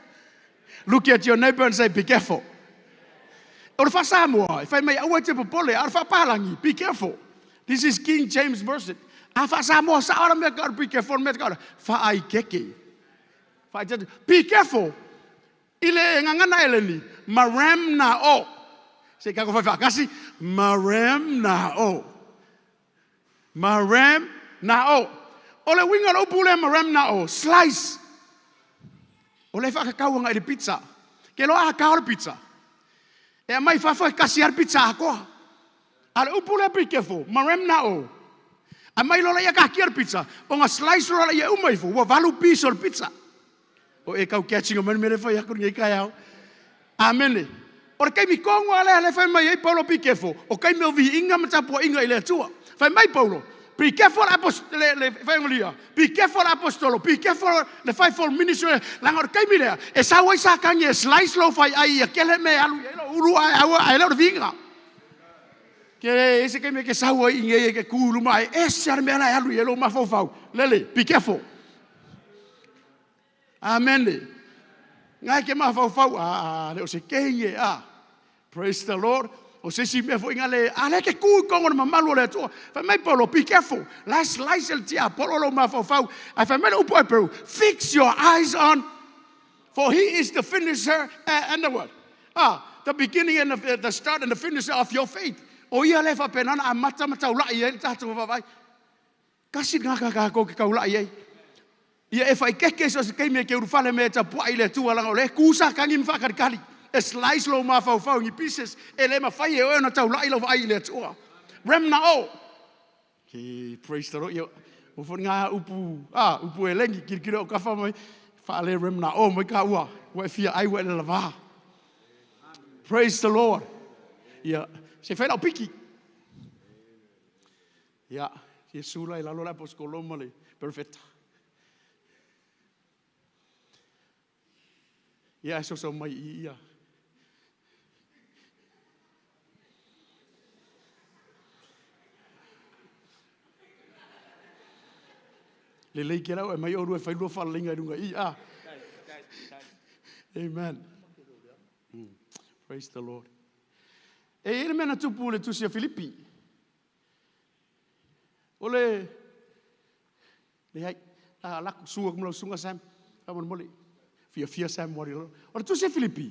Speaker 1: Look at your neighbor and say be careful. O le whasamoa, e whai mai aua te popole, a o le whapalangi, be careful. This is King James Version. A whasamoa sa ora mea ka be careful mea ka whaai keke. Whaai be careful. I le ngangana eleni, maram na o. Se kako whai whakasi, maram na o. Maram na o. O le winga o upu le maram na o. Slice. O le whakakauanga i le pizza. Ke loa a kao le pizza. E mai whawhai kasi ar pizza a koa. A le upu le be careful. Maram na o. A mai lola ia ka kia pizza. O ngā slice lola ia umai fo. Ua valu piece o le pizza. O e kau catching o mani mere whai aku ngi kai au. Amen. O le kaimi kongo ale ale whai mai ei Paulo be careful. O kaimi o vi inga matapua inga i le atua. Whai mai Paulo. Be careful le le whai Be careful apostolo. Be careful le fivefold ministry. Langa o le kaimi lea. E sa wai sa kangi e slice lo whai ai ia kele me alu ia ilo uru ai aua ai leo vinga. Ke ese kaimi ke sa wai inge e ke kulu mai. Ese ar mea la alu ia lo mafau. Lele, be careful. Amen. Ngai ke mafau a le o se keinge a. Praise the Lord. O se si mea foi ngale a le ke ku kongo na mamalu o le atua. Fai mai Paulo, be careful. La slice el tia Apollo lo mafau. Ai fai mai le upu ai Peru. Fix your eyes on, for he is the finisher and the what? Ah, the beginning and the start and the finisher of your faith. O ia le fa penana a mata matau la ia le tatu vai. Kasi ngā ka ko ke kaula ia. Ia e whai keke so se keime ke urufale me ta puai le tua langa o le kusa kangi mwhakarikari. E slice lo mawhau whau ngi pieces. E le mawhai e oe na tau lai lo whai le tua. Rem na o. Okay, praise the Lord. Ia, o whai ngā upu, upu e lengi, kiri o kawha mai. Whaale rem na o mai ka ua. Ua e fia ai ua e le lava. Praise the Lord. Ia, se whai lau piki. Ia, Yesu lai lalo lai poskoloma le perfect. Ia, so so mai ia. Le lei ke lau e mai oru e whailua whalalinga i runga i a. Amen. Praise the Lord. E ere mena tupu le tusi a Filipi. O le le hai a laku sua kumlau sunga Sam. Ka mon mole. Fia fia Sam wari lo. O le tusi a Filipi.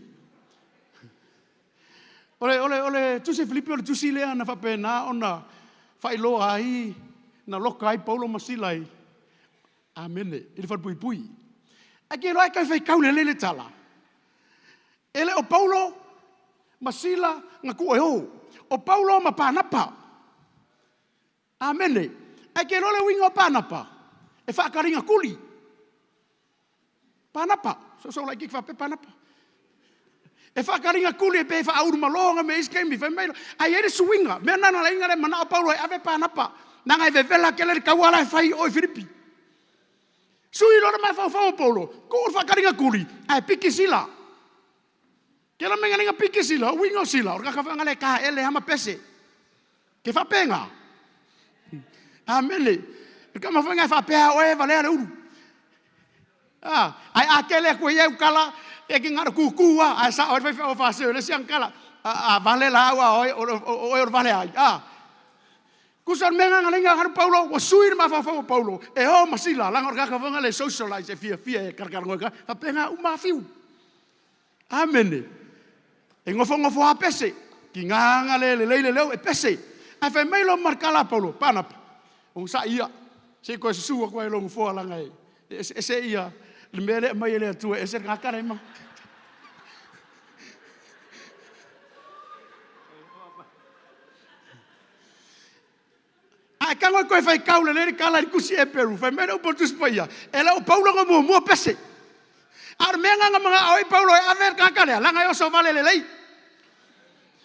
Speaker 1: O le tusi a Filipi o le tusi lea na whapena ona whailoa ai na loka ai Paulo Masila ai. Amene. I le whanpui pui. A ke loa kai whai kau le lele tala. E le o Paulo Masila nga ku e o. O Paulo ma Pānapa. Amene. A ke loa le winga o Pānapa. E whakaringa kuli. Pānapa. So like ki whape Pānapa. E whakaringa kuli e pe whaauru malonga me iske mi whai mai. Ai ere suinga. Mea nana la inga le mana o Paulo e ave Pānapa. Nanga e vevela ke le kauala e whai o i Filipi. Sui lora mai whau whau o Paulo. Ko o whakaringa kuli. Ai piki sila. Ke la menga linga piki sila. Wingo sila. O kaka whanga le kaha ele hama pese. Ke whapenga. Amene. Ka mawhenga whapea o e valea le uru. Ah, ai a kele koe iau kala, e ki ngara kukua, ai sa oi whai whai whaseo, le siang kala. a vale la au a oe, o o o vale ai. A. Kusa le mea nga lenga haru Paulo, ua sui le mafaufau o Paulo, e o masila, langa o le kaka le socialize e fia fia e karakara ka, fa penga u mafiu. Amene. E ngofo ngofo a pese, ki nganga le le le le e pese. Ai fai mai lo markala Paulo, panapa. O sa ia, se ko susu ko e longu fo langa e. E se ia, le mea le mai le atua e se ngaka le ma. Ai kango koe fai kau le le kala i kusi e peru, fai mai le upo tus paia. E le o Paulo ngo mua mua pese. A o mea nganga mga oi Paulo e ave kaka lea, langa e oso vale le lei.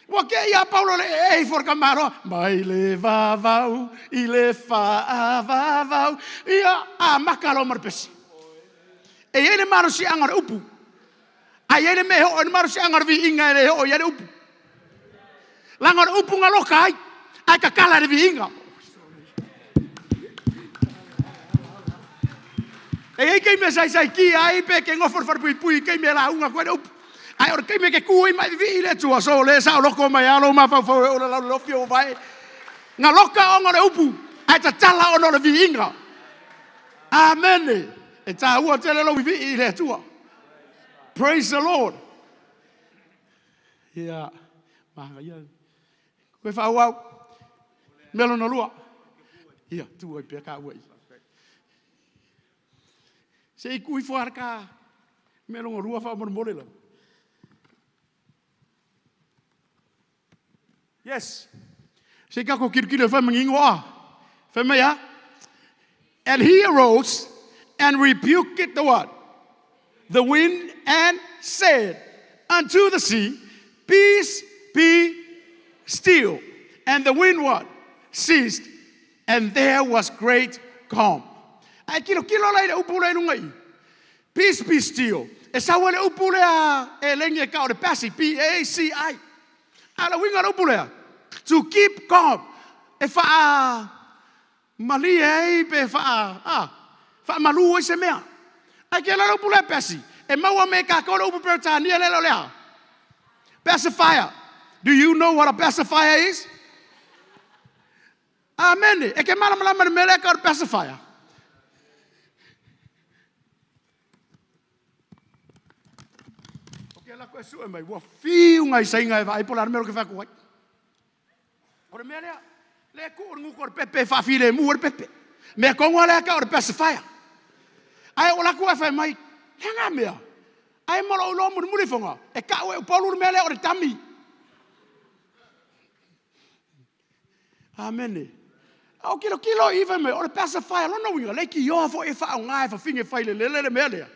Speaker 1: Ua ke ia Paulo le e i for kamaro, mai le vavau, i le fa vavau, ia a makalo marpesi. E ia le maro si anga upu. A ia le me ho, le maro si anga vi inga le ho, ia le upu. Langa le upu ngaloka ai, ai kakala le vi inga. E ei kei me sai sai ki ai pe ke ngofo far pui pui kei me la unga koe le upu. Ai ora kei me ke kui mai vi le tua so le sa loko mai alo ma fa fa o la lo fio vai. Nga loka ongo le upu. Ai tatala ono le vi inga. Amen. E tā ua tele lo vi i le tua. Praise the Lord. Ia, mahanga ia. Koe wha au. Melo na lua. Ia, tu ai pia ka ua i. Se i kui fo ka melo ngorua wha mo mole la. Yes. Se ka ko kirikiri wha mangingo a. Wha mai a. And he arose and rebuked the what? The wind and said unto the sea, peace be still. And the wind what? Ceased. And there was great calm. Ai kilo kilo lai le upu le lunga i. Peace be still. E saua le upu lea e lengi e ka o le pasi, P-A-C-I. A la winga le upu lea. To keep calm. E wha mali ei pe wha, a, wha malu ai se mea. Ai ke la le upu lea pasi. E maua me ka ka o le upu peretania le lea. Pacifier. Do you know what a pacifier is? Amen. E ke mala mala mala mele ka o le pacifier. O ke la koe sue mai, ua fiu ngai sainga e vai, po la mea ke whaku ai. O le mea lea, le ku o nguko o le pepe, whawhile mu o le pepe. Mea kongoa lea ka o le pacifier. Ai o la ku e whai mai, lea ngā mea. Ai molo o lo muri muri whonga, e ka ue upolu le mea lea o le tami. Amen. O kilo kilo i whai mai, o le pacifier, lono winga, le ki ioa fo e wha o ngā e whawhinge whai le lele le mea lea.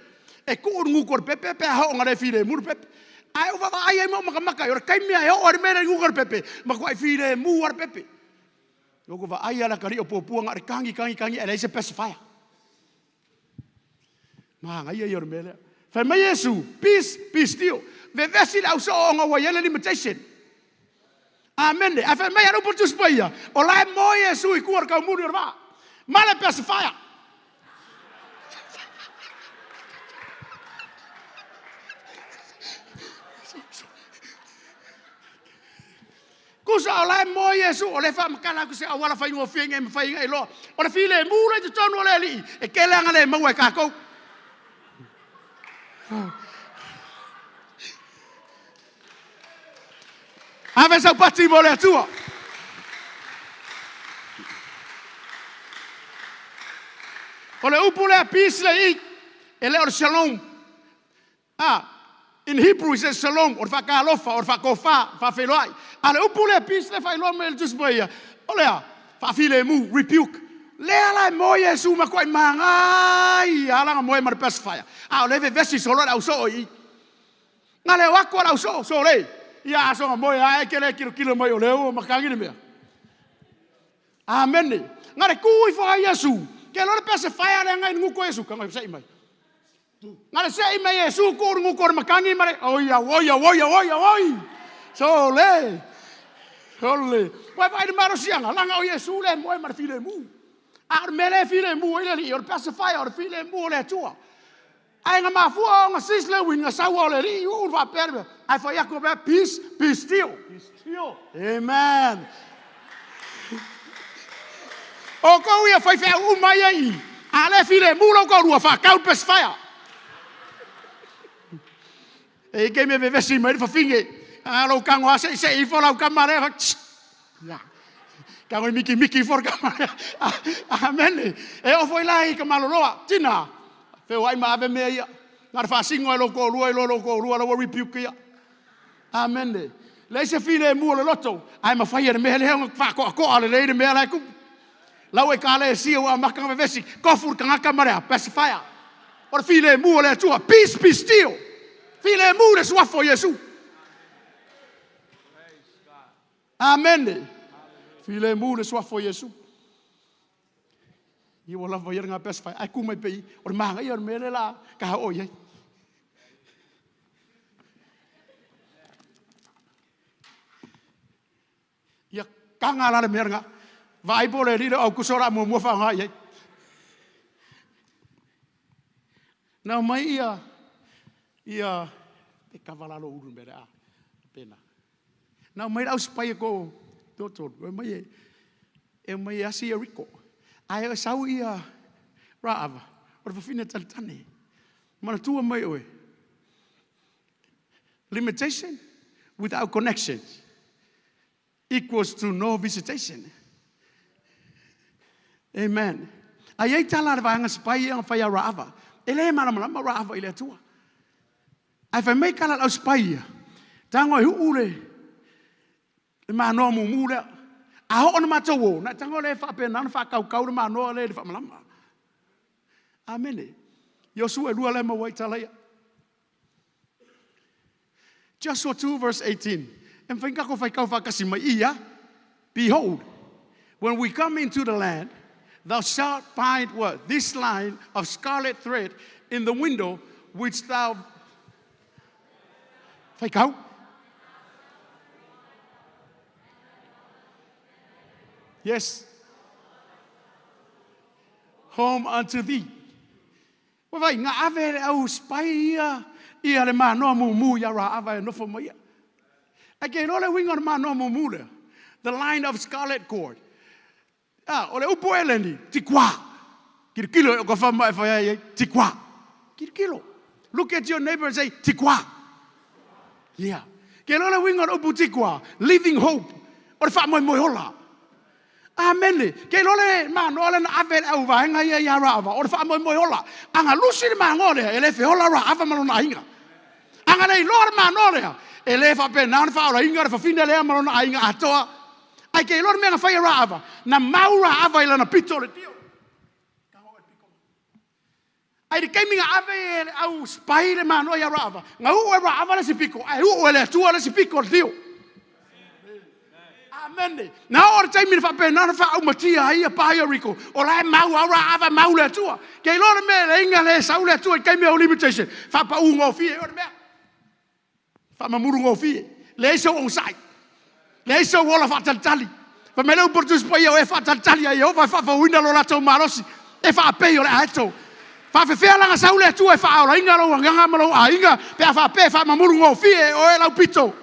Speaker 1: E ku o nguko o le pepe, pe a ho ngā le whire mu le pepe. Ai o wawa ai ai mo maka maka, o le kai mea e o le mea le nguko o le pepe, ma kua i whire mu o le pepe. Loko wa ai ala kari o pōpua ngā re kangi kangi kangi, e leise pacifier. Ma ngai ai o le mea lea. Whai mai Yesu, peace, be still. Ve vesi le au so o ngā wai ele limitation. Amen. Ai whai mai aru putus paia. O lai mo Yesu i kua kau muri o va. Male pacifier. Kusa o lai mo Yesu o le wha makala ku se awala whai ngō whienga e mwhai ngai loa. O le while mūle te tonu o le li. E kele anga le maua e kākou. Ave sau pati mo le atua. O le upu lea peace le i, e le o le shalom. Ah, in Hebrew it says shalom, o le whakalofa, o le whakofa, whawheloai. A le upu lea peace le whailoa me le tusi ia. O lea, whawhile mu, rebuke. Lea lai mo Yesu ma koe mangai, alanga moe ma le pacifier. A o le vesi solo le au so i. Ngā leo ako au so, so le. Ia aso moe ae ke le kilo kilo mai o leo makangi le mea. Amen. Ngā le kui wha Yesu. Ke lo le pacifier le ngai nguko Yesu. Ka ngai sei mai. Ngā le sei mai Yesu ko nguko le makangi mare. Oi oi oi oi oi. So le. Ole. Wai wai maro sianga. Langa o Yesu le moe mare file mu. A o mele file mu i le li. O le pacifier o le file mu o le atua. Ae na mafua ona sis le uiga sau o le alii uu le faapea le mea. Ae fai atu pea, peace, be still.
Speaker 7: Be still.
Speaker 1: Amen. O kou ia faifeau uma ia i i. A le filemu lou toalua, faatau le pacifier. E i taimi e vevesi mai le fafine. A lou tago lava seisei ifo lau tama lea. Ia. Tago e mikimiki ifo le tama lea. Amene. E oo foi la i ka maloloa. Tina, feoai ma ave mea ia. Na o le faasino e lou toalua i lo lou toalua la ua rebuke ia. Amene. Leai se filemu o le loto, ae mafai e le mea lea ona faatoatoa lelei le mea la e tupu. Lau ekalesia ua amata ona vevesi, tofu le tagata ma le a? Pacifier. O le filemu o le Atua. Peace be still. Filemu le suafa o Iesu. Amene. Filemu le suafa o Iesu. Ia ua lava ia lena pacifier. Ae tu mai pei, o le manaia o le mea lea la ka oo i ai. Ia taga la le mea lena. Vaai po o le alii lea o Aukuso o le a muamua faaaoga i ai. Na aumai ia, ia, e kava la lou ulu i le mea lea, a, pena. Na aumai le au sipai e toatolu, e omai e, e omai e asi Ieriko. Ae e sau ia Raava, o le fafine talitane. Manatua mai oe, limitation without connections equals to no visitation. Amen. A i ai tala a le vaega sipai ia na fai ia Raava. E le malamalama Raava i le Atua. Ae fai mai tala a le au sipai ia, tago e uu le, le manoa mumu lea. A oo ina matou o, ona e tago lea e faapena ona faatautau le manoa lea i le faamalama. Amene. Iosua e lua la e maua ai tala ia. Joshua 2 verse 18. E mafai ona tatou faitau faatasi mai i ia. Behold, when we come into the land, thou shalt find what? This line of scarlet thread in the window which thou Faitau. Yes. Home unto thee. Ua vai, na ave le au spy ia, ia le manoa mumu ia Raava e nofo mai ia. Ae ke iloa le uiga o le manoa mumu lea. The line of scarlet cord. Ah, o le upu eleni, tikwa. Kilokilo e o ka whama e whai ai ai, tikwa. Kilokilo. Look at your neighbor and say, tikwa. Yeah. Ke iloa le uiga o le upu tikwa, living hope. O le faamoemoe ola. Amene. Ke iloa le manoa lea na ave e le auvaega ia ia Raava, o le faamoemoe ola. A na lusi le manoa lea, e le feola Raava ma lona aiga. A na le iloa le manoa lea, e le faapena ona faaolaina le fafine lea ma lona aiga atoa. Ae ke iloa le mea na fai e Raava, na mau Raava i lana pito o le tio. Ai le taimi na ave e le au spy le manoa ia Raava, na uu e Raava le isi pito, ae uu e le Atua le isi pito o le tio. Amene. Na oo le taimi na faapena ona faaumatia ai ia pa Ieriko, o la e mau lava Raava mau le Atua. Ke iloa le mea e leai le sau le Atua i taimi o limitation, faapau gofie o le mea. Faamamulu gofie. Leai sou onosai. Leai sou ola faatalitali. Fai mai le upu o le Tusi Paia, o e faatalitali a Ieova e faafouina lo latou malosi, e faapei o le aeto. Faafefea la ona sau le Atua e faaolaina lou agaga ma lou aiga pe a faapea e faamamulu gofie e oe lau pito.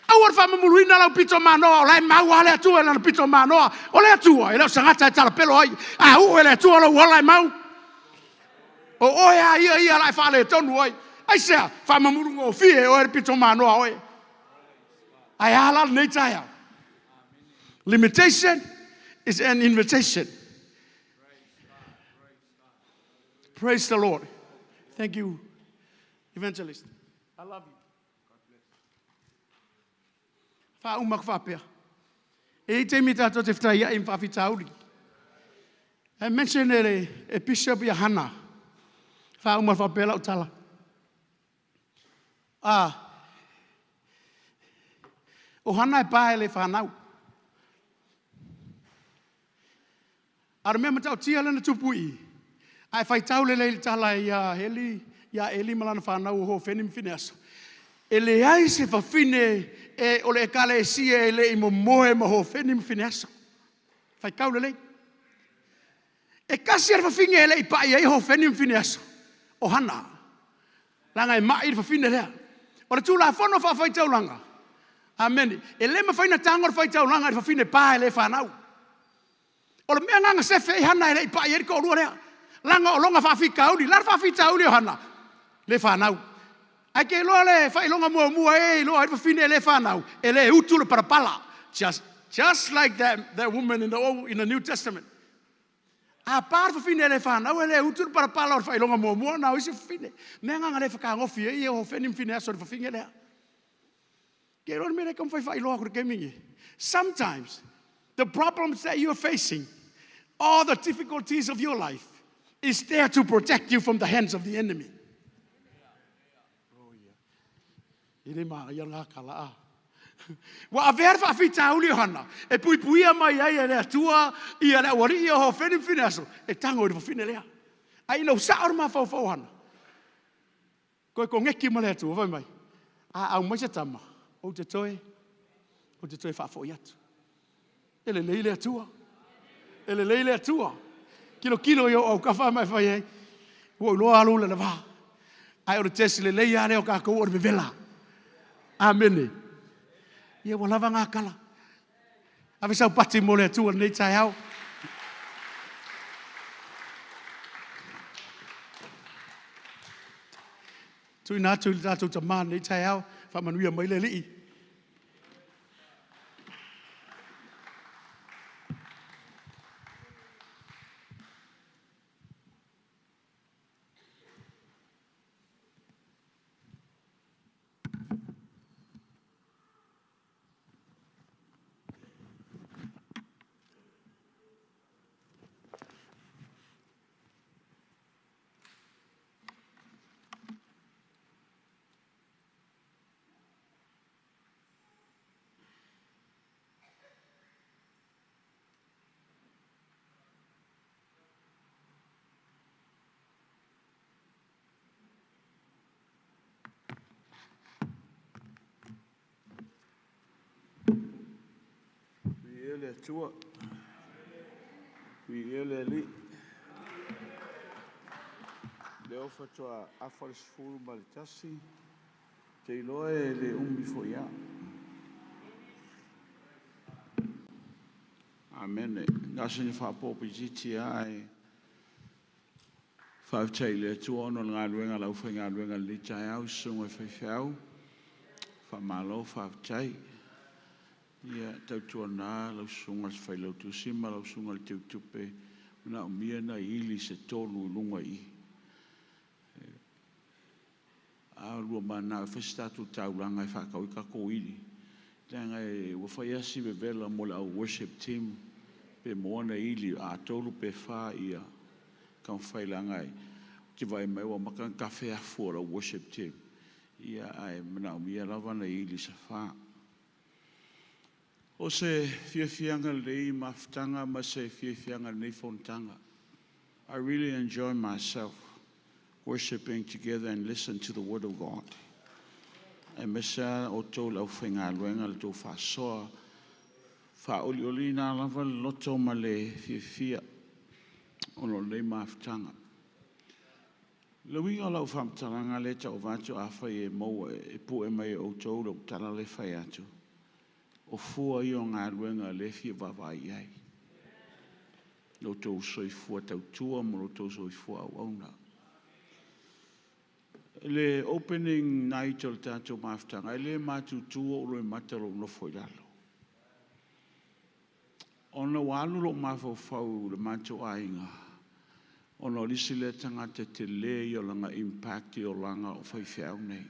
Speaker 1: Aua le faamamuluina lau pito manoa, o la e mau lava le Atua i lana pito manoa. O le Atua, e le o se tagata e talapelo ai. A uu e le Atua lou ola e mau. O oe lava ia ia la e faaletonu ai. Aisea? Faamamulu gofie e oe le pito manoa oe. Ae a la lenei taeao? Limitation is an invitation. Praise the Lord. Thank you, evangelist. I love you. Faauma aku faapea. E i ai taimi tatou te fetaiai ma faafitauli. E mention e le e Bishop ia Hana. Faauma faapea lau tala. Ah, o Hana e pa e le whanau. A o le mea matautia lea na tupu i i, a e faitau lelei i le tala ia Heli, ia Eli ma lana fanau o Hofeni ma Fineasa, e leai se fafine e, o le ekalesia e le i momoe ma Hofeni ma Fineasa. Faitau lelei. E tasi le fafine e le i pai ai Hofeni ma Fineasa, o Hana. Langa e mai le fafine lea. O le tulafono faafaitaulaga. Amene. E le mafai ona tago le faitaulaga i le fafine pa e le fanau. O le mea lena na sefe ai Hana e le i pai ai le toalua lea. Leaga o lona faafitauli, o le a le faafitauli o Hana? Le fanau. Ae te iloa le faailoga muamua e iloa ai le fafine e le fanau, e le utu le palapala. Just like that woman in the New Testament. A pa le fafine e le fanau, e le utu le palapala o le faailoga muamua lena o isi fafine. Mea lena na le fetagofi ai Hofeni ma Fineaso i le fafine lea. Ke iloa le mea lea e taumafai e faailoa atu i le taimi lenei. Sometimes, the problems that you are facing, all the difficulties of your life, is there to protect you from the hands of the enemy. E le manaia lena tala a. Ua avea le faafitauli o Hana e puipuia mai ai e le Atua ia le aualii o Hofeni ma Fineaso e tago i le fafine lea. Ae ina ua sao le mafaufau o Hana, toe koneti ma le Atua, fai mai, a aumai se tama, ou te toe faafoi atu. E lelei le Atua. E lelei le Atua. Tilotilo i ou autafa ma e fai ai, ua ou iloa alu le va. Ae o le test lelei lava lea o tatou o le vevela. Amene. Ia ua lava na tala. Ave sau pati mo le Atua i lenei taeao. Tuuina atu i le tatou tama i lenei taeao, faamanuia mai le Alii.
Speaker 3: Viia le Atua. Viia le Alii. Lea ua faatoa 12:30, te iloa e le umi foi lava. Amene. Na o sina faapopoititi lava ae faafetai i le Atua ona o le galuega a le aufaigaluega i lenei taeao i susuga i faifeau. Faamalo faafetai. Ia tautuana lau susuga i le Failautusi ma lau susuga i le Teutupe, manaomia nai ili se tolu i luga i i. A o lua mananao e fai se tatou taulaga e faatau ai tatou ili, leaga ua fai lava si vevela mo le au worship team, pe maua nai ili a 3 pe 4 ia taumafai leaga ou te vaai mai ua amata ona tafe afu o le au worship team, ia ae manaomia lava nai ili se 4. O se fiafiaga lenei mafutaga ma se fiafiaga lenei fonotaga. I really enjoy myself worshiping together and listen to the word of God. Aemaise lava outou le aufaigaluega le tou faasoa, faaolioliina lava le loto ma le fiafia ona o lenei mafutaga. Le uiga o lau faamatalaga lea e tau avatu, afai e maua e pue mai e outou lau tala lea e fai atu, o fua ia o galuega lea e fia vaavaai i ai. Lo outou soifua tautua ma lo outou soifua auauna. Le opening night o le tatou mafutaga, e le matutu ou loimata lou nofo i lalo. Ona ua alu lou mafaufau i le matou aiga, ona o le isi lea tagata tele ia o lana impact i olaga o faifeau nei.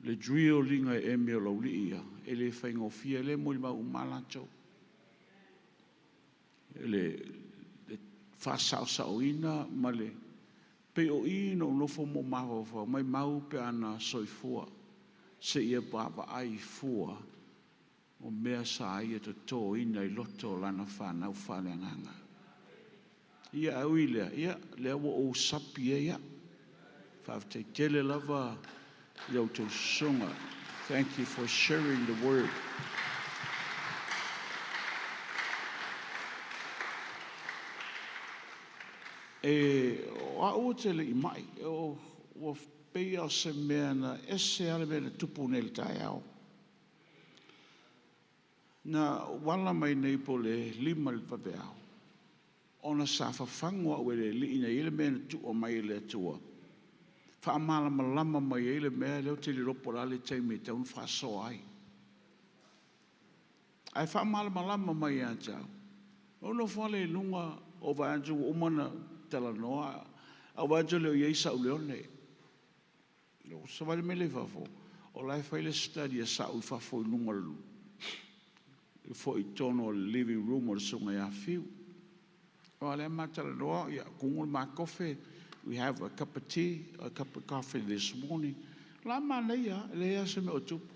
Speaker 3: Le drill inga e emi o laulii ia, e le faigofie, le molimau uma latou. Le faasaosaoina ma le pei o i na ou nofo ma ou mafaufau, mai mau pe ana soifua, se ia vaavaai fua o mea sa ia totoina i loto o lana fanau faaleagaga. Ia au i lea, ia lea ua ou sapi ai au. Faafetai tele lava i au outou susuga. Thank you for sharing the word. E O au te le i mai, o ua pei o se mea na ese ale mea na tupu nei le taeao. Na wala mai nei po le 5 le vaveao. Ona sa fafagu au e le alii na i ai le mea na tua mai e le Atua. Faamalamalama mai ai le mea lea ou te le iloa po o le a le taimi e tatau ona faasoa ai. Ae faamalamalama mai ia te au. Ou nofo ale i luga o vaai atu ua uma ona talanoa, a ou vaai atu e le o i ai sau leone. O savali mai lea i fafo, o la e fai le study a Sa'u i fafo i luga o le foi i totonu o le living room o le susuga ia Fiu. O lea ma talanoa, ia, kugu le ma kofe, we have a cup of tea, a cup of coffee this morning. La manaia, e leai lava se mea o tupu.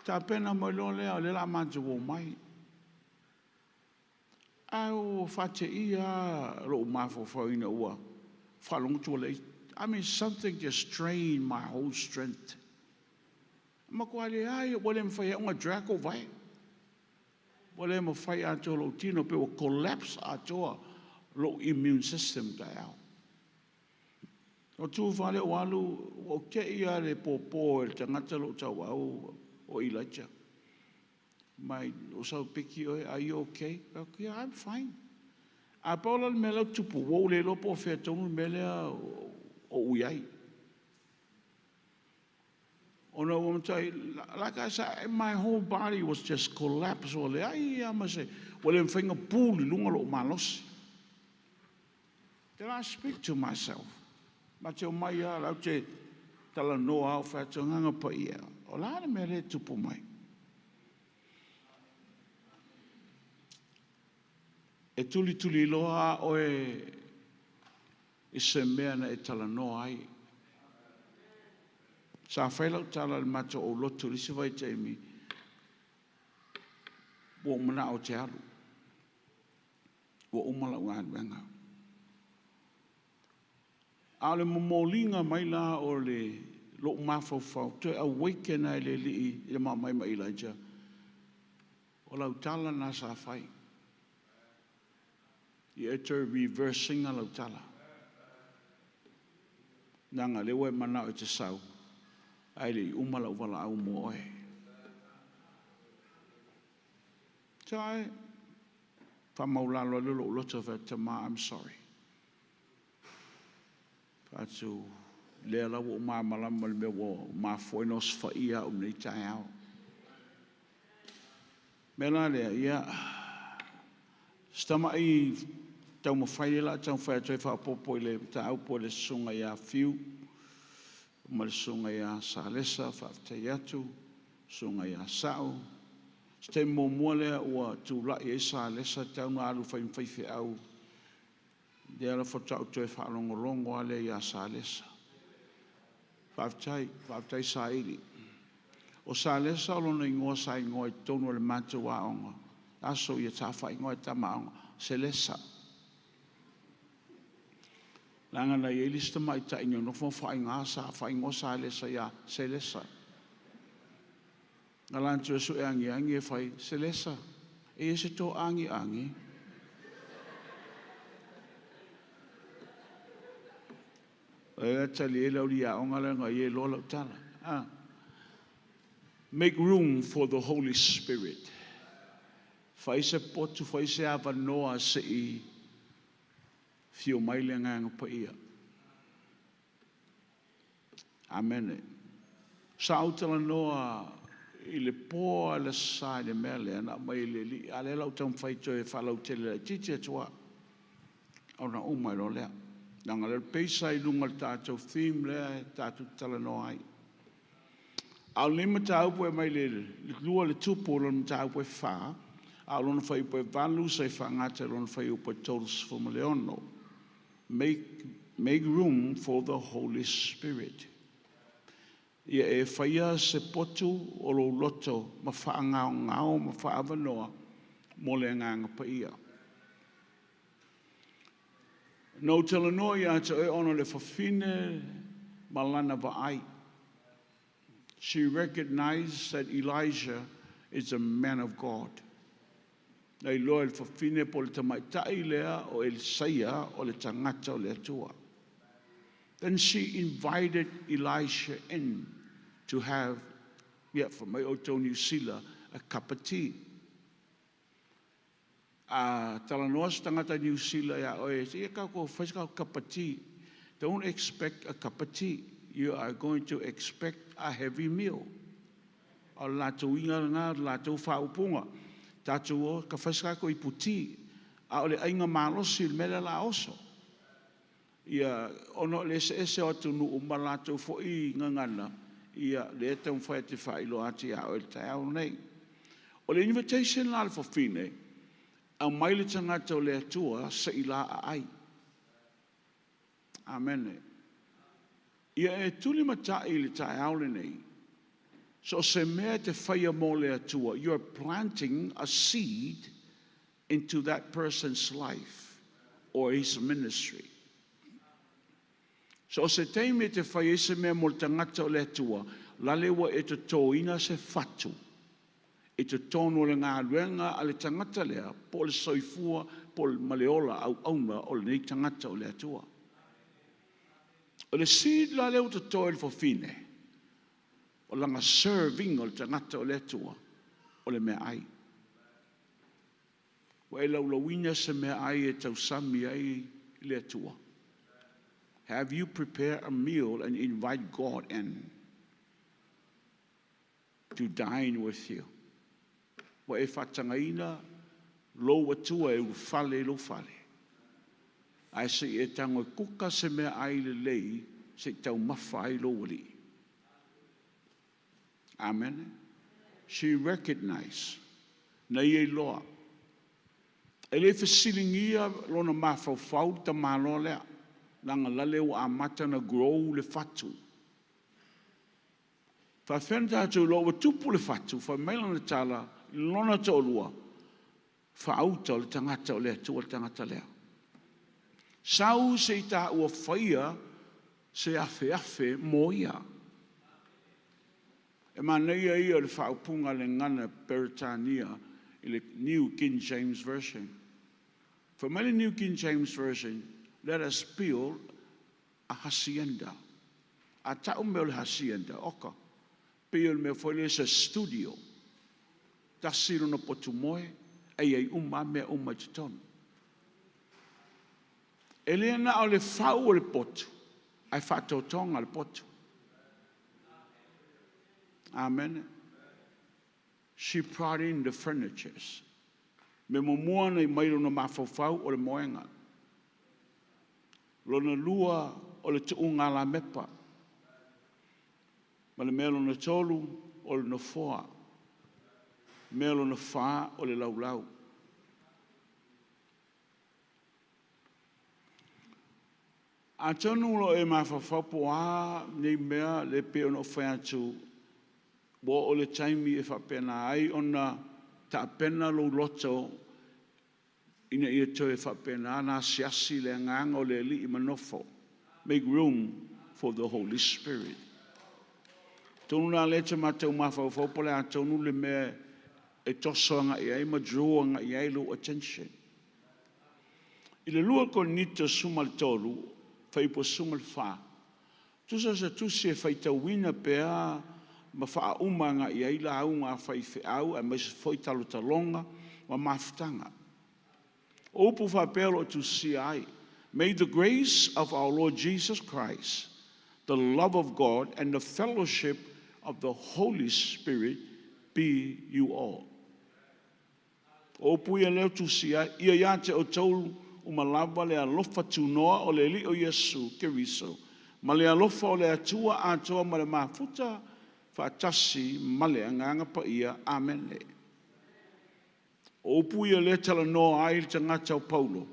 Speaker 3: Tapena mai loa lea, o lea o le a matou omai. Ae ua faateia lava lou mafaufau ina ua faalogo atu ua leai. I mean, something just drained my whole strength. Matua leai, ua le mafai ai ona drag ou vae. Ua le mafai atoa lou tino, pe ua collapse atoa lou immune system taeao. O tu fale o alu, ua ou tei lava le pōpō e le tagata lou tauau o Elijah. Mai, o sau piki oe, are you okay? Okay, yeah, I'm fine. A pau la le mea la tupu, ua ou le iloa po o fea tonu le mea lea o ou i ai. Ona ua matai, like I said, my whole body was just collapsed. Ua leai lava ma se, ua le mafai ona pu i luga lou malosi. Then I speak to myself. Ma te o mai a, lau te talanoa au fai atu Agaga Paia. O la le mea lea e tupu mai. E tulituli loa a oe i se mea na e talanoa ai. Sa fai lau tala i le matou aulotu i le isi vaitaimi, ua ou manao ou te alu. Ua uma lau galuega. A o le momoliga mai la o le lou mafaufau, toe awaken ai le alii i le maumai ma Elijah, o lau tala na sa fai. Ia e toe reversing lau tala. Leaga lea ua e manao e te sau, ae le i uma lau valaau mo oe. So ai, faamaulalo ai le lou loto fai atu, Tama, I'm sorry. Fai atu, lea la ua ou malamalama i le mea ua mafua ai ona osofaia au i lenei taeao. Mea la lea, ia, se tamai taumafai lea o le a taumafai atu ai faaopoopo i le mataupu a le susuga ia Fiu ma le susuga ia Salesa, faafetai atu, susuga ia Sa'u. Se taimi muamua lea ua tulai ai Salesa tau na alu fai ma faifeau, lea la faatoa ou toe faalogologo lava lea ia Salesa. Faafetai, faafetai Saili. O Salesa o lona igoa sa igoa i totonu o le matou aoga, aso ia sa faaigoa e tama aoga, Selesa. Leaga na i ai le isi tamaitai na nofo ma faaiga sa faaigoa Salesa ia Selesa. Na latou sue agiagi e fai, Selesa, e i ai se toagiagi. E tali ai le aualii aoga lea na ia iloa lau tala. Ah. Make room for the Holy Spirit. Fai se potu, fai se avanoa se i fio mai le Agaga Paia. Amene. Sa ou talanoa i le po a le sa i le mea lea na aumai e le alii, a lea la ou taumafai toe faalautele laitiiti atu lava, ona uma ai loa lea. Leaga o le peisa i luga o le tatou theme lea e tatou te talanoa ai. A o lenei mataupu e aumai le lua le tupu o lona mataupu e 4, a o lona fuaiupu e 8 sa i faagata i lona fuaiupu e 36. Make room for the Holy Spirit. Ia e faia se potu o lou loto ma faagaogao ma faaavanoa mo le Agaga Paia. Na ou talanoa ia te oe ona o le fafine ma lana vaai. She recognized that Elijah is a man of God. Na iloa e le fafine po o le tamaitai lea o Elisaia o le tagata o le Atua. Then she invited Elisha in to have, yeah, for mai outou Niu Sila, a cup of tea. A talanoa se tagata Niu Sila ia oe, se ia tatou fai se cup of tea. Don't expect a cup of tea. You are going to expect a heavy meal. O le latou iga lena, o le latou faaupuga. Tatou o, ka fai se tatou ipu ti. A o le aiga malosi le mea lea la oso. Ia, ona o le eseese o atunuu ma latou foi gagana, ia, lea e taumafai atu e faailoa atu ia oe i le taeao lenei. O le invitation la a le fafine, aumai le tagata o le Atua se i la aai. Amene. Ia e tulimatai i le taeao lenei, so o se mea e te faia mo le Atua, you are planting a seed into that person's life or his ministry. So o se taimi e te fai ai se mea mo le tagata o le Atua, lale ua e totoina se fatu i totonu o le galuega a le tagata lea, po o le soifua, po o le maleola auauna o lenei tagata o le Atua. O le seed la lea ua toto e le fafine, o lana serving o le tagata o le Atua, o le meaai. Ua e laulauina se meaai e tausami ai le Atua. Have you prepared a meal and invite God in to dine with you? Ua e faatagaina lou Atua e ulufale i lou fale. Ae se i e tago e kuka se meaai lelei se i taumafa ai lou alii. Amen. She recognized na ia iloa. E le fesiligia lona mafaufau le tamaloa lea. Leaga lale ua amata na grow le fatu. Faafefea ona tatou iloa ua tupu le fatu, fai mai lana tala, lona toalua, faauta o le tagata o le Atua le tagata lea. Sau se i taua faia se afeafe mo ia. E manaia ia o le faaupuga le gagana Peretania i le New King James Version. Fai mai le New King James Version, let us build a hacienda. A tau mea o le hacienda, oka. Pei o le mea foi lea se studio. Tasi lona potu moe, ai ai uma mea uma i totonu. E le na o le fau o le potu, ae faatotoga le potu. Amen. She brought in the furnitures. Me muamua na i mai lona mafaufau o le moega. Lona lua o le tuuga lamepa. Ma le mea lona tolu o le nofoa. Mea lona fa o le laulau. Atonu lo e mafaufau po a nei mea le pe ona o fai atu ua o le taimi e faapena ai ona taapena lou loto ina ia toe faapena na asiasi le agaga o le Alii ma nofo. Make room for the Holy Spirit. Tonu la lea te matou mafaufau po le a tonu le mea e toso agai ai ma draw agai ai lou attention. I le 2 Korinito 13, fuaiupu 14, tusa se tusi e faitauina pea ma faauma agai ai lauga a faifeau aemaise foi talotaloga ma mafutaga. O upu faapea o lo o tusia ai, May the grace of our Lord Jesus Christ, the love of God, and the fellowship of the Holy Spirit be you all. O upu ia lea tusia ai, ia ia te outou uma lava le alofa tunoa o le Alii o Iesu Keriso, ma le alofa o le Atua atoa ma le mafuta faatasi ma le agaga paia. Amene. O upu ia lea talanoa ai le tagata o Paulo,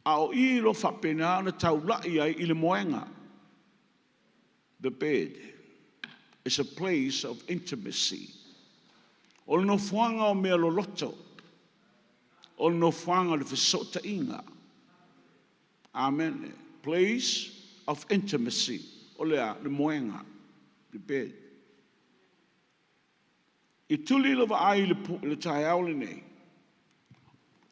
Speaker 3: a o i lo faapena ona taulai ai i le moega. The bed is a place of intimacy. O le nofoaga o mea loloto, o le nofoaga o le fesootaiga. Amen. Place of intimacy. O le a, le moega. The bed. I tuli lava ai le taeao lenei,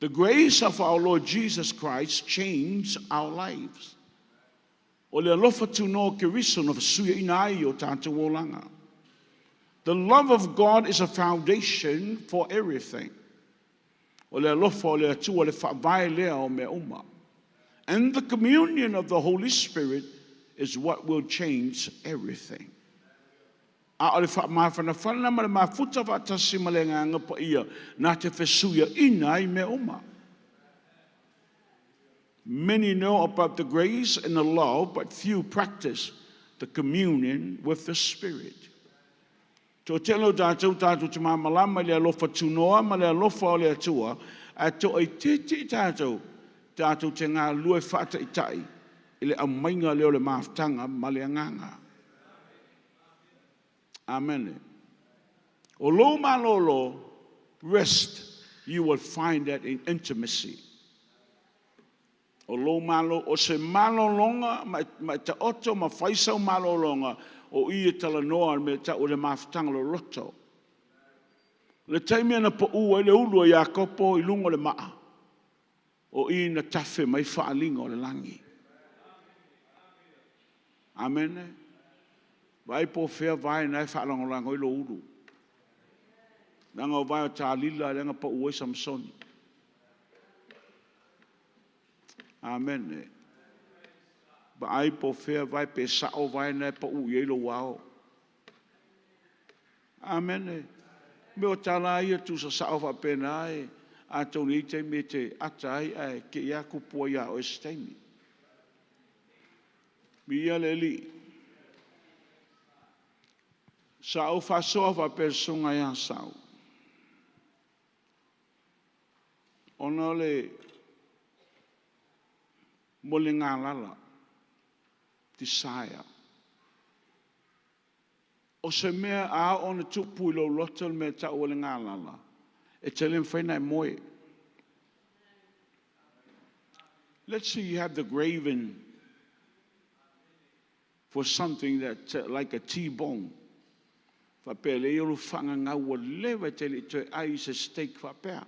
Speaker 3: The grace of our Lord Jesus Christ changed our lives. O le alofa tunoa o Keriso na fesuiaina ai o tātou olaga. The love of God is a foundation for everything. O le alofa o le Atua le faavae lea o mea uma. And the communion of the Holy Spirit is what will change everything. A o le faamafanafana ma le mafuta faatasi ma le Agaga Paia na te fesuiaina ai mea uma. Many know about the grace and the love, but few practice the communion with the Spirit. Toatele o tātou tātou te māmalama i le alofa tunoa ma le alofa o le Atua, ae toaitiiti tātou, tātou te galulue faataitai i le aumaiga lea o le mafutaga ma le agaga. Amen. O lou malolo, rest, you will find that in intimacy. O lou malo, o se malologa, ma e taoto ma fai sau malologa, o i e talanoa le mea tau o le mafutaga loloto. Le taimi na pau ai le ulu a Iakopo i luga o le maa, o i na tafe mai faaliga o le lagi. Amen. Vai po fea vai na e whaalangolanga i lo ulu. Nanga o vai o tālila le nga pau ai Samsoni. Amen. Vaai po fea vai pe sao vai na e pau i lo wao. Amen. Me o tala ia tu sa sao wha pena e a tau nei te me te ata ai ai ke ia kupua ia o se taimi. Mi ia le li. Sa au whasoa wha personga ia sau. Ona o le mo le ngā desire. O se mea a ona tupu i lou loto le mea tau o le ngālala, e te le mwhaina e moe. Let's say you have the craving for something that, like a T-bone. Whapea le iolu whangangau ua leva e te le toe ai se steak whapea.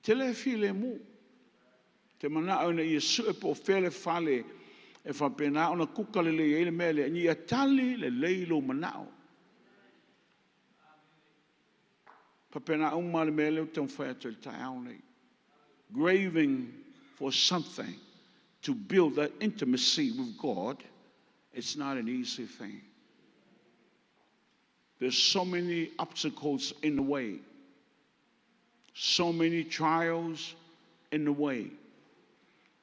Speaker 3: Te le file mu. Te mana au na ia sue po fele fale e whapena ona kuka le lei le mea le ni a tali le lei lo manao. Whapena uma le mea le o tau whai atu le tai au nei. Craving for something to build that intimacy with God, it's not an easy thing. There's so many obstacles in the way. So many trials in the way.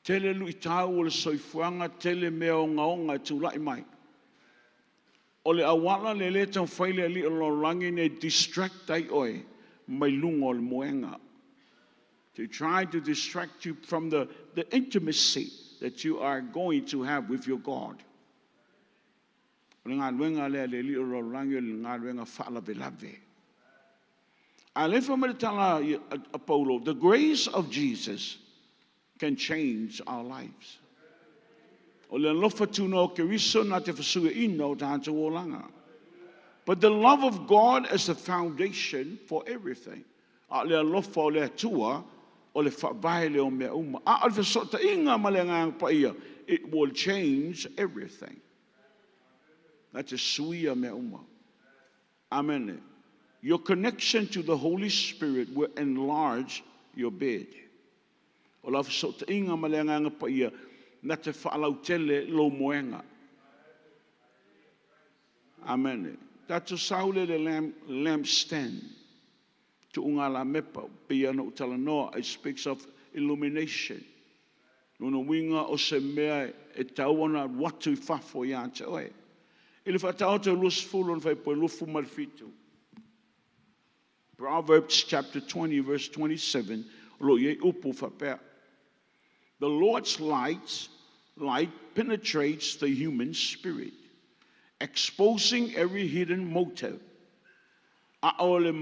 Speaker 3: Tele lui tau o le soifuaga, tele mea o ngaonga e tūlai mai. O le awala le le tau whaile ali o lorangi ne distract ai oe mai lunga o le moenga. To try to distract you from the intimacy that you are going to have with your God. O le ngā lea le li o lorangi o le ngā luenga whaalave. A le wha tala a Paulo, the grace of Jesus can change our lives. O le alofa tuna o Keriso na te fesuiaina o tātou olaga. But the love of God is the foundation for everything. A le alofa o le Atua, o le faavae lea o mea uma. A o le fesootaiga ma le Agaga Paia, it will change everything. Na te suia mea uma. Amen. Your connection to the Holy Spirit will enlarge your bed. O la fesootaiga ma le Agaga Paia, na te faalautele lo moenga. Amen. Tatou saule le lampstand. Tu unga la mepa, pia no talanoa, it speaks of illumination. Lona uiga o se mea e tau ona watu i fafo ia te oe. I le faataoto 20 na fai po 27. Proverbs chapter 20 verse 27, lo ye upu whapea. The Lord's light penetrates the human spirit, exposing every hidden motive. A o le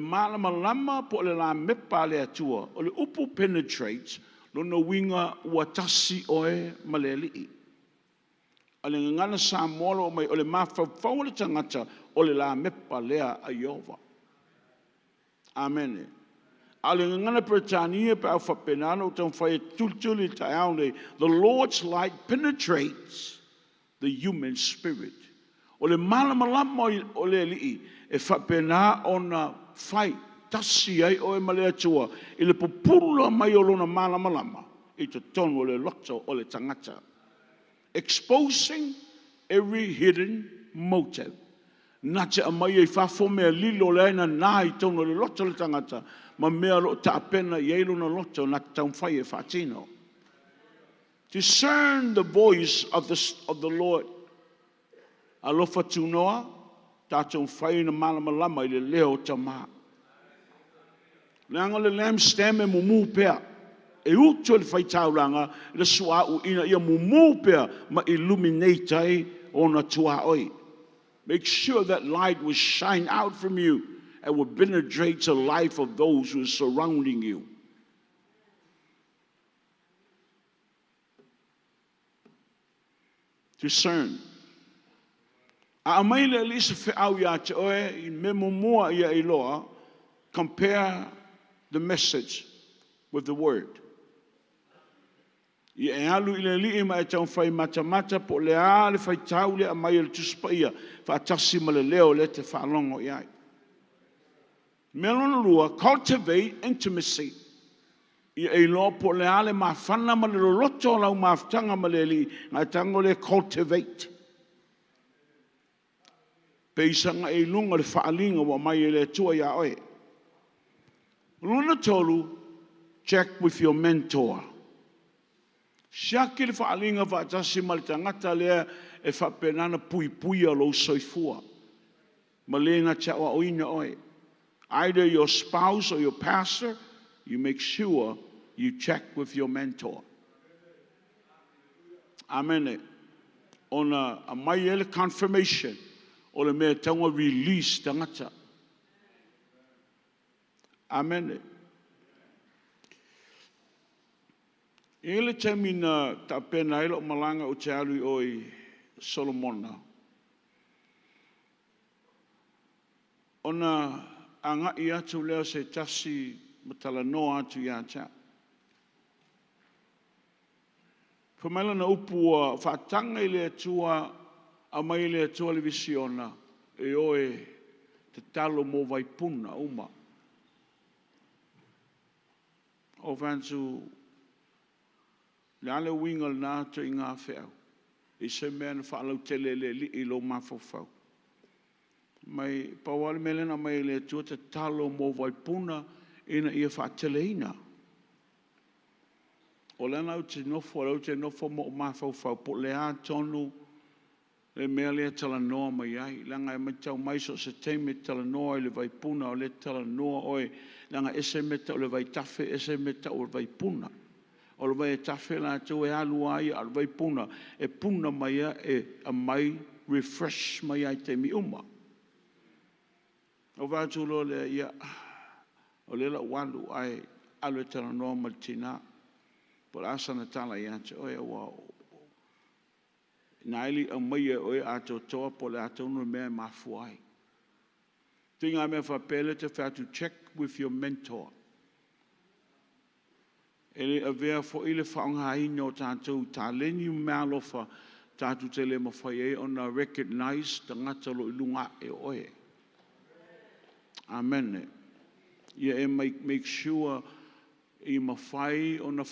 Speaker 3: malama lama po le la mepa le atua. O le upu penetrates, lona uiga ua tasi oe ma le alii. A le gagana Samoa o mai o le mafaufau o le tagata o le la mepa lea a Iova. Amen. A o le gagana Peretania pe a faapena ona ou taumafai e tulituli i le taeao lenei, the Lord's light penetrates the human spirit. O le malamalama o le Alii e faapena ona fai tasi ai oe ma le Atua i le pupula mai o Lona malamalama i totonu o le loto o le tagata. Exposing every hidden motive. Na te aumaia i fafo mea lilo la e nana i totonu o le loto o le tagata ma mea o lo o tapena i ai lona loto na te taumafai e faatino. Discern the voice of the Lord. Alofa tunoa, tatou mafai ona malamalama i le leo o Tama. Leaga o le lampstand e mumu pea. E utu e le faitaulaga le suauu ina ia mumu pea ma illuminate ai ona tuaoi. Make sure that light will shine out from you and will penetrate the life of those who are surrounding you. Discern. A aumai le Alii se feau ia te oe, i mea muamua ia iloa, compare the message with the word. Ia e alu i le Alii ma e taumafai e matamata po o le a le faitau lea e aumai e le Tusi Paia faatasi ma le leo lea e te faalogo i ai. Mea lona lua, cultivate intimacy. Ia e iloa po o le a le mafana ma le loloto o lau mafutaga ma le Alii, ona e tago lea cultivate. Peisaga i luga o le faaaliga ua aumai e le Atua ia oe. Lona tolu, check with your mentor. Siaki le faaaliga faatasi ma le tagata lea e faapena ona puipuia lou soifua ma le na te aoaoina oe. Either your spouse or your pastor, you make sure you check with your mentor. Amene. Ona aumai ai le confirmation o le mea e tatau ona release tagata. Amene. E i ai le taimi na tapena ai lou malaga ou te alu i o i Solomona, ona agai atu lea o se tasi ma talanoa atu ia te au. Fai mai lana upu ua faataga i le Atua, aumai e le Atua le visiona, e o e tatalo mo vaipuna uma. Ou fai atu, le a le uiga o lena ituaiga feau? I se mea na faalautele e le Alii i lou mafaufau. Mai pau lava le mea lea na aumai e le Atua, tatalo mo vaipuna ina ia faateleina. O lea la ou te nofo, ou te nofo ma ou mafaufau po o le a tonu le mea lea e talanoa mai ai. Leaga e matau mai so o se taimi e talanoa i le vaipuna, o lea e talanoa oe, leaga e ese mea e tau o le vaitafe, ese mea e tau o le vaipuna. O le vaitafe latou e alu lava ia, a o le vaipuna, e puna mai lava e aumai, refresh mai lava i taimi uma. Ona ou vaai atu loa lea, ia, o lea o le a ou alu, ae alu e talanoa ma le tina, po o le a sana tala ia te oe, aua na e le i aumaia e oe atoatoa po o le a tonu le mea e mafua ai. Ituaiga mea faapea lea ou te fai atu, check with your mentor. E le avea foi le faaaogaina o tatou taleni ma meaalofa tatou te le mafai ai ona recognize tagata o lo o i luga ae o oe. Amene. Ia e make sure i mafai ona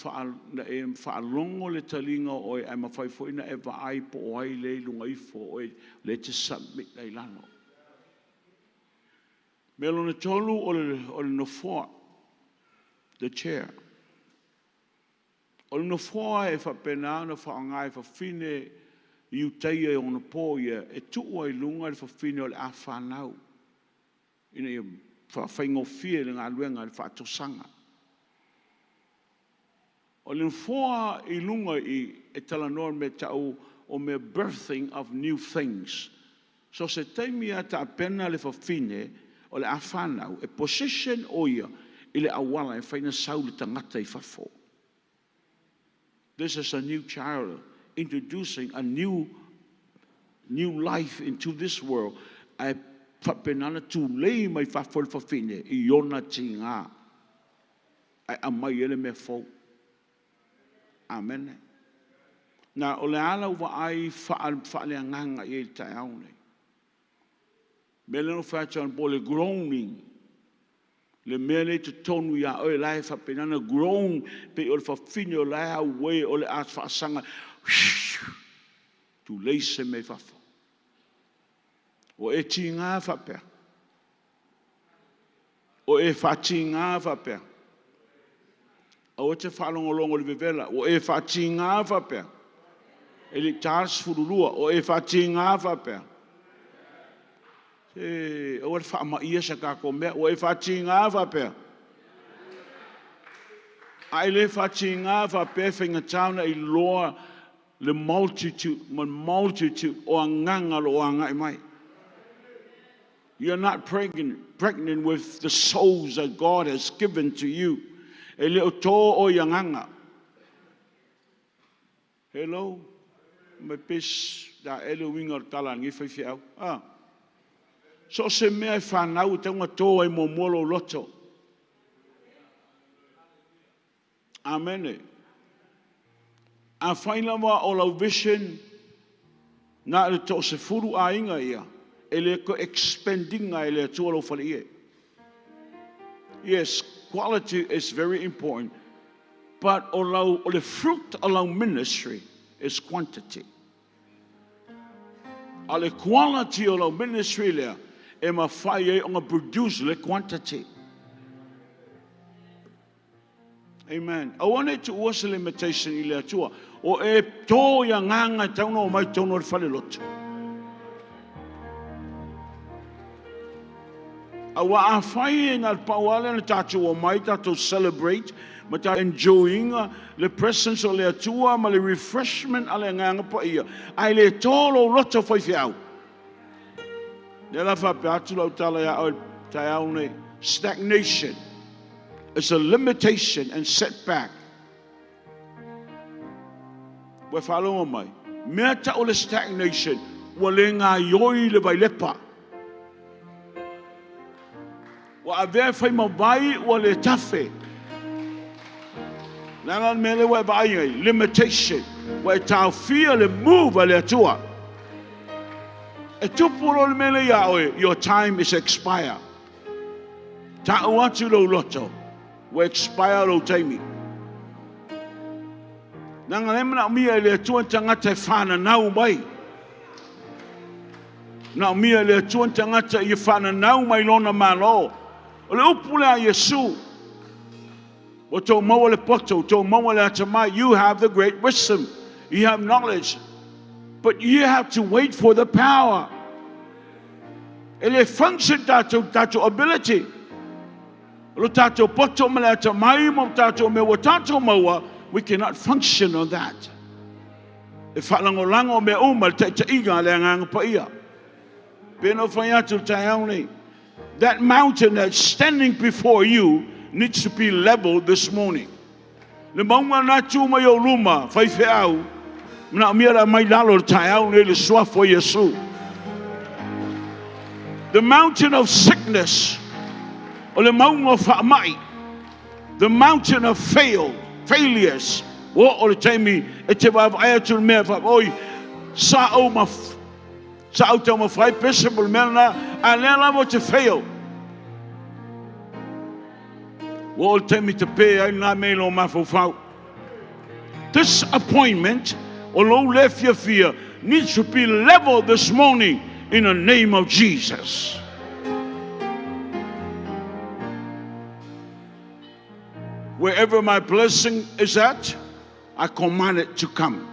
Speaker 3: e faalogo le taliga o oe, ae mafai foi ona e vaai po o ai lea e i luga ifo o oe, lea e te submit ai i lalo. Mea lona tolu o le nofoa, the chair. O le nofoa e faapena ona faaaoga e fafine Iutaia i ona po ia, e tuu ai i luga le fafine o le a fanau, ina ia faafaigofie le galuega i le faatosaga. O le nofoa i luga i i, e talanoa i le mea e tau o mea birthing of new things. So o se taimi lava e tapena le fafine o le a fanau, e position o ia i le auala e mafai ona sau le tagata i fafo. This is a new child introducing a new life into this world. Ae faapena ona tulei mai fafo le fafine i ona tiga. Ae aumai ai le mea fou. Amene. Na o le ala ua ai faaleagaga i ai le taeao nei. Mea lea na fai atu anapo le groaning. Le mea lea i totonu ia oe la e faapena ona groan, pei o le fafine o la e auē o le a faasaga, tulei se mea i fafo. Ua e tiga faapea? O e faatiga faapea? Aua e te faalogologo i le vevela. Ua e faatiga faapea? E le i ta le 12. Ua e faatiga faapea? Se aua le faamaia se tatou mea. Ua e faatiga faapea? A e le faatiga faapea, e faigata ona iloa le multitude ma le multitude o agaga o lo o agai mai. You are not pregnant with the souls that God has given to you. E le o tō oe i agaga. Hello? Mai pe da ea le uiga o le tala a lenei faifeau. Ah. So o se mea e fanau e tatau ona tō ai muamua lou loto. Amene. Afai lava o lau vision na o le toa-10 aiga ia, e le toe expand ina e le Atua lou faleie. Yes, quality is very important, but o lau o le fruit o lau ministry is quantity. A le quality o lau ministry lea e mafai ai ona produce le quantity. Amen. Aua ne i tuua se limitation i le Atua. O e tō i agaga e tatau ona omai i totonu o le falelotu. Aua afai e na o le pau lava lea na tatou omai tatou celebrate ma tatou enjoy-ina le presence o le Atua ma le refreshment a le Agaga Paia, ae le tō lou loto faifeau. Lea la faapea atu lau tala ia oe taeao nei. Stagnation is a limitation and setback. Ua faalogo mai, mea tau le stagnation, ua le gaioi le vailepa. Ua avea e fai ma vai ua le tafe. Leaga le mea lea ua e vaai ai, limitation, ua e taofia le move a le Atua. E tupu loa le mea lea ia oe, your time is expire. Ta'u atu lou loto, ua expire lou taimi. Leaga lea e manaomia e le Atua ni tagata e fananau mai. Manaomia e le Atua ni tagata ia fananau mai lona Malo. O le upu lea a Iesu, ua tou maua le poto, ua tou maua le atamai. You have the great wisdom, you have knowledge, but you have to wait for the power. E le function tatou ability. O lo tatou poto ma le atamai ma o tatou mea ua tatou maua, we cannot function on that. E faalagolago mea uma le taitaiga a le Agaga Paia. Pe na fai atu le taeao nei. That mountain that's standing before you needs to be leveled this morning. Le mauga na tu mai o luma, faifeau, manaomia le aumai lalo le taeao nei le suafa o Iesu. The mountain of sickness, o le mauga o faamai, the mountain of failures, ua oo le taimi e te vaavaai atu le mea oi, sa ou ma sa ou taumafai pese mo le mea lena, a lea lava te fail. Ua oo le taimi te pē ai lena mea i lou mafaufau. Disappointment o lou le fiafia needs to be leveled this morning in the name of Jesus. Wherever my blessing is at, I command it to come.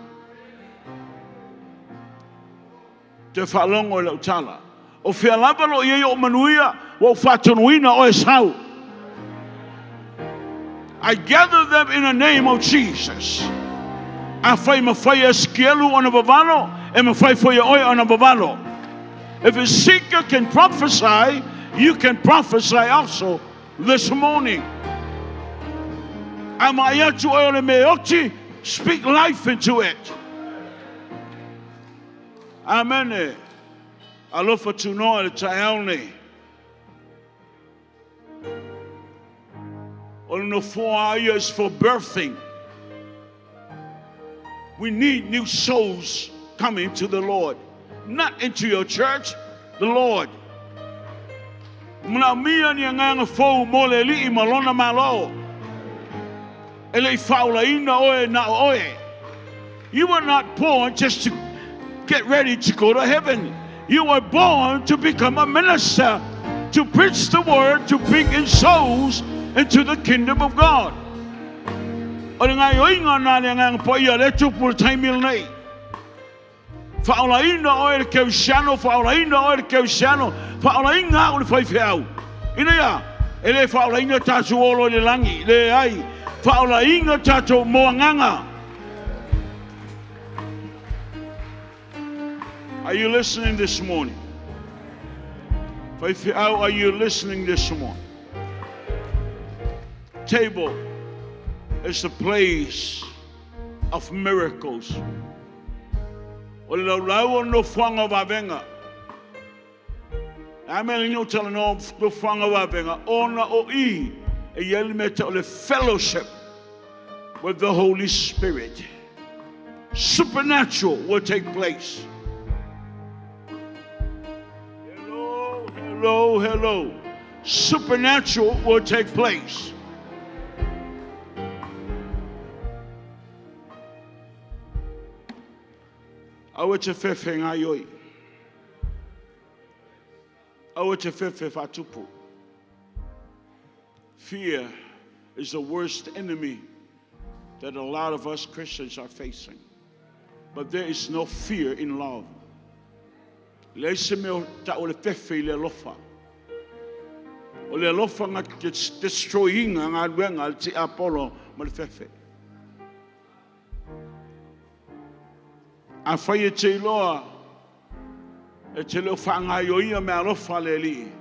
Speaker 3: Te faalogo i lau tala. O fea lava lo i ai o manuia, ua ou faatonuina oe sau. I gather them in the name of Jesus. Afai mafai e Esikielu ona vavalo, e mafai foi e oe ona vavalo. If Ezekiel can prophesy, you can prophesy also this morning. A mai atu oe o le mea oti, speak life into it. Amen. Alofa tunoa le taeao nei. O le no foa is for birthing. We need new souls coming to the Lord. Not into your church, the Lord. Mana mia ni nganga fou mo le li ma lona malo. E le faula ina oe na oe. You were not born just to get ready to go to heaven. You were born to become a minister, to preach the word, to bring in souls into the kingdom of God. O le ngai oinga nā le ngang po ia le tupu le taimil nei. Whaolaina oe le keusiano, whaolaina oe le keusiano, whaolaina o le whaiwheau. Ina ia, e le whaolaina tātou olo i le langi, le ai, whaolaina tātou moanganga. Are you listening this morning? Whaiwheau, are you listening this morning? Table is the place of miracles. O le laulau o no fuanga vavenga. A me le tala no no fuanga vavenga. Ona o i e ieli me te o le fellowship with the Holy Spirit. Supernatural will take place. Hello, hello, hello. Supernatural will take place. Aua te whewhe ngā ioi. Aua te whewhe whatupu. Fear is the worst enemy that a lot of us Christians are facing. But there is no fear in love. Le se mea ta o le whewhe i le alofa. O le alofa ngā destroyinga ngā luenga le ti Apollo ma le whewhe. A whai e te iloa, e te leo whaangai o ia me alofa le li.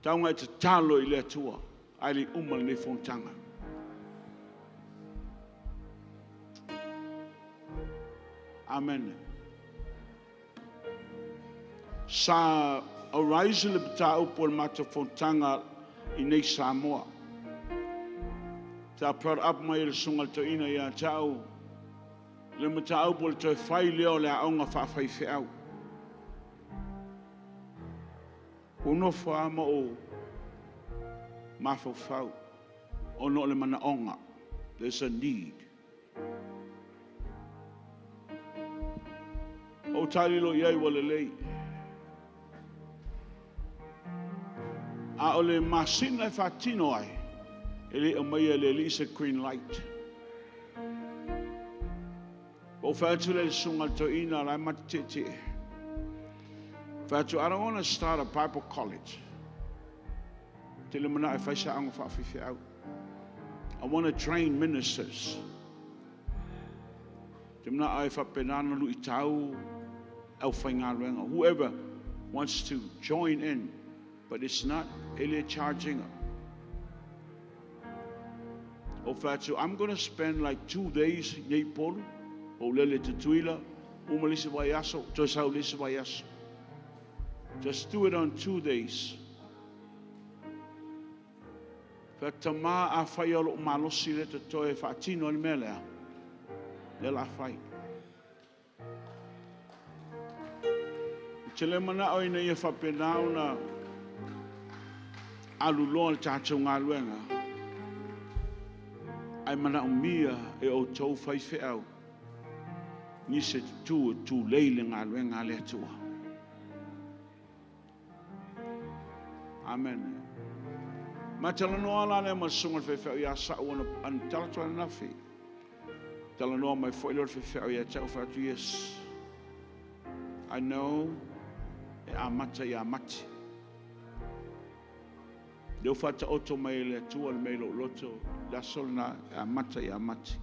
Speaker 3: Taunga e te talo i le atua, ai le uma le nei fontanga. Amen. Sa arise le pata upo le mata fontanga i nei Samoa. Ta brought up mai le sunga le toina ia tau. Le mata upo le toi whai leo le aonga whaawhai whiau. Uno wha o mawhau o no le mana onga. There's a need. O talilo iai wale lei. A o le masina e whatino ai. E le o mai e le li se green light. O whātu le sunga toina lai matete. Whātu, I don't want to start a Bible college. Te le mana e whaisa anga whaawhiwhi au. I want to train ministers. Te mana ai whapenana lu i tau au whai ngā. Whoever wants to join in, but it's not ele charging. O whātu, I'm going to spend like 2 days nei polu. O lele te tuila, umalisi vai aso, toi sau lisi vai aso. Just do it on 2 days. Wha a whai olo malosi le te toe whaatino ni melea. Le la whai. Te le mana o ina ia whapenau na aluloa le tātou ngā luenga. Ai mana o mia e o tau whai wheau. Ni se tu tu leile ngā luenga le atua. Amen. Ma talanoa la le masunga le whewheo ia sa ua an talatua na nafi. Talanoa mai fo ilo le whewheo ia tau whatu, yes. I know e amata ia mati. Leo whata oto mai le atua le mei lo loto, la solna e amata ia mati.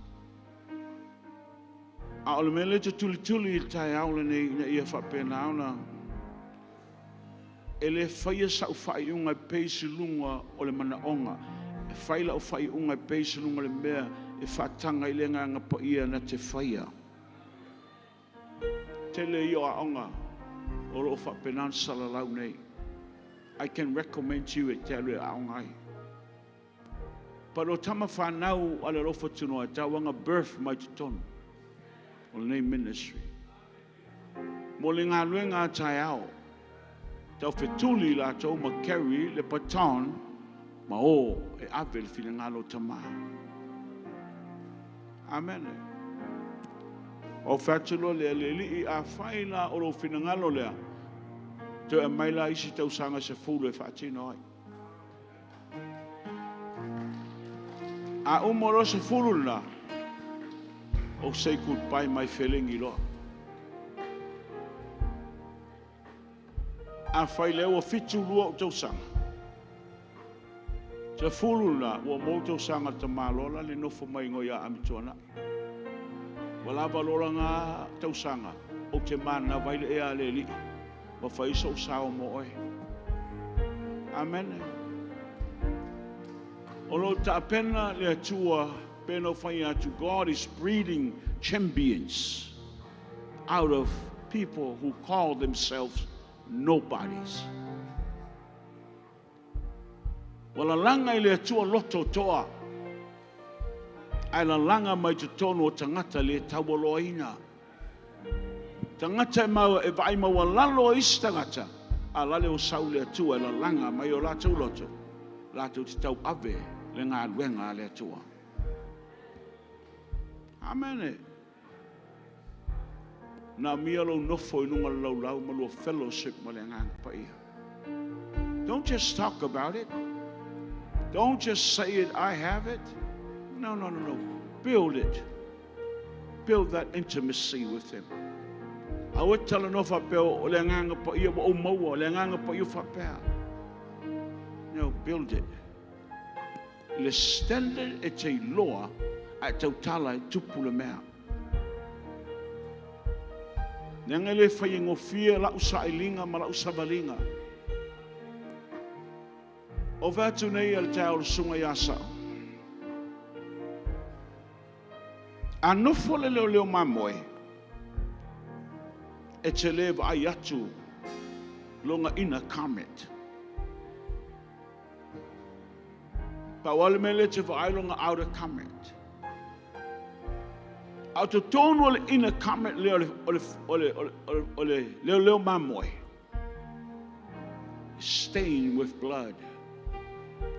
Speaker 3: A o le mele te tuli tuli i tai aule nei ina ia whapena auna. E le whaia sa u whai unga e peisi lunga o le mana onga. E whaila o whai unga e peisi lunga le mea e whatanga i le ngā pa ia na te whaia. Te le i o a onga o lo whapenan salalau nei. I can recommend you e te alue a onga ai. But o tama whanau a le alofa tunoa, e tauanga birth mai totonu o lenei ministry. Mo le galuega a taeao, tau fetuli latou ma carry le baton ma o e ave le finagalo o Tamā. Amene. O fai atu loa lea, le Alii, afai la o lou finagalo lea, toe aumai la isi tausaga 10 e faatino ai. A uma loa 10 lena, o say goodbye mai felegi loa. Afai lea ua 72 ou tausaga, 10 lena, ua maua tausaga tamaloa la le nofo mai ngoi a amituanai. Ua lava loa ngā tausaga, ou te manava ai le ea a le Alii, ma fai sou sao mo oe. Amen. O lo taapena le Atua pe no fai atu. God is breeding champions out of people who call themselves nobodies. Ua lalaga i le Atua loto toa. Ae lalaga mai totonu o tagata le taualoaina. Tagata e mau e vaai maualalo o isi tagata. A lale o sau le Atua e lalaga mai o latou loto. Latou te tauave le galuega a le Atua. Amene. Na mia lou nofo i luga o le laulau ma lua fellowship ma le Agaga Paia. Don't just talk about it. Don't just say it, I have it. No, no, no, no. Build it. Build that intimacy with him. Aua e talanoa faapea o le Agaga Paia ua ou maua, o le Agaga Paia faapea. No, build it. Le standard e te iloa a e tautala e tupu le mea. Leaga e le fai e gofie lau sailiga ma lau savaliga. O fai atu nei a le taeao o le susuga ia Sao. A nofo le leoleo mamoe, e te le vaai atu longa inner comment. Pau lava le mea lea e te vaai longa outer comment. A o totonu o le inner comment lea o le leoleo mamoe, stained with blood.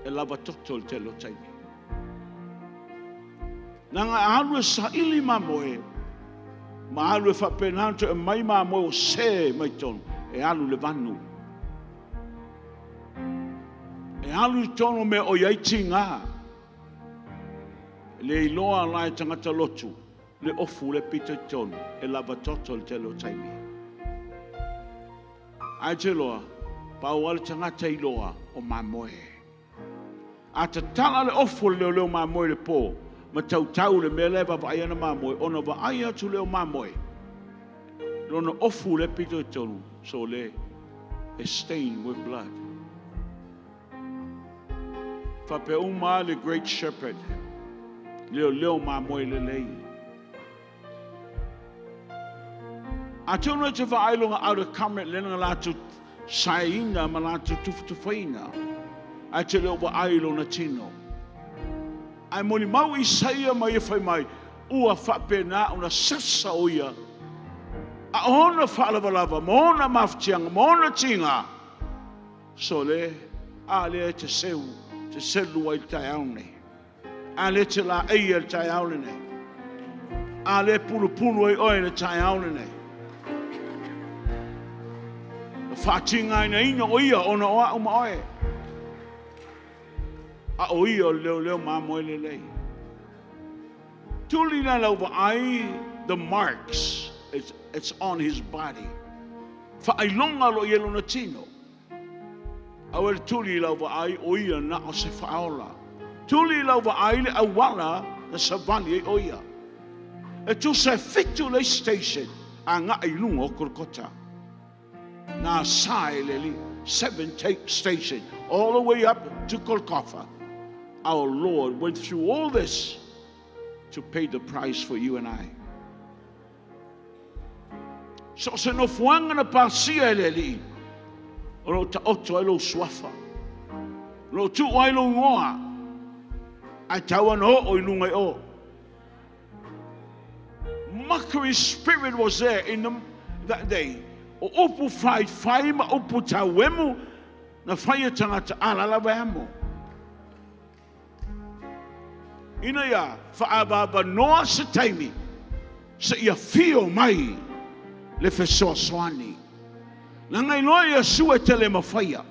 Speaker 3: E lava toto le tele o taimi. Nanga alu e saili mamoe, ma alu e faapena toe mai mamoe o se mai tonu, e alu le vanu. E alu i tonu mea o iai tiga. Le iloa la e tagata lotu, le ofu le pito i tonu, e lava toto le tele o taimi. Ai te loa, pau ale tagata iloa o mamoe. A tatala le ofu o le leoleo mamoe le pō, ma tautau le mea lea e vaavaai ana mamoe, ona vaai atu leo mamoe, lona ofu le pito i tonu, so le, e stained with blood. Faapea uma le great shepherd, leo leo mamoe lelei. Atonu e te vaai longa outer comment le nga latou saeina ma latou tufatufaina. Ae te leo vaai lona tino. Ae moli mau Isaia ma ia fai mai, ua faapena ona sasa o ia. A ona faalavalava, ma ona mafatiaga, ma ona tiga. So le, a lea e te seu, te selu ai le taeao nei. A le te la eia le taeao lenei. A le pulupulu ai oe le taeao lenei. O faatigaina ina o ia ona o au ma oe. A o ia o le leo leo mamoe lelei. Tuli la lau vaai, the marks, it's on his body. Whaailonga lo ia lona tino. Aua le tuli i lau vaai o ia na o se whaola. Tuli i lau vaai le awala na savali e o ia. E tu se 7 le station a ngā i lunga o Kolkota. Nā sae le li, 7 take station, all the way up to Golgotha. Our Lord went through all this to pay the price for you and I. So se no fuanga na pasia e le Alii, o lo ta oto ai lo suafa. Lo tu ai lo ngoa. Ae tau ana oo i luga i o. Mockery spirit was there in the, that day. O upu faifai ma upu tauemu na fai e tagata alala lava e amo. Ina ia faaavaavanoa se taimi seia fio mai le fesoasoani. Leaga iloa Iesu e te le mafaia.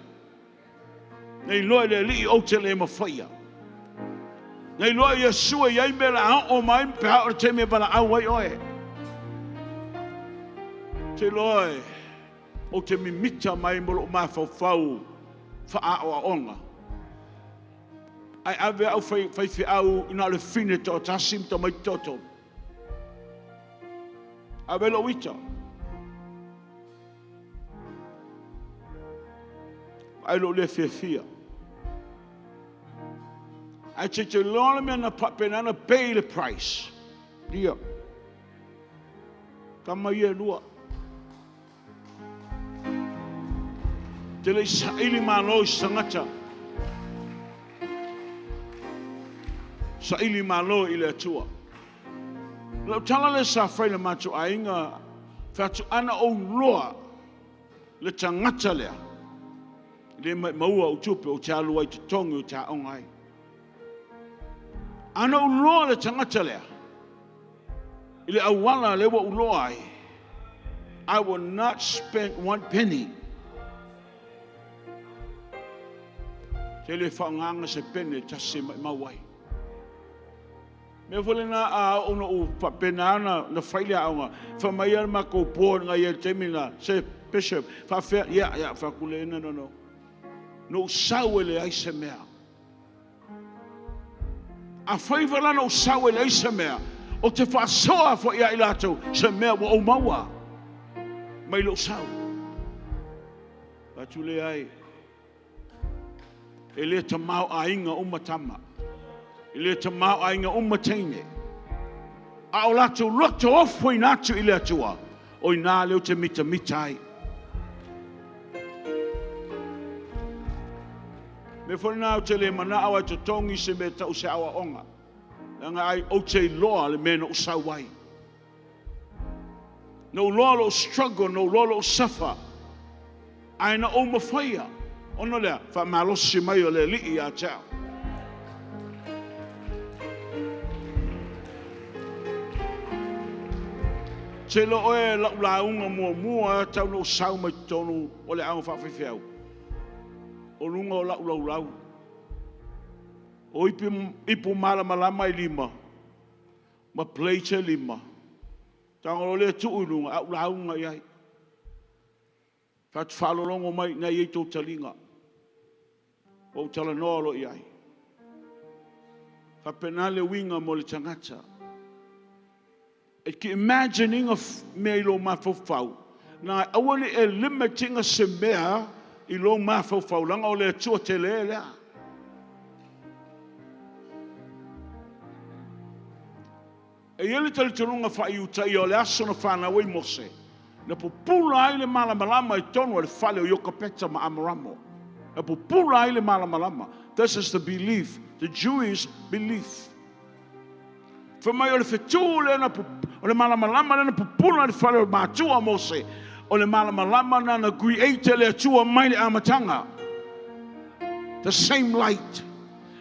Speaker 3: Na iloa e le Alii ou te le mafaia. Na iloa Iesu e i ai mea o le a oo mai pe a oo le taimi e valaau ai oe. Te iloa e ou te mimita mai ma lou mafaufau faaaoaoga. Ae ave au faifeau na o le fine toatasi ma tamaiti toatolu. Ave lou ita. Ai lou le fiafia. Ae te te loa le mea na faapena na pay le price. Ia. Tama ia e lua. Te le i saili malo i se tagata. Saili malo i le Atua. Lau tala lea sa fai i le matou aiga, fai atu, ana ou loa le tagata lea, le maua au tupe ou te alu ai totogi ou te aoga ai. Ana ou loa le tagata lea, i le auala lea ua ou loa ai, I will not spend one penny. Te le faaaogaina se pene e tasi e maumau ai. Mea foi lena a oo ina ou faapena ona na fai le aoga, fai mai le matou board na i ai i le taimi lena, se Bishop, faafefea, ia, ia, fai atu lea, no, no, no. Na ou sau e leai se mea. Afai foi la na ou sau e leai se mea, ou te faasoa foi ia i latou se mea ua ou maua mai lou sau. Fai atu leai. E le tamaoaiga uma tama. E le tamaoaiga uma teine. A o latou loto ofoina atu i le Atua, o i ina lea ou te mitamita ai. Mea foi lena ou te le manao ai totogi se mea tau se aoaoga. Leaga ai ou te iloa le mea na ou sau ai. Na ou iloa lou struggle, na ou iloa lou suffer. Ae na ou mafaia. Ona lea, faamalosi mai o le Alii ia te au. Te iloa oe lau lauga muamua tau na ou sau mai totonu o le aoga faafaifeau. O luga o lau laulau. O ipu, ipu malamalama e lima ma plate e lima. Tago loa lea tuu i luga, ae ou lauga i ai. Fai atu, faalologo mai na e i ai tou taliga. Ou talanoa loa i ai. Faapena le uiga mo le tagata. E te imagine ina mea i lou mafaufau, na aua ne i e limit ina se mea i lou mafaufau, leaga o le Atua tele lea. E i ai le talitonuga faa-Iutaia o le aso na fanau ai Mose, na pupula ai le malamalama i totonu o le fale o Iokapeta ma Amaramo. Na pupula ai le malamalama. This is the belief, the Jewish belief. Fai mai o le fetu lea na o le malamalama lea na pupula i le fale o matua o Mose, o le malamalama na na create e le Atua mai le amataga. The same light.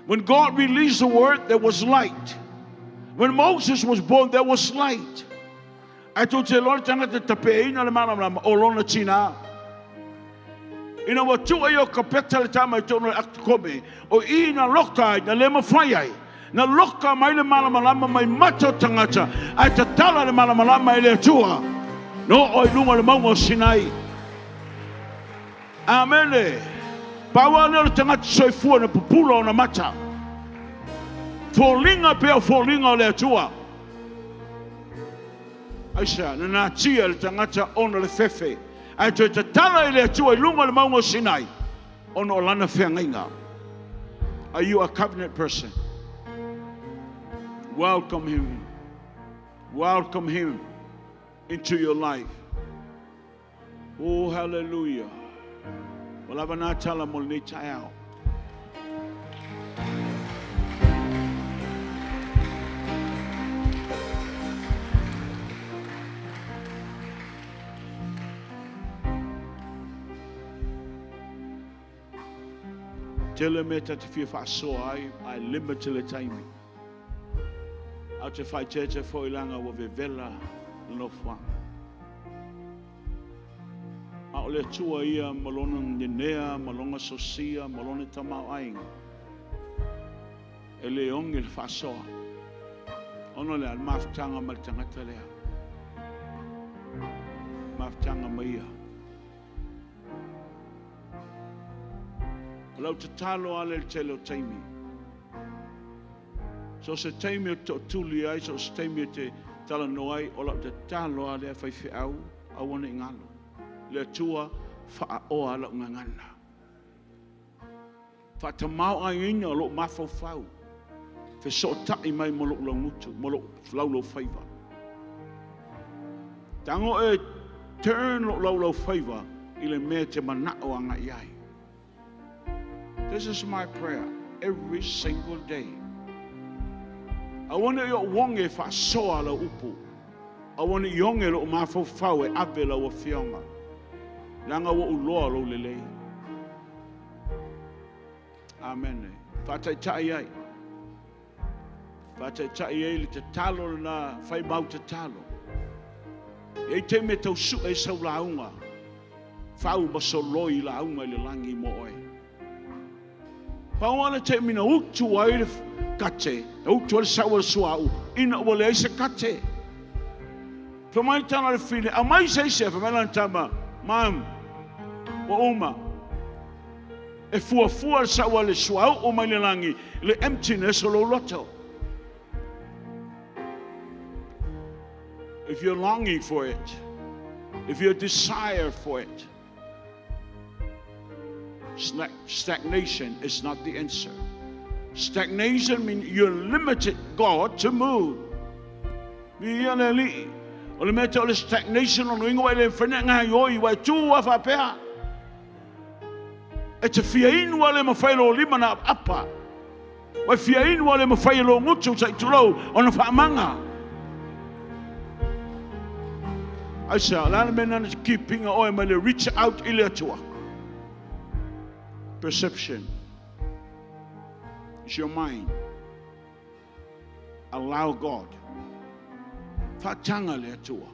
Speaker 3: When God released the word, there was light. When Moses was born, there was light. Ae tou te iloa le tagata e tapeina le malamalama o lona tina. Ina ua tuu e Iokapeta le tama i totonu o le akitokome, o i na loka ai, na le mafai ai, na loka mai le malamalama mai mata o tagata, ae tatala le malamalama e le Atua. Na oo i luga o le mauga o Sinai. Amene. Pau lava lea o le tagata soifua na pupula ona mata. Foliga pea o foliga o le Atua. Aisea? Na natia e le tagata ona le fefe, ae toe tatala i le Atua i luga o le mauga o Sinai, ona o lana feagaiga. Are you a covenant person? Welcome him. Welcome him into your life. Oh, hallelujah. Ua lava nā tala mo lenei taeao. Tele mea ta te fia faasoa ai, ae limit le taimi. Ae ou te faaeteete foi leaga ua vevela le nofoaga. A o le Atua ia ma Lona nenea ma Lona sosia ma Lona tamaoaiga, e le oge le faasoa. Ona o le a? Le mafutaga ma le tagata lea. Mafutaga ma ia. O lau tatalo lava lea i le tele o taimi. So o se taimi ou te tootuli ai, so o se taimi ou te talanoa ai, o lau tatalo lava lea faifeau, aua ne i galo. Le Atua, faaoa lau gagana. Faatamaoaigaina lou mafaufau, fesootai mai ma lou laugutu, ma lou laulaufaiva. Tago e turn lou laulaufaiva i le mea e te manao agai i ai. This is my prayer every single day. Aua ne i ou oge e faasoa lau upu. Aua ne i oge lou mafaufau e ave lau afioga. Leaga ua ou iloa lou lelei. Amene. Faataitai ai. Faataitai ai le tatalo lena, fai mau tatalo. E i ai taimi e tau sue ai sau lauga, fau ma soloi lauga i le lagi mo oe. Pau lava le taimi na utu ai le kate, na utu ai le sau a le suauu, ina ua leai se kate. Fai mai le tala a le fine, aumai se isi, fai mai lana tama, Mum, ua uma. E fuafua le sau a le suauu mai le lagi i le emptiness o lou loto. If you're longing for it, if you desire for it, stagnation is not the answer. Stagnation means you limited God to move. Viia le Alii. O le mea tau o le stagnation o nuinga wa e le mawhai na ngā ioi, wa e tū a whapea. E te fia inu a le mawhai lo lima na apa. Wa e fia inu a le mawhai lo ngutu sa i tulou o na whaamanga. Aisea, o le a le mea na te keepinga oe mai le reach out i le Atua? Perception. It's your mind. Allow God. Faataga le Atua.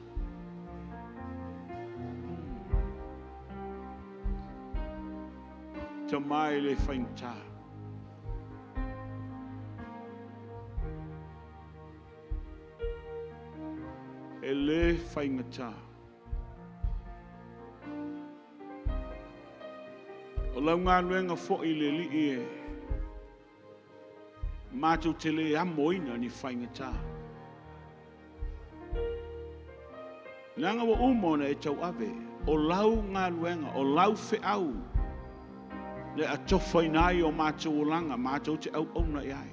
Speaker 3: Tama e le faigata. E le faigata. O lau galuega foi i le Alii e matou te le amoina ni faigata. Leaga ua uma ona e tauave, o lau galuega, o lau feau, le atofaina ai o matou olaga, matou te auauna i ai.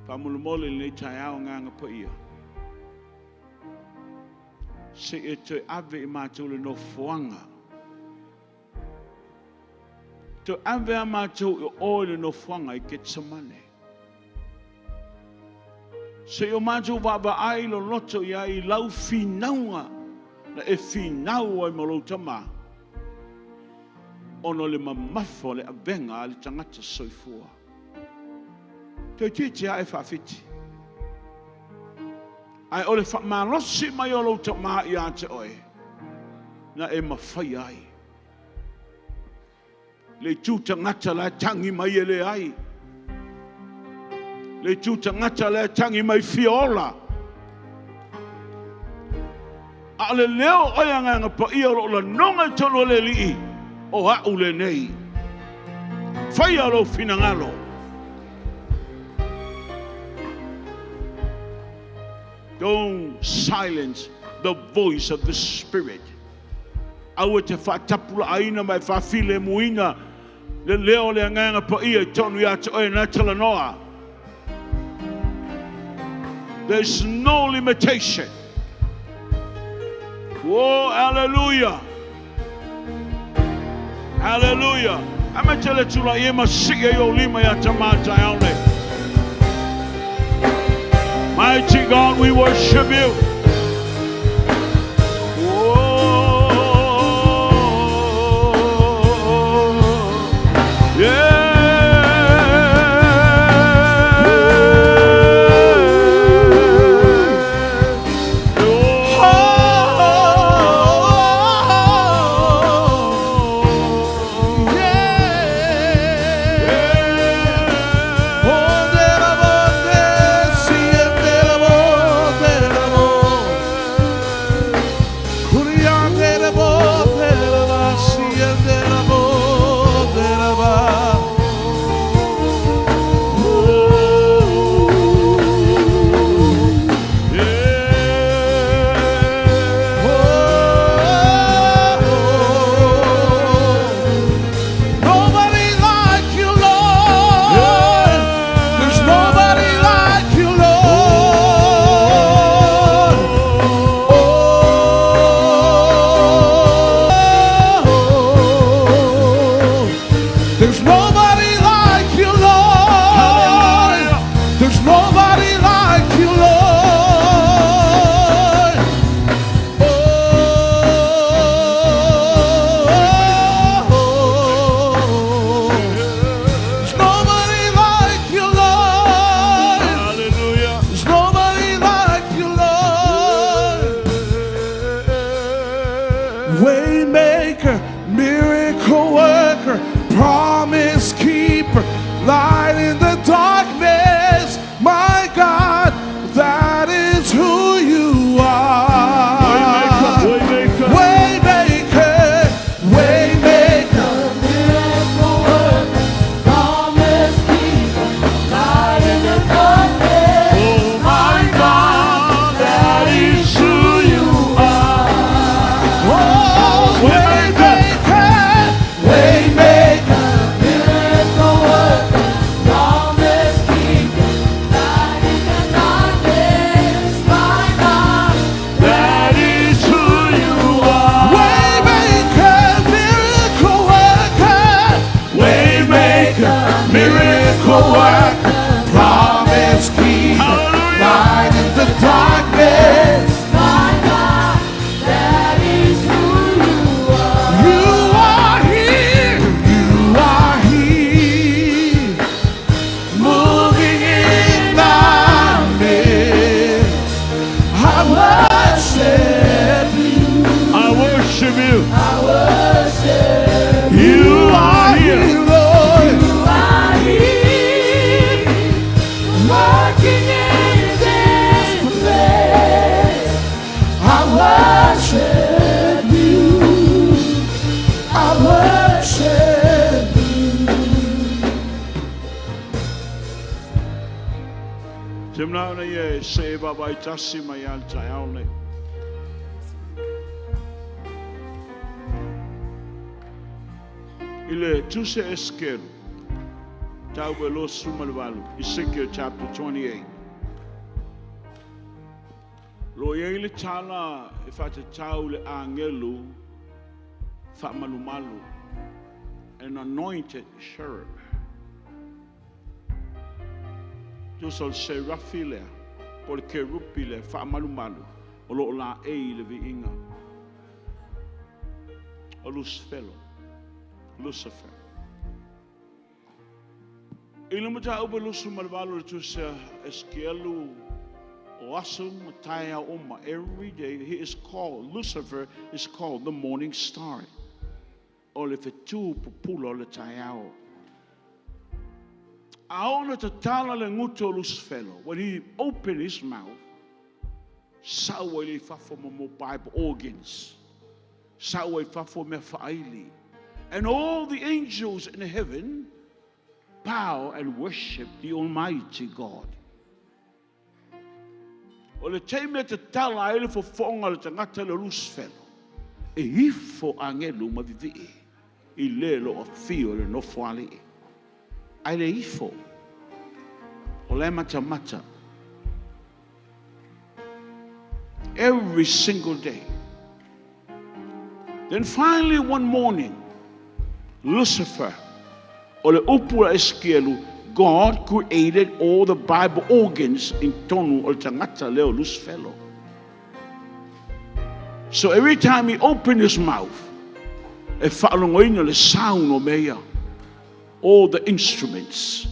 Speaker 3: Faamolemole i lenei taeao Agaga Paia, se i e toe ave i matou le nofoaga. Toe ave a matou i o i le nofoaga i Ketsemane. Se i o matou vaavaai loloto i ai i lau finauga na e finau ai ma lou Tama, ona o le mamafa o le avega a le tagata soifua. Toeitiiti lava e faafiti. Ae o le faamalosi mai o lou Tama ia te oe, na e mafaia ai. Le itu tagata la e tagi mai e leai. Le itu tagata la e tagi mai fia ola. A o le leo o oe Agaga Paia o lo o lanoga i totonu o le Alii, o a'u lenei. Faia lou finagalo. Don't silence the voice of the Spirit. Aua e te faatapulaaina ma e faafilemuina le leo o le Agaga Paia i totonu ia te oe na talanoa. There's no limitation. Oh, hallelujah. Hallelujah. A me te le tula i e ma sii ai o lima ia ta mātai au nei. Mighty God, we worship you. Oh. Te mna ona ia e se e vava i tasi mai al tai au nei. I le tuse eskelu, tau e lo sumalvalu, Ezekiel chapter 28. Lo ia le tala e whatatau le angelu whaamalumalu, an anointed cherub. Tusa o le serafi lea, po le kerupi lea, whaamalumalu, o lo o la e i le viinga. O Lucifero. Lucifer. I le mata upe lusu malvalo le tusa eskielu o aso mataya oma. Every day he is called, Lucifer is called the morning star. O le fetu pupula o le taiao. Aona tatala le nguto o Lucifero. When he opened his mouth, saua i le fafo mo mo pipe organs. Saua i fafo mea whaili. And all the angels in heaven bow and worship the Almighty God. O le teime te tala ai le fofonga le tangata le Lucifero. E ifo angelu ma vivii. I le lo a fio le nofo ali. Ai le ifo. O le mata mata. Every single day. Then finally one morning, Lucifer, o le upu a Eskielu, God created all the Bible organs in tonu o le tangata leo Lucifero. So every time he opened his mouth, e whaalongoina le sound o mea, all the instruments.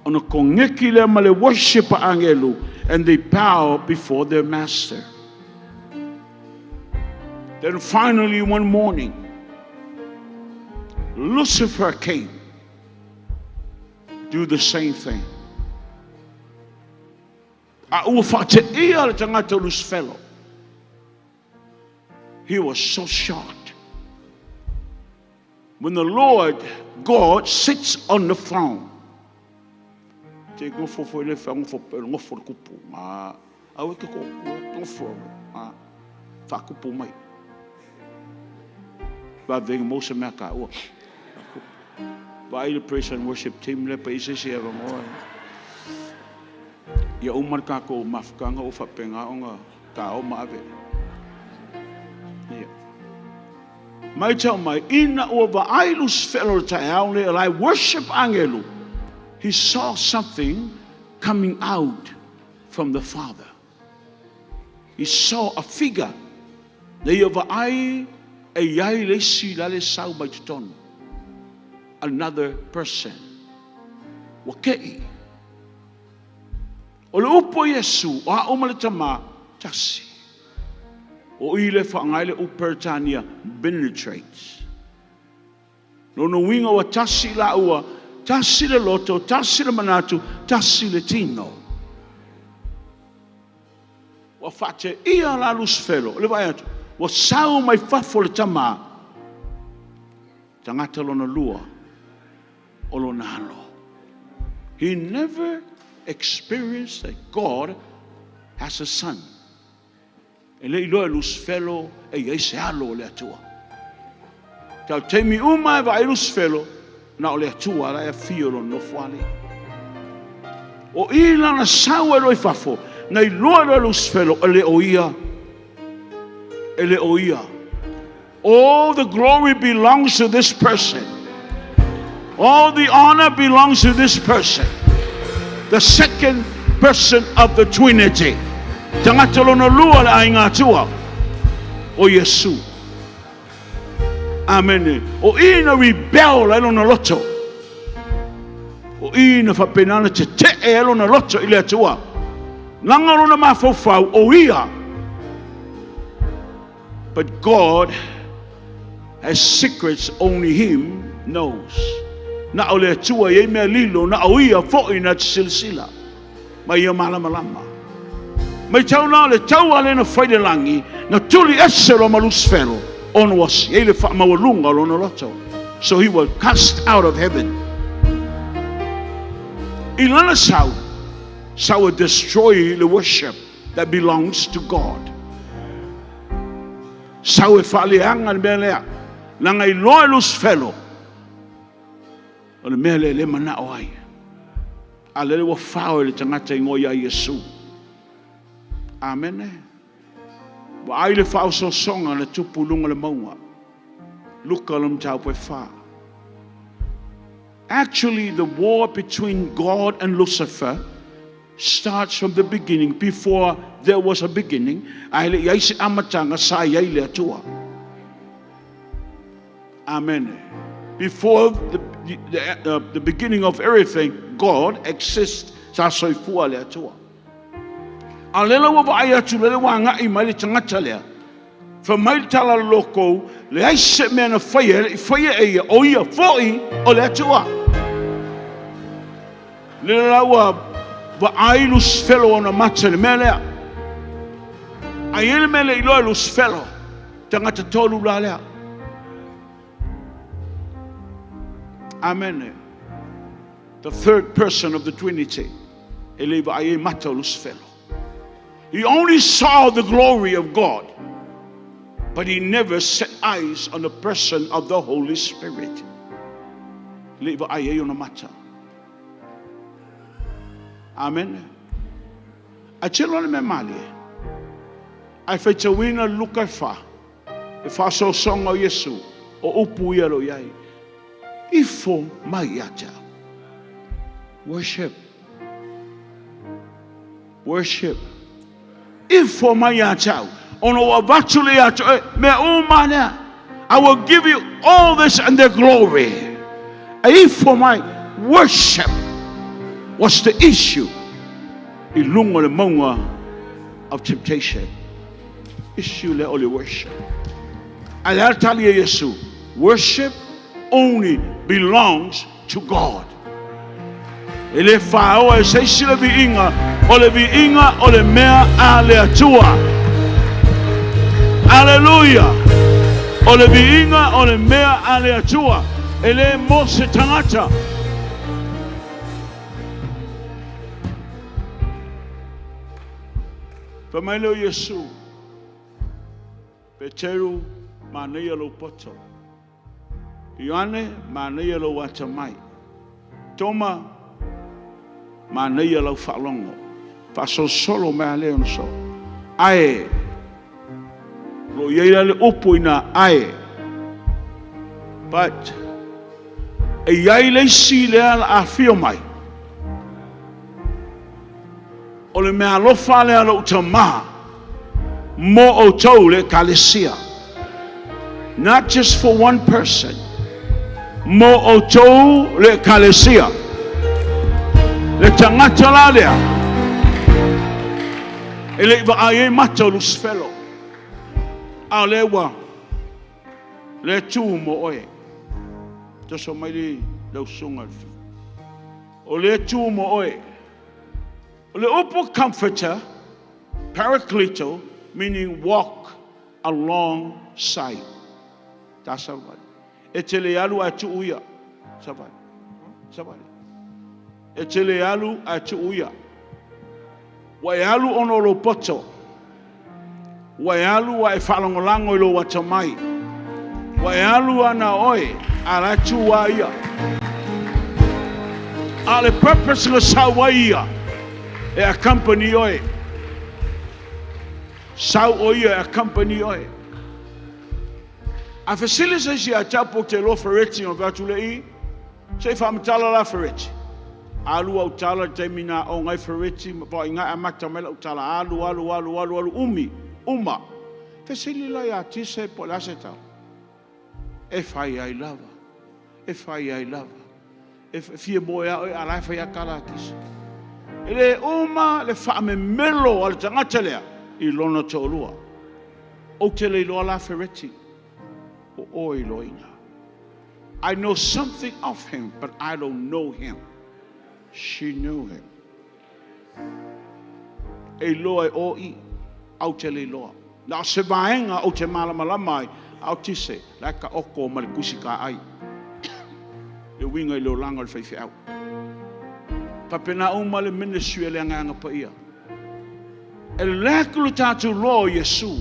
Speaker 3: Ona kongeki le ma le worship angelu, and they bow before their master. Then finally one morning, Lucifer came, do the same thing. A ua whaate ia le tangata Lucifero. He was so shocked. When the Lord God sits on the throne, te ngofo fo le fa ngofo pe ngofo le kupu. Ma au ke ko ngofo ma fa kupu mai. Va venga mo se mea ka ua. Va i le praise and worship team le pa ise se ava ngoa. Ia umar ka ko mafukanga o whapenga onga ka o maave. Ia. Mai tau mai, ina ua va ai Lucifero le taeao le lai worship angelu. He saw something coming out from the Father. He saw a figure. Le ia va ai e iai le isi la le sau mai totonu. Another person. Wa kei. O le upo Yesu, o a uma le tama, tasi. O i le whaangai le uperitania, penetrates. No no winga wa tasi la ua, tasi le loto, tasi le manatu, tasi le tino. Wa whaate ia la Lucifero, le vai atu, wa sau mai fafo le tama, tangata lona lua, o lona alo. He never experienced that God has a son. E le iloa e Lucifero e iai se alo o le atua. Tau teimi uma e vai Lucifero, na o le atua la e fio lo nofo ale. O i lana sau e loi fafo, na iloa e Lucifero e le o ia, e le o ia. All the glory belongs to this person. All the honor belongs to this person. The second person of the Trinity. Tangata lona lua le ainga atua. O Yesu. Amen. O ina rebel ai lona loto. O ina whapenana te te e lona loto i le atua. Langa lona mawhaufau o ia. But God has secrets only Him knows. Na o le atua i mea lilo, na o ia fo ina te silasila. Mai ia malama lama. Mai tau nā le tau a lena whaile langi, na tuli ese lo ma Lucifero, ono wasi, e le wha maualunga lo na loto. So he was cast out of heaven. I lana sau, Sau e destroy le worship that belongs to God. Sau e faaleaga le mea lea. Leaga e iloa e Lusifelo, o le mea lea e le manao ai. A lele ua fao e le tagata igoa ia Iesu. Amene. Vaai le faaosoosoga na tupu i luga o le mauga. Luka le mataupu e 4. Actually, the war between God and Lucifer starts from the beginning, before there was a beginning. Ae le i ai se amataga sa i ai le Atua. Amen. Before the beginning of everything, God exists. Sa soifua le Atua. A lele ua vaai atu lele ua agai mai le tagata lea. Fa mai le tala le loko, leai se mea na faia, le i faia e ia, o ia foi o le Atua. Lele la ua vaai Lusifelo ona mata le mea lea. Ai ele mea le iloa e Lusifelo, tagata tolu la lea. Amen. The third person of the Trinity. E le vaai e mata o Lusifelo. He only saw the glory of God, but he never set eyes on the person of the Holy Spirit. Le vaai e ona mata. Amen. A telo le mea mali. Ai faitauina Luka e 4. E faasoasoga o Iesu. O upu ia lo iai. Ifo mai ia te au. Worship. Worship. Ifo mai ia te au. Ona ua avatu le ia te oe. Mea uma lea. I will give you all this and their glory. E ifo mai. Worship was the issue. I luga le mauga of temptation. Issue le o le worship. A le tali e Iesu. Worship only belongs to God. E le whaoa e seisi le viiga, o le viiga o le mea a le Atua. Hallelujah. O le viiga o le mea a le Atua. E le mo se tagata. Fa mai leo Iesu. Peteru manaia lou poto. Ioane manaia lou atamai. Toma manaia lau faalogo. Faasolosolo mai a lea ona so. Ae lo iai la le upu ina ae. But e iai le isi lea la afio mai. O le mea alofa lea lou tamā mo outou le ekalesia. Not just for one person. Mo outou le ekalesia. Le tagata la lea. E le i vaai e mata o Lusifelo. A le ua le tu mo oe. Toso mai li lau sunga. O le tu mo oe. O le upu comforter, paracleto, meaning walk alongside. Ta savali. E te le alu a tu uia. Savali. Savali. E te le alu a tu uia. Ua e alu ono lo poto. Ua e alu a e whaalangolango i lo atamai. Ua e alu ana oe a la tu a ia. A le purpose na sau ai ia e accompany oe. Sau o ia e accompany oe. A fesili se isi a tau po te lo fereti o vatu le i, se i whaamatala la fereti. Alu au tala te taimi o ngai fereti, ma i ngai amata mai lau tala, alu, alu, alu, alu, alu, umi, uma. Fesili la ia tise po le ase tau. E whai ai lava. E whai ai lava. E fia moe a oe a lai whai a kala tise. E le uma le whaamemelo a le tagata lea i lona to'olua. O te le iloa la fereti. O oe iloina. I know something of him, but I don't know him. She knew him. E iloa e o i, au te le iloa. Na o se vaenga o te malamalama ai, au tise, la ka oko ma le kusi ka ai. Le winga i le olanga o le whaiwhiau. Whapena uma le ministry e le anganga pa ia. E leko le tātou loa o Iesu.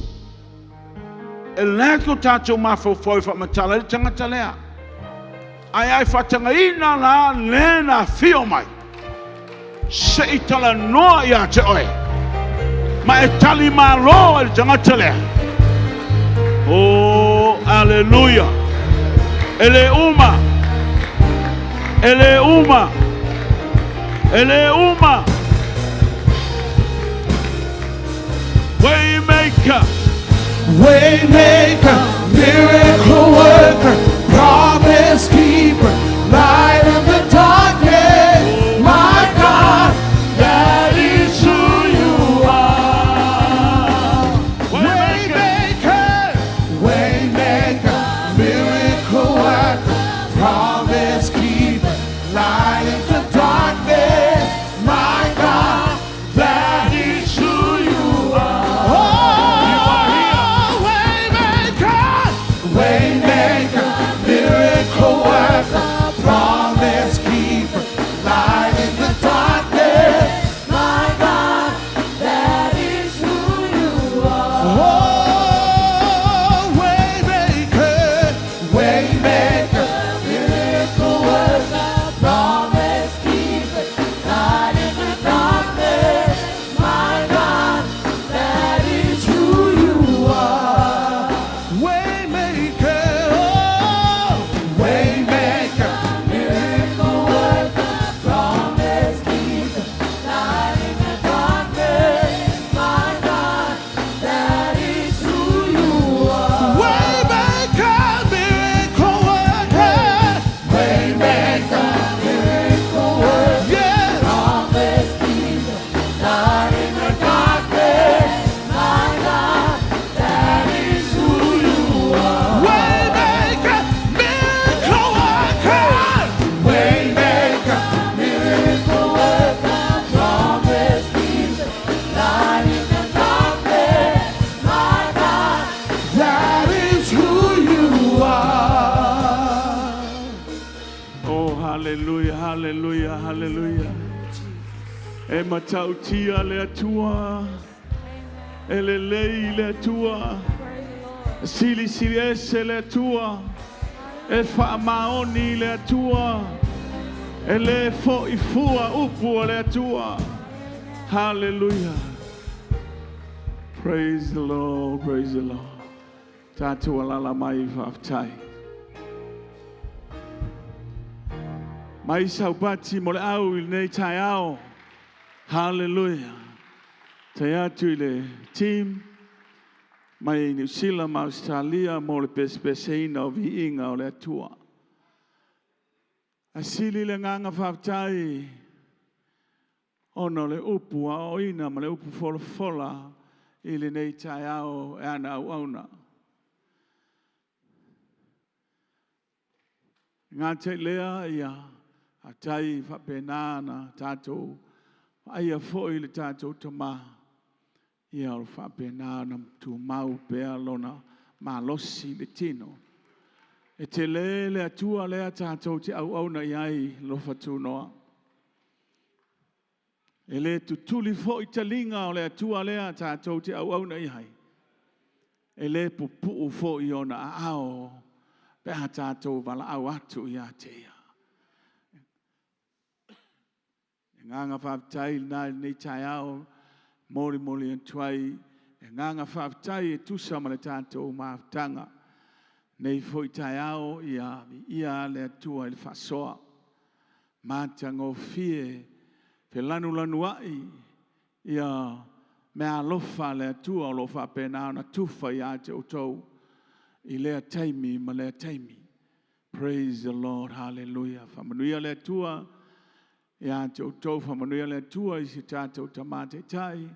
Speaker 3: E leko tātou mafaufau i whamatala i le tangata lea. Ai ai whatangaina la le na fio mai. Se i tala noa ia te oe. Ma e tali malo e le tangata lea. Oh, aleluia. E le uma. E le uma. E le uma. Waymaker.
Speaker 2: Waymaker, miracle worker, promise keeper, light in the darkness. My God, that is who you are. Waymaker, waymaker, miracle worker, promise keeper, light in the darkness. My God, that is who you are. Oh, waymaker, waymaker, miracle worker, promise keeper, light in the darkness.
Speaker 7: My God, that is who you are.
Speaker 2: Oh, waymaker, waymaker,
Speaker 7: Miracle worker, promise keeper, light in the darkness. My God, that is who you are.
Speaker 2: waymaker, oh, waymaker.
Speaker 7: Miracle worker, promise keeper, light in the darkness. My God, that is who you are.
Speaker 2: Waymaker, miracle worker, waymaker,
Speaker 7: Miracle worker,
Speaker 2: yes.
Speaker 7: promise keeper, light in the darkness. My God, that is who you are.
Speaker 2: Waymaker, miracle worker, waymaker,
Speaker 7: Miracle worker, promise keeper, light in the darkness. My God,
Speaker 2: that is who you are.
Speaker 3: Oh, hallelujah, hallelujah, hallelujah. E matautia le atua. E le lei le atua. Sili sili ese le atua. E wha maoni le atua. E le fo i fua upu o le atua. Hallelujah. Praise the Lord, praise the Lord. Tātou alala mai whaaftai. Mai saupati mo le au i nei tai ao. Hallelujah. Te atu i le team. Mai New Zealand ma Australia mo le pesepeseina o viiga o le Atua. Asili le nganga whaaftai. Ona o le upu a oina ma le upu folafola i le nei tai ao e ana au auna. Ngā te lea ia a tai whapenā tātou aia foi le tātou tama. Ia o whapenā na tū mau pea lona malosi le tino. E te le le atua lea tātou te au auna i ai lofa tūnoa. E le tutuli foi talinga o le atua lea tātou te au auna i ai. E le pupu'u foi ona ao pe a tātou wala au atu i a te ia. E nganga whaaftai nā nei tai ao, mori mori antuai, e nganga whaaftai e tusa ma le tātou maaftanga. Nei foi tai ao ia, ia le atua i le whasoa. Māta ngōfie, fe lanu lanu ai, ia mea alofa le atua o lo whapena ona tufa i a te outou. I lea taimi ma lea taimi. Praise the Lord, hallelujah. Whamanuia le atua, ia te outou, whamanuia le atua i si tātou tamate tai,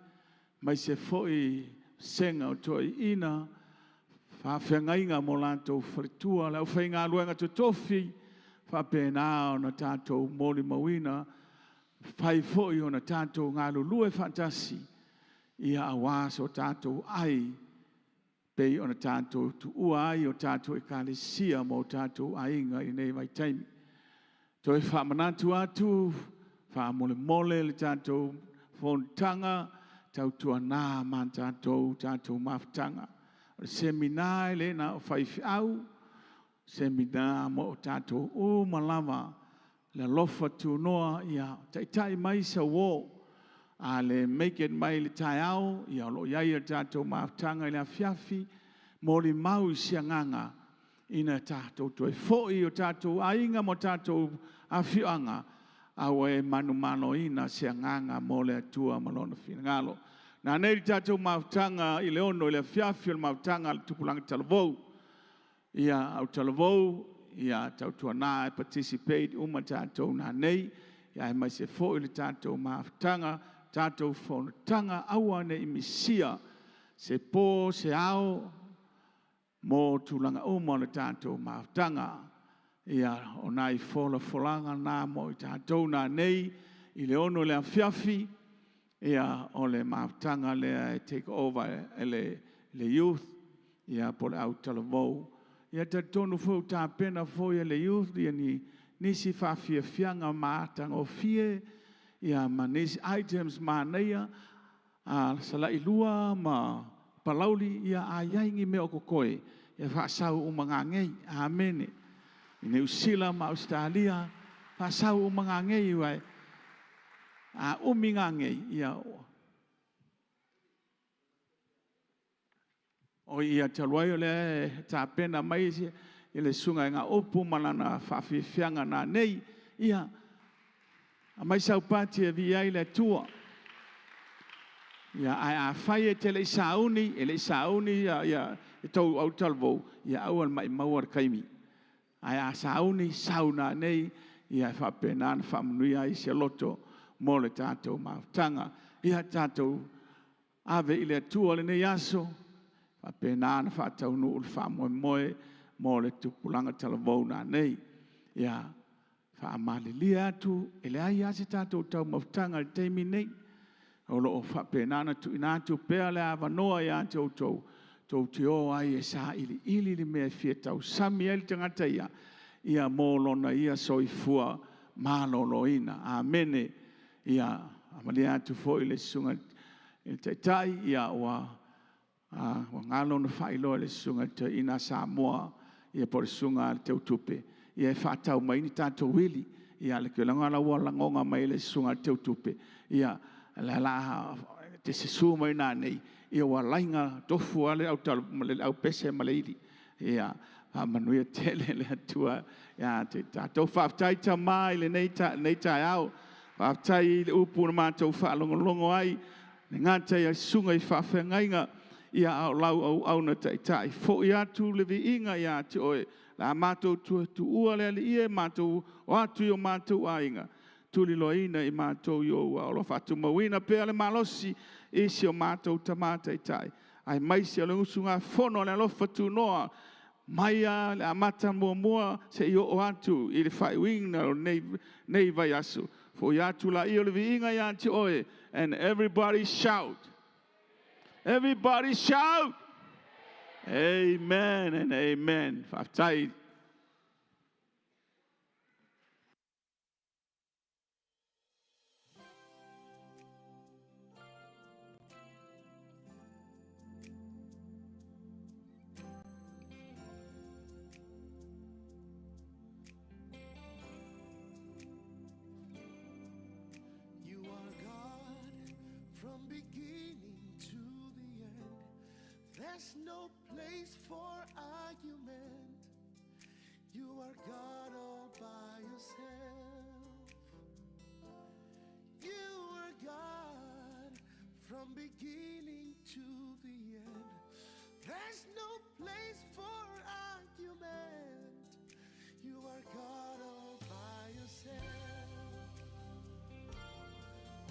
Speaker 3: mai se foi senga o toi ina, whawhengainga mo lātou wharitua, le au whainga luenga totofi, whapena ona tātou moli mauina, whai foi ona tātou ngā lulue whatasi, ia awā so tātou ai, pei ona tātou tuua ai o tātou e kālesia mō tātou ainga i nei vai taimi. Toi whamanatu atu, Faamolemole le tatou fonotaga tautuanā ma tatou mafutaga. O le semina e le na o faifeau, semina mo o tatou uma lava le alofa tunoa ia taitai mai sau o. A le make it mai le taeao, ia o lo o i ai le tatou mafutaga i le afiafi, molimau i se agaga ina tatou toe foi i o tatou aiga ma o tatou afioaga, a ua e manumaloina se agaga mo le Atua ma lona finagalo. Na nei le tatou mafutaga i le 6 i le afiafi o le mafutaga a le tupulaga talavou. Ia au talavou, ia tautuanā e participate uma tatou nanei, ia aemaise foi le tatou mafutaga, tatou fonotaga, aua ne i misia se po, se ao, mo tulaga uma o le tatou mafutaga. Ia, o nai folafolaga na mo i tatou nanei i le 6 i le afiafi, ia, o le mafutaga lea e take over e le youth, ia, po o le au talavou. Ia talitonu foi ua tapena foi e le youth ia nisi faafiafiaga matagofie, ia ma nisi items manaia, salai lua ma palauli, ia a i ai ni mea o totoe, ia faasau uma nanei. Amene. I Niu Sila ma Ausetalia, faasau uma nanei uai. A umi nanei, ia o ia talu ai o le tapena mai i le susuga i ngā upu ma lana faafiafiaga nanei, ia aumai sau pati e viia ai le Atua. Ia, ae afai e te le i sauni, e le i sauni ia e tou au talavou, ia aua le maimauina le taimi. Ae a sauni, sau nanei, ia e faapena ona faamanuia ai se loto mo le tatou mafutaga. Ia tatou ave i le Atua lenei aso, faapena ona faataunuu le faamoemoe mo le tupulaga talavou nanei. Ia faamalilie atu, e leai lava se tatou taumafataga i le taimi lenei. O lo o faapena ona tuuina atu pea le avanoa ia te outou, tou te o ai e sailiili le mea e fia tausami ai le tagata ia, ia mo lona ia soifua maloloina. Amene. Ia amalia atu foi le susuga i le Taitai, ia ua galo ona faailoa le susuga i le Toeaina Samoa, ia po o le susuga a le Teutupe, ia e faatau mai ni tatou uili. Ia le tulaga la ua lagona mai le susuga a le Teutupe, ia la la te sesu mai nanei, ia ua laina tofu lava le aupese ma le ili. Ia faamanuia tele le Atua ia te tatou. Faafetai tama i lenei taeao. Faafetai i le upu na matou faalogologo ai, le gata ia susuga i faafeagaiga, ia a o lau auauna taitai. Foi atu le viiga ia te oe, la matou tuua le alii e matou o atu i o matou aiga, tuliloaina i matou i ou ao. O lo o faatumauina pea le malosi i si o matou tama taitai, ai mai se o le usugafono a le alofa tunoa, mai a le amata muamua se i oo atu i le faaiuina o nei vaiaso. Foi atu la ia o le viiga ia te oe. And everybody shout. Everybody shout. Amen and amen. Faafetai.
Speaker 8: You are God from beginning to the end. There's no place for argument. You are God all by yourself. You are God from beginning to the end. There's no place for argument. You are God all by yourself.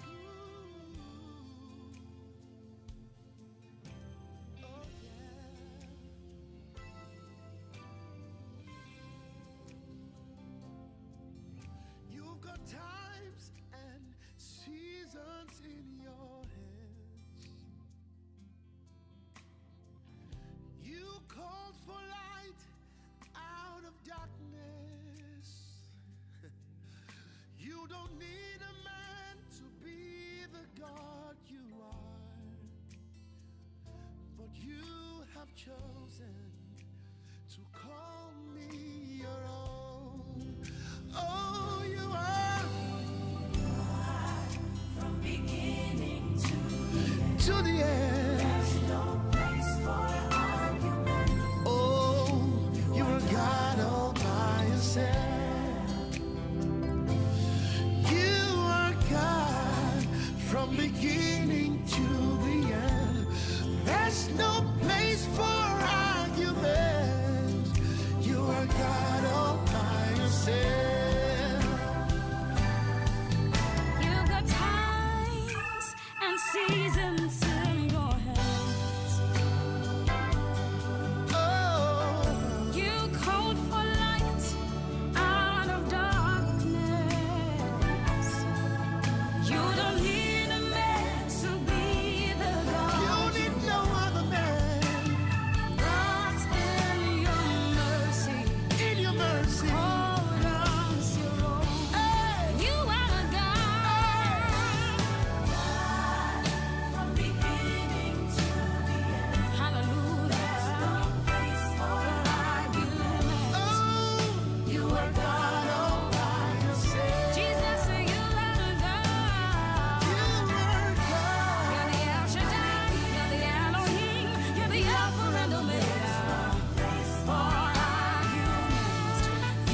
Speaker 8: Ooh. Oh yeah. You've got times and seasons in your hands. to the end. There's no place for argument. Oh, you are God all by yourself. You are God from beginning to the end. There's no place for argument. You are God all by yourself.
Speaker 9: You've got times and seasons in your hands.
Speaker 8: Oh,
Speaker 9: You called for light out of darkness. You don't need a man to be the God.
Speaker 8: you need no other man.
Speaker 9: But in your mercy,
Speaker 8: In your mercy.
Speaker 9: called us your own. You are God. From beginning to the end. Hallelujah. There's no place for argument.
Speaker 8: Oh,
Speaker 9: You are God
Speaker 8: all by yourself.
Speaker 9: Jesus, you are God.
Speaker 8: You are God.
Speaker 9: You're the El Shaddai, you're the Elohim, you're the Alpha and Omega. For argument,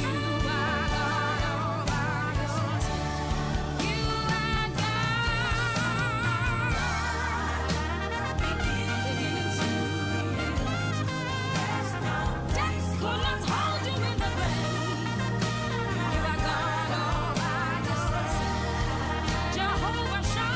Speaker 9: you are God all by yourself. You are God. Beginning to the end. Death could not hold you in the grave. You are God all by yourself. Jehovah Shammah,